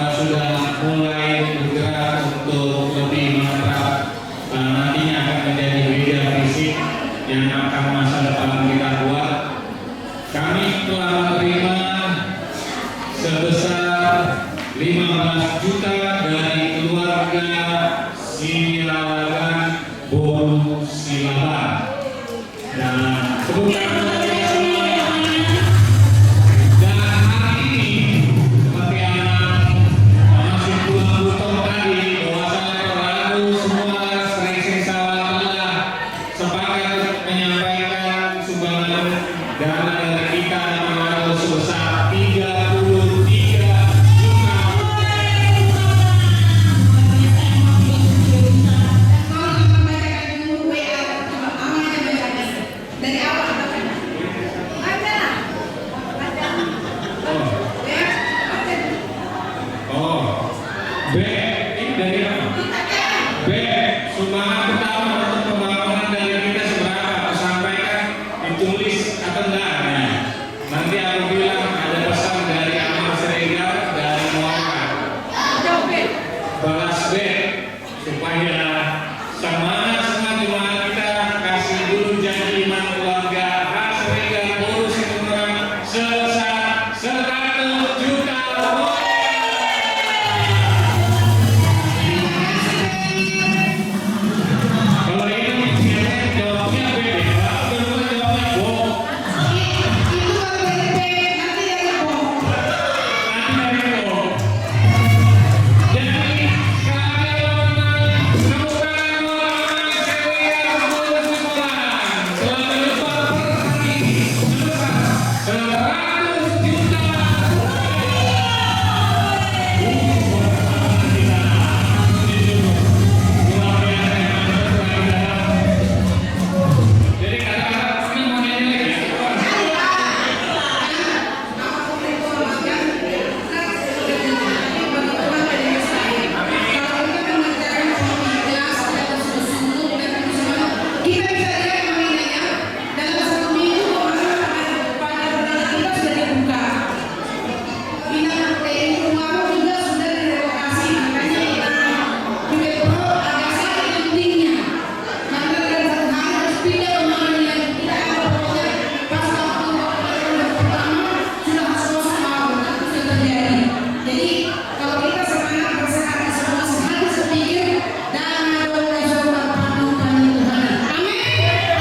terjadi. Jadi, kalau kita semangat bersemangat, sehati sepikir, dan ada oleh sobat padu padu Tuhan. Amin.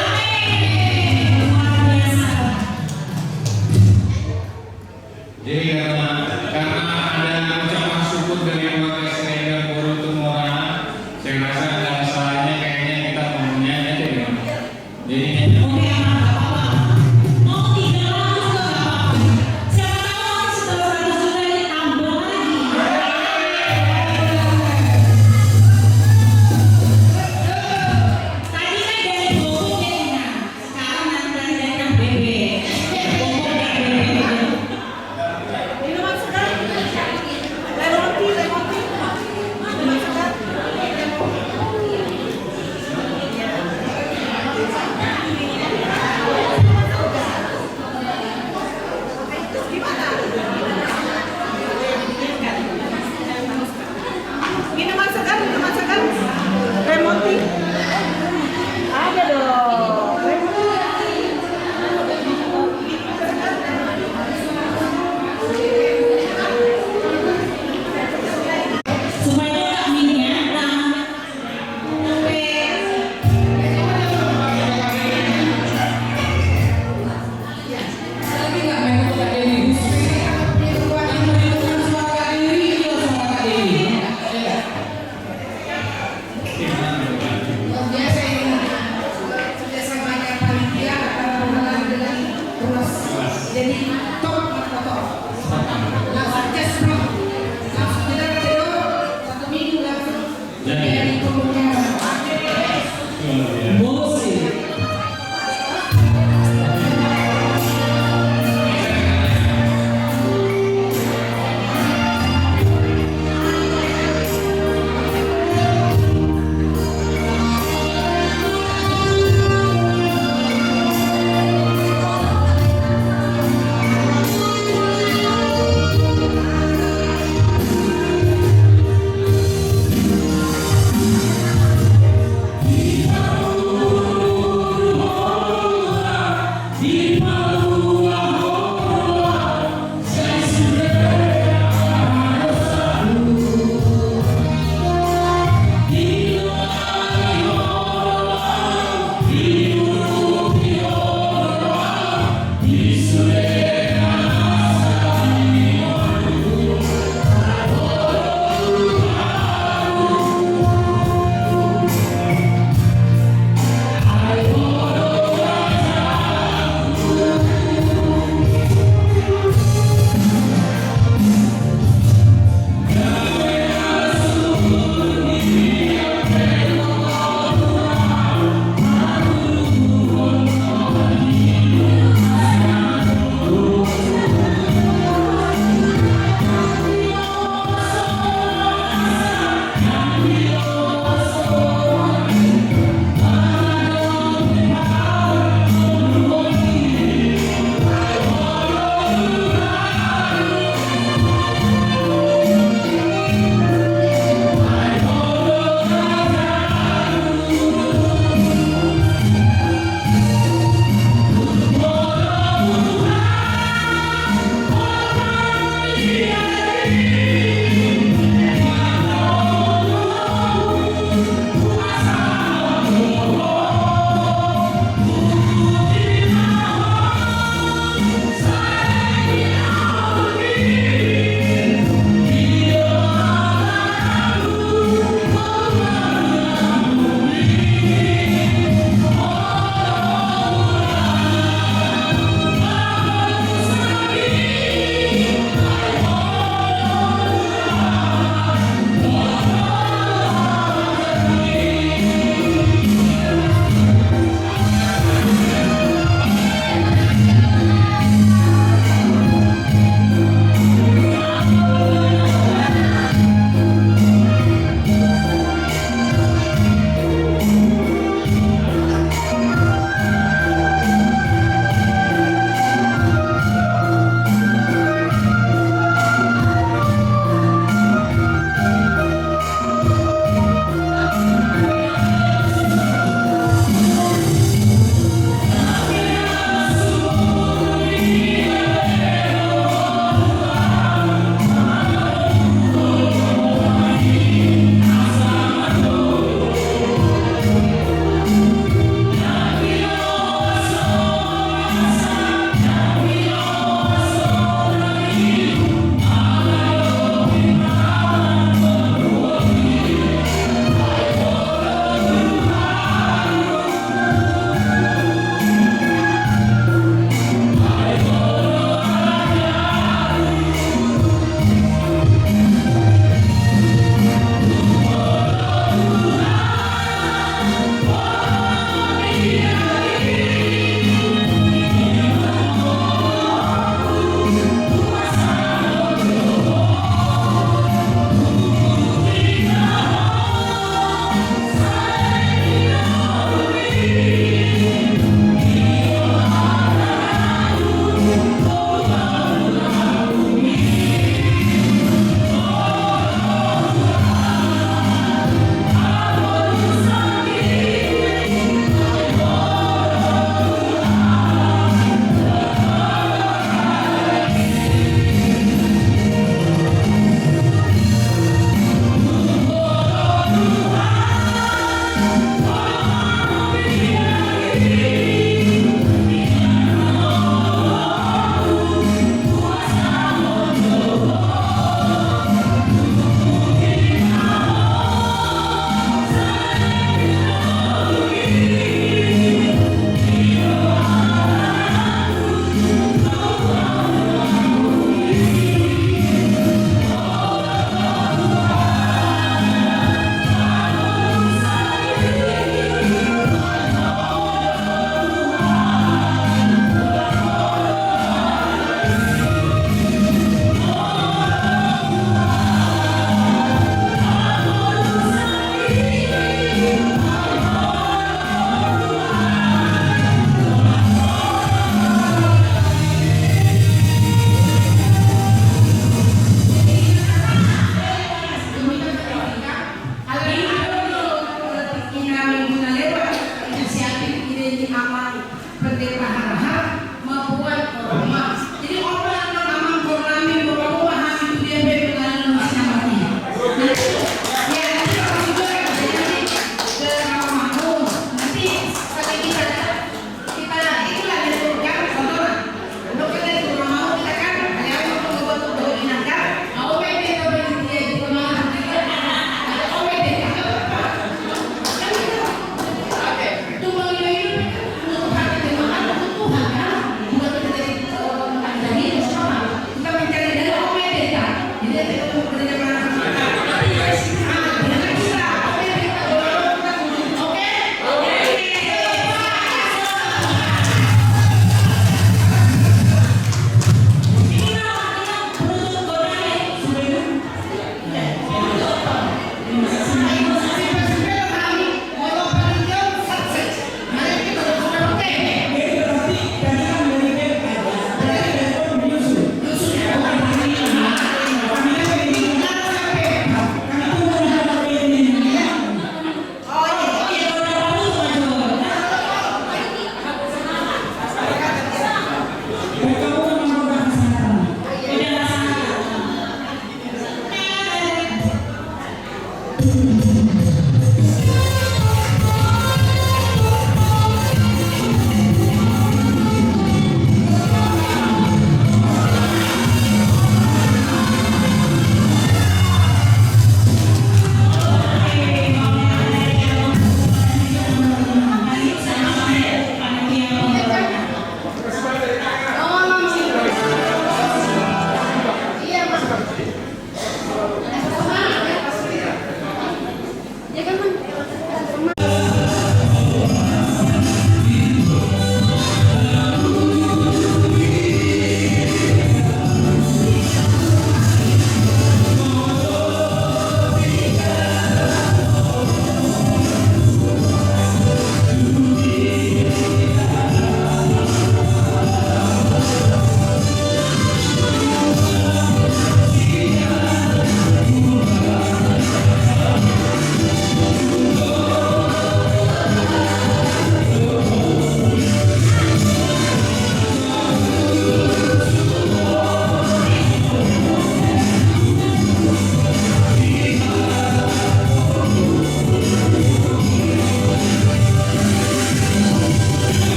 Amin. Luar biasa. Jadi karena, karena ada ucapan syukur dari keluarga Siregar Boru Tumora, saya rasa nggak ada salahnya kayaknya kita mau nyanyi aja ya. Jadi oke, aman, nggak apa-apa. Mau tiga lagu juga nggak apa-apa. Siapa tahu nanti setelah seratus juta ini tambah lagi. Tadi kan dari Bogor ya, Ina. Sekarang nanti dari Bogor ya, bebek. Minuman segar. Lemon tea, lemon tea.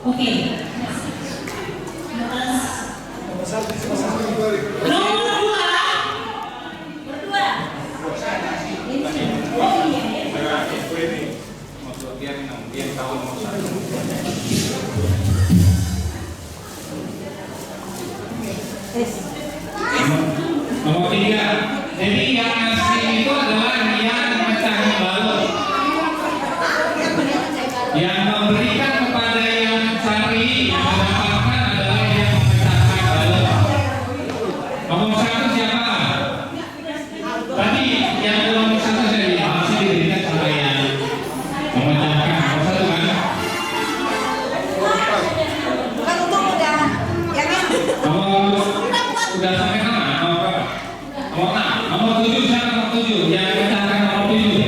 Oke. Nomor dua. Nomor dua. Oh, iya, iya. Nomor tiga. Jadi yang ngasih itu adalah yang mecahin balok. Yang memberikan kepada yang cari, yang mendapatkan adalah yang memecahkan balok. Nomor satu siapa? Tadi yang nomor satu saya masih diberikan sama yang memecahkan. Nomor satu kan? Bukan untuk udah, yang ini. Nomor, udah sampai mana? Nomor berapa? Nomor enam. Nomor tujuh siapa? Nomor tujuh. Yang pecahkan nomor tujuh.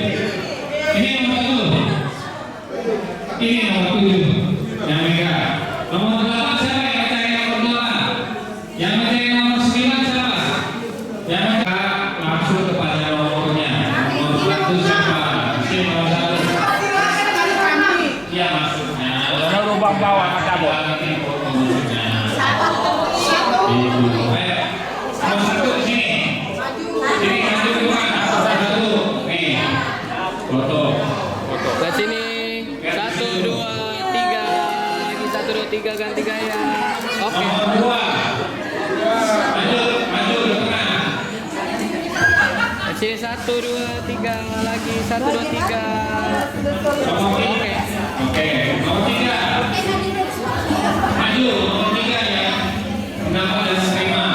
Ini nomor tujuh. Ini nomor tujuh. Yang megang. Nomor delapan siapa yang mecahin nomor delapan? Yang mecahin nomor sembilan siapa? Yang megang langsung kepada nomornya. Nomor satu siapa? Sini nomor satu. Iya, maksudnya. Kalau lubang bawah, kata bos. Itu. Ayo. Nomor satu di sini. Sini, maju dulu, Bang. Nomor satu. Nih. Foto. Foto. Ke sini. Satu, dua, tiga. Lagi satu, dua, tiga, ganti gaya. Oke. Nomor dua. Maju, maju ke tengah. Ke sini, satu, dua, tiga. Lagi satu, dua, tiga. Nomor tiga. Oke. Oke, nomor tiga. Maju, nomor tiga ya. Nama dan terima.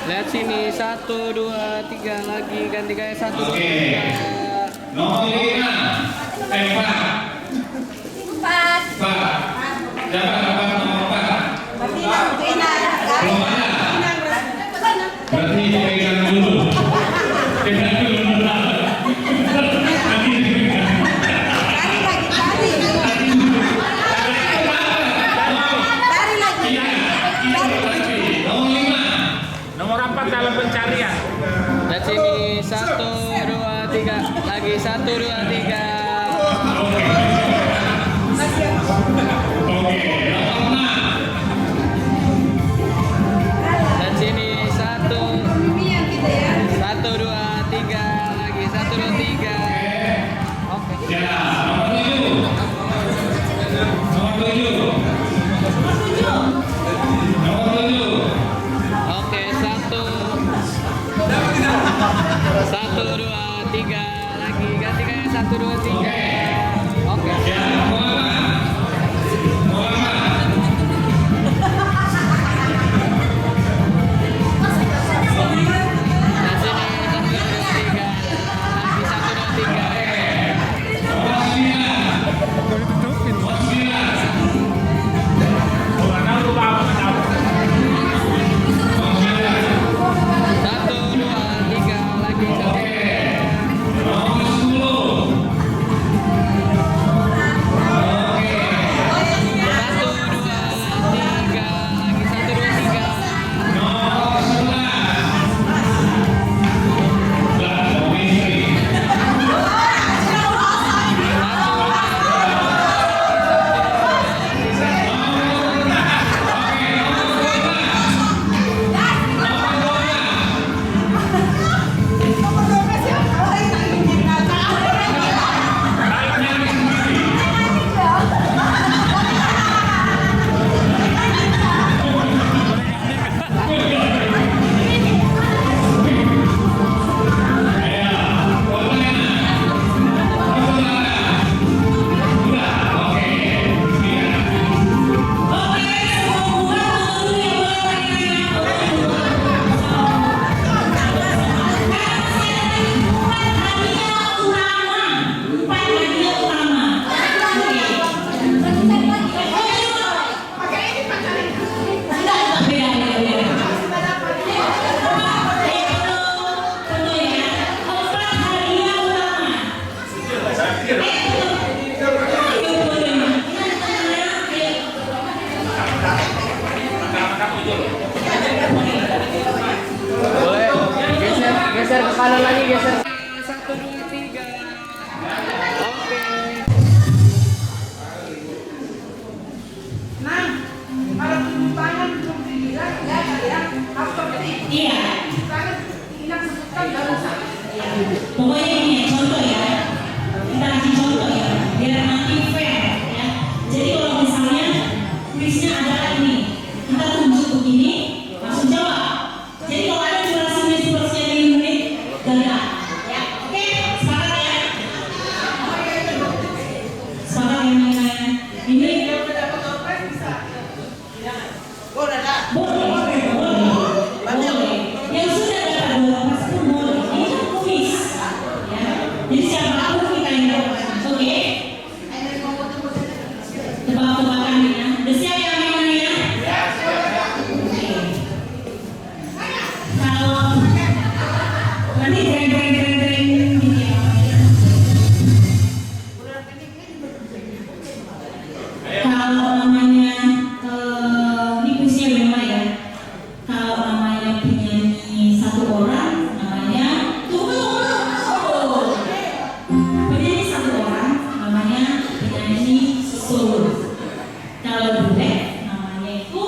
Lihat sini, satu, dua, tiga, lagi ganti gaya, satu, dua, tiga. Oke. Nomor lima, empat. Empat. Empat. Dapat, dapat nomor empat. Berarti Inang, Inang. Belum ada. Inang, berarti. Berarti pegang dulu. Pegang dulu. Nanti dipegang. Cari lagi, cari. Cari lagi. Iya, iya, cari. Nomor lima. Nomor empat dalam pencarian. Lihat sini, satu, dua, tiga. Lagi, satu, dua, tiga. Lihat sini, satu. Satu, dua, tiga. Lagi, satu, dua, tiga. Oke. Ya, nomor tujuh. Nomor tujuh. Nomor tujuh. Oke, satu. Satu, dua, tiga. Lagi, ganti gaya, satu, dua, tiga. Oke. Oke. Ya, nomor delapan. Nomor delapan. Nah, sini, satu, dua, tiga. Lagi, satu, dua, tiga. Nomor sembilan. Nomor sembilan. Iya. Pokoknya ini ya, contoh ya. Kita kasih contoh ya, biar nanti fair ya. Jadi kalau misalnya kuisnya adalah ini, kita tunjuk begini, langsung jawab. Jadi kalau ada durasinya seperti lima menit, gagal. Ya, oke, sepakat ya? Sepakat ya, main-main. Ini boleh, boleh, boleh. Yang sudah dapat dua belas pun boleh. Ini kan kuis. Ya. Jadi siapapun kita yang dapat. Oke? Tebak-tebakan nih ya. Udah siap ya, main-main ya? Oke. Kalau nanti jreng, jreng, jreng, jreng, gitu ya. Kalau namanya, eh, ini kuisnya udah mulai ya. Kalau namanya penyanyi satu orang, namanya, tunggu, tunggu, tunggu. Penyanyi satu orang, namanya penyanyi solo. Kalau duet, namanya itu,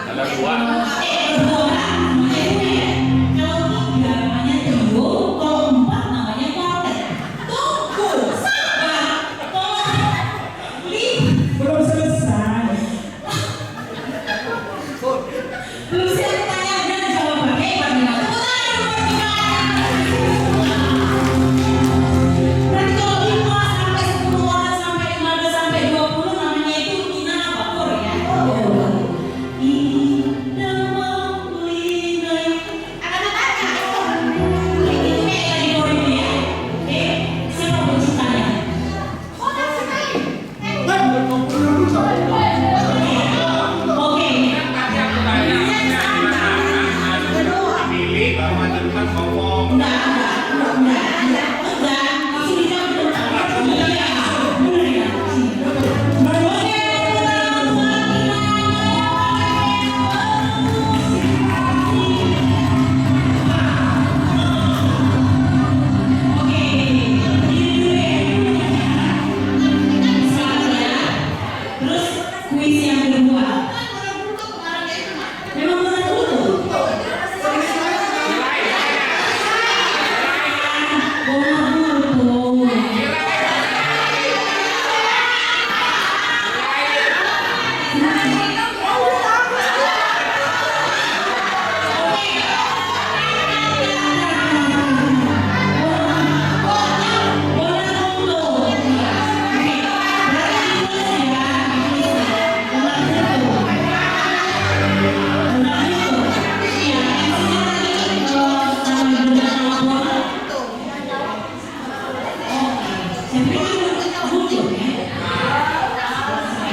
kalau dua, eh, kalau dua orang, namanya duet. Kalau tiga, namanya trio. Kalau empat, namanya kuartet. Tunggu, sabar. Kalau lima, belum selesai. Belum siap tanya, udah jawab pakai, pakai. Tepuk tangan dulu buat kita. Berarti kalau lima sampai sepuluh orang, sampai lima belas, sampai dua puluh, namanya itu ina apa? Kor ya? Ina, ina. Ada namanya? Itu kayak tadi kor itu ya? Oke, siapa penciptanya? Terus kuis yang kedua. Memang benar betul. Benar betul.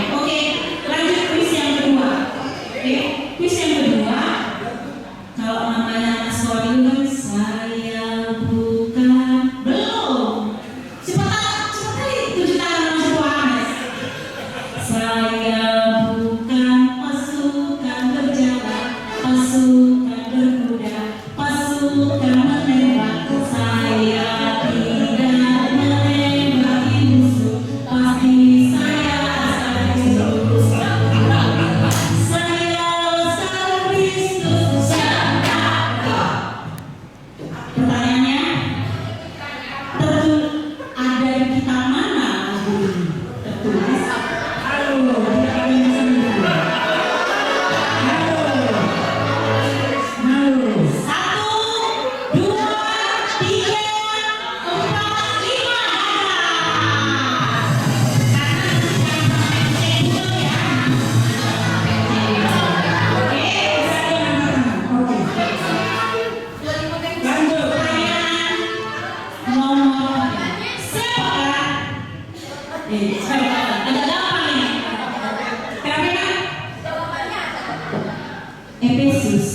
Oke, lanjut kuis yang kedua. Oke, kuis yang kedua. Kalau namanya anak sekolah minggu kan, saya bukan, belum. Cepat, cepat kali, tujuh tangan masih panas. Saya bukan pasukan berjalan, pasukan berkuda, pasukan menembak. Saya tidak menembaki musuh, pasti saya akan jurus. Saya Kristus. Pertanyaannya, tertu-, ada di kitab mana lagu ini tertulis? Halo, tidak ada yang bisa menjawab. Halo. Halo. Satu, dua, tiga, empat, lima. Gagal. Karena nanti jangan sampai cek dulu ya. Oke, bisa diangkat tangan. Oke. Lanjut, pertanyaan nomor, siapakah? Eh, agak gampang ini. Kenapa, Kak? Efesus.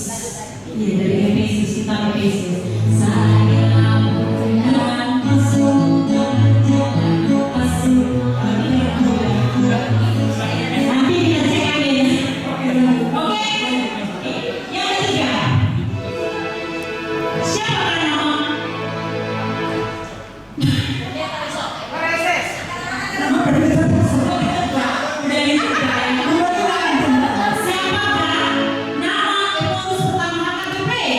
Iya, dari Efesus, kitab Efesus. Saya bukan pasukan, pasukan. Nanti kita cek lagi ya. Oke. Yang ketiga. Siapa nama? Siapakah nama Paulus pertama H K B P?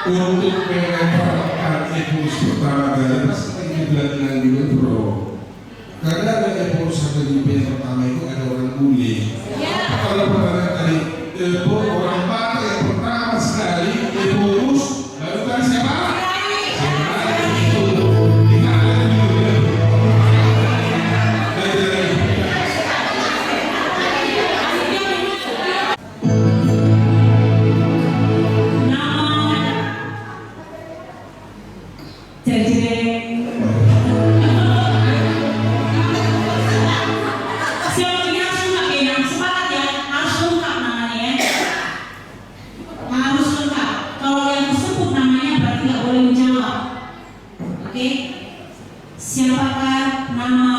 Untuk mengantarkan Epaus pertama kali, pasti kita bilang dengan dulu, bro. Karena ada Epaus satu di yang pertama itu ada orang bule. Kalau pertama kali, Epaus, orang Batak yang pertama sekali, Epaus, baru kali siapa? Siapa? Itu. Kita ada di dulu, ya. Baik, baik. Nama. Jeng, jeng. Siap, ini harus lengkap ya, Nang. Sepakat ya, harus lengkap namanya ya. Harus lengkap. Kalau yang disebut namanya berarti nggak boleh menjawab. Oke? Siapakah nama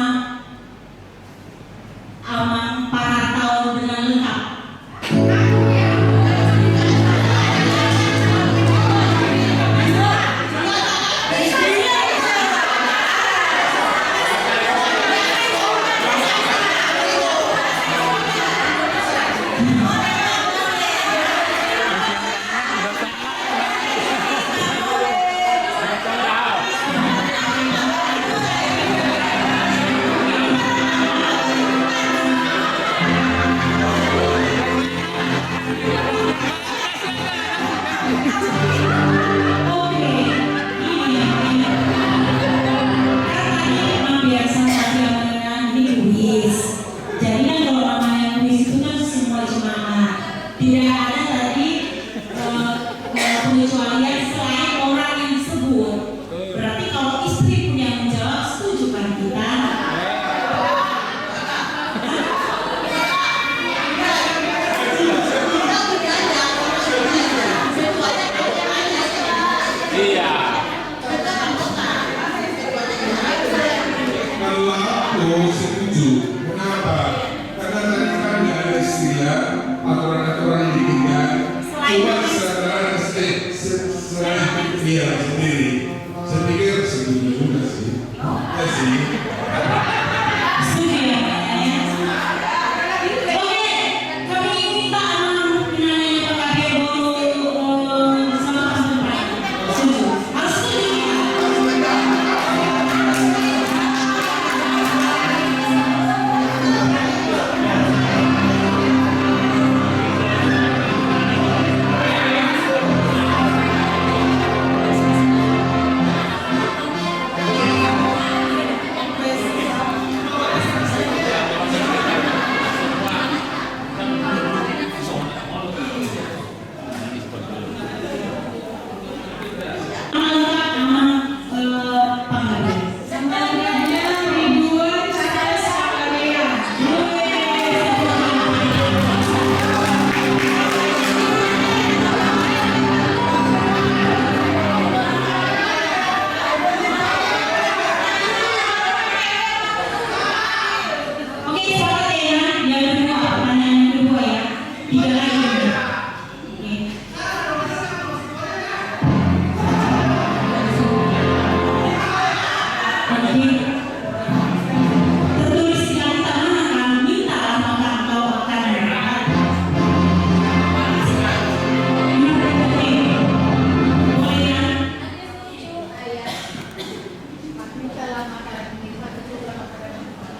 Amang Parataon dengan lengkap. Oke, ini ya, ini. Kan tadi memang biasa saja mengenai ini kuis. Jadi kan kalau namanya kuis itu kan semua jemaat. Tidak ada tadi, eh, eh, pengecualian selain orang yang disebut. Berarti kalau istri pun yang menjawab, setuju kan kita? Iya. Kalau aku setuju, kenapa? Karena tadi kan ada istilah aturan-aturan yang ditinggal. Selain cuma itu. Secara, se-, se-, selain itu, iya, sendiri. Saya pikir setuju juga sih. Ya sih. Setuju ya, Pak, ya? Oke, kami minta Amang Inangnanya Pak Kabid Boru, eh, selamat sampai. Setuju. Harus setuju. Oke, sabar ya, yang kedua, pertanyaan yang kedua ya. Tiga lagi. Oke. Oke. Tertulis di dalam tangan akan minta maka engkau akan mendapat. Oke. Boleh ya?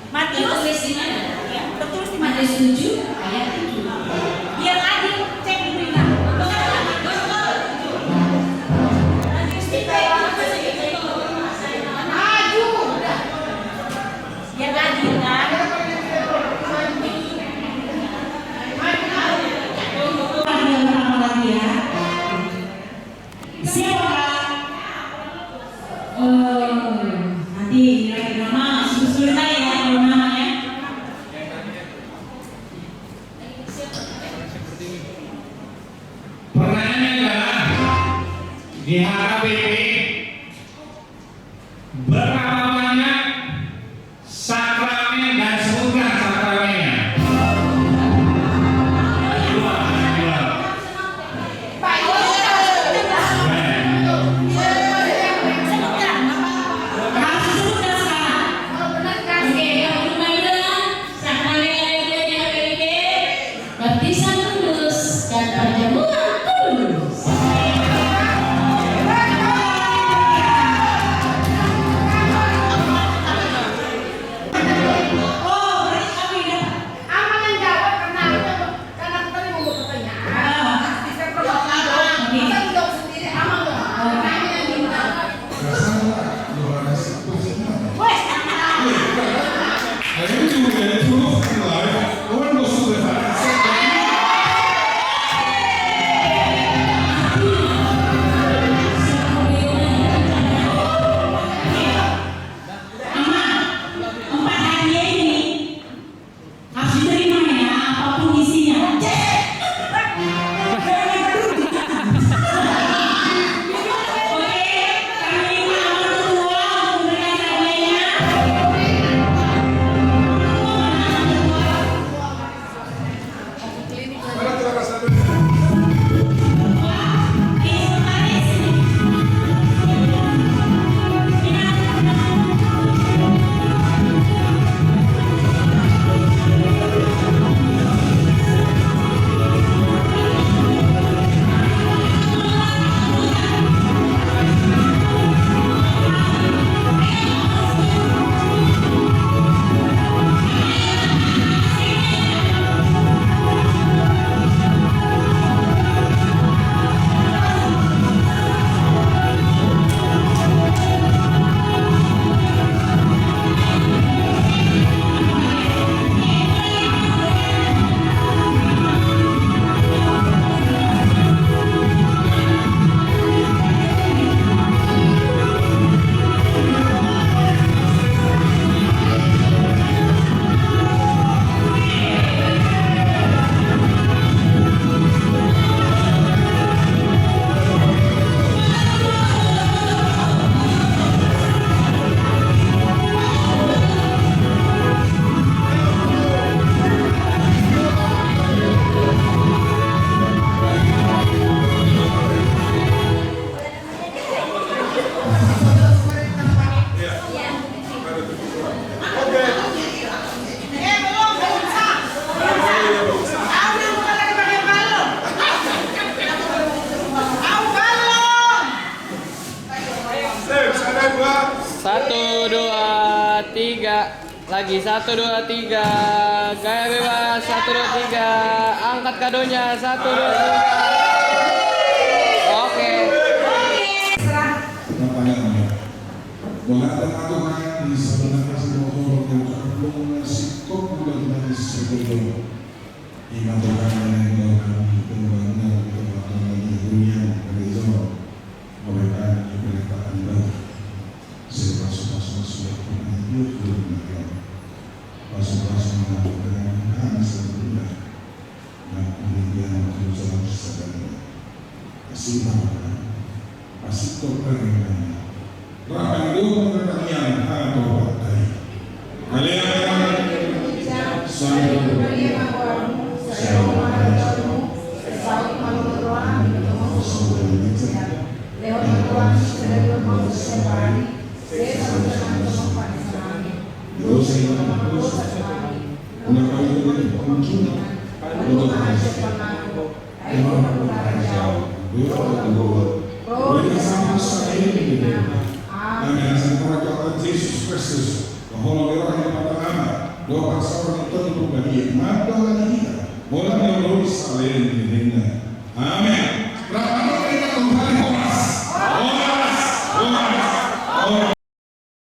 Matius. Tertulis di mana? Ya, tertulis di Matius tujuh ayat tujuh. Biar adil, cek dulu ingat. Matius tiga ayat tujuh. Biar adil, kan? Adil sama lagi, ya. Siapa, Kak? Eh, nanti kira-kira nama, sebut dulu ya, kalau nama ya. Pertanyaannya adalah, di H K B P, berapa banyak sakramen dan sebutkan sakramennya? Dua, dua. Satu, dua, tiga. Lagi, satu, dua, tiga. Gaya bebas, satu, dua, tiga. Angkat kadonya, satu, dua, tiga. Oke. Mauliate ma di Tuhan, di saluhut nasa ni holong ni Tuhan, singkop bulan dari sebelum. Ima Tuhan, yang doa kami, pembangunan, pembangunan di hunian gereja. Mauliate ma di Tuhan, sepasu-pasu, pasu-pasu, pasu-pasu, pasu-pasu, pasu-pasu, Asi ma, asi ma, asi ma. Rap dohot pertanian, hatopan. Haleluya. Santo Maria, Maria, Maria, Amen. Asa di harajaon Tuhan Jesus Kristus, dohot holong ni Debata Ama, dohot pangalaho ni Tondi Porbadia, mandongani hita, holan na ro di saleleng ni lelengna. Amen.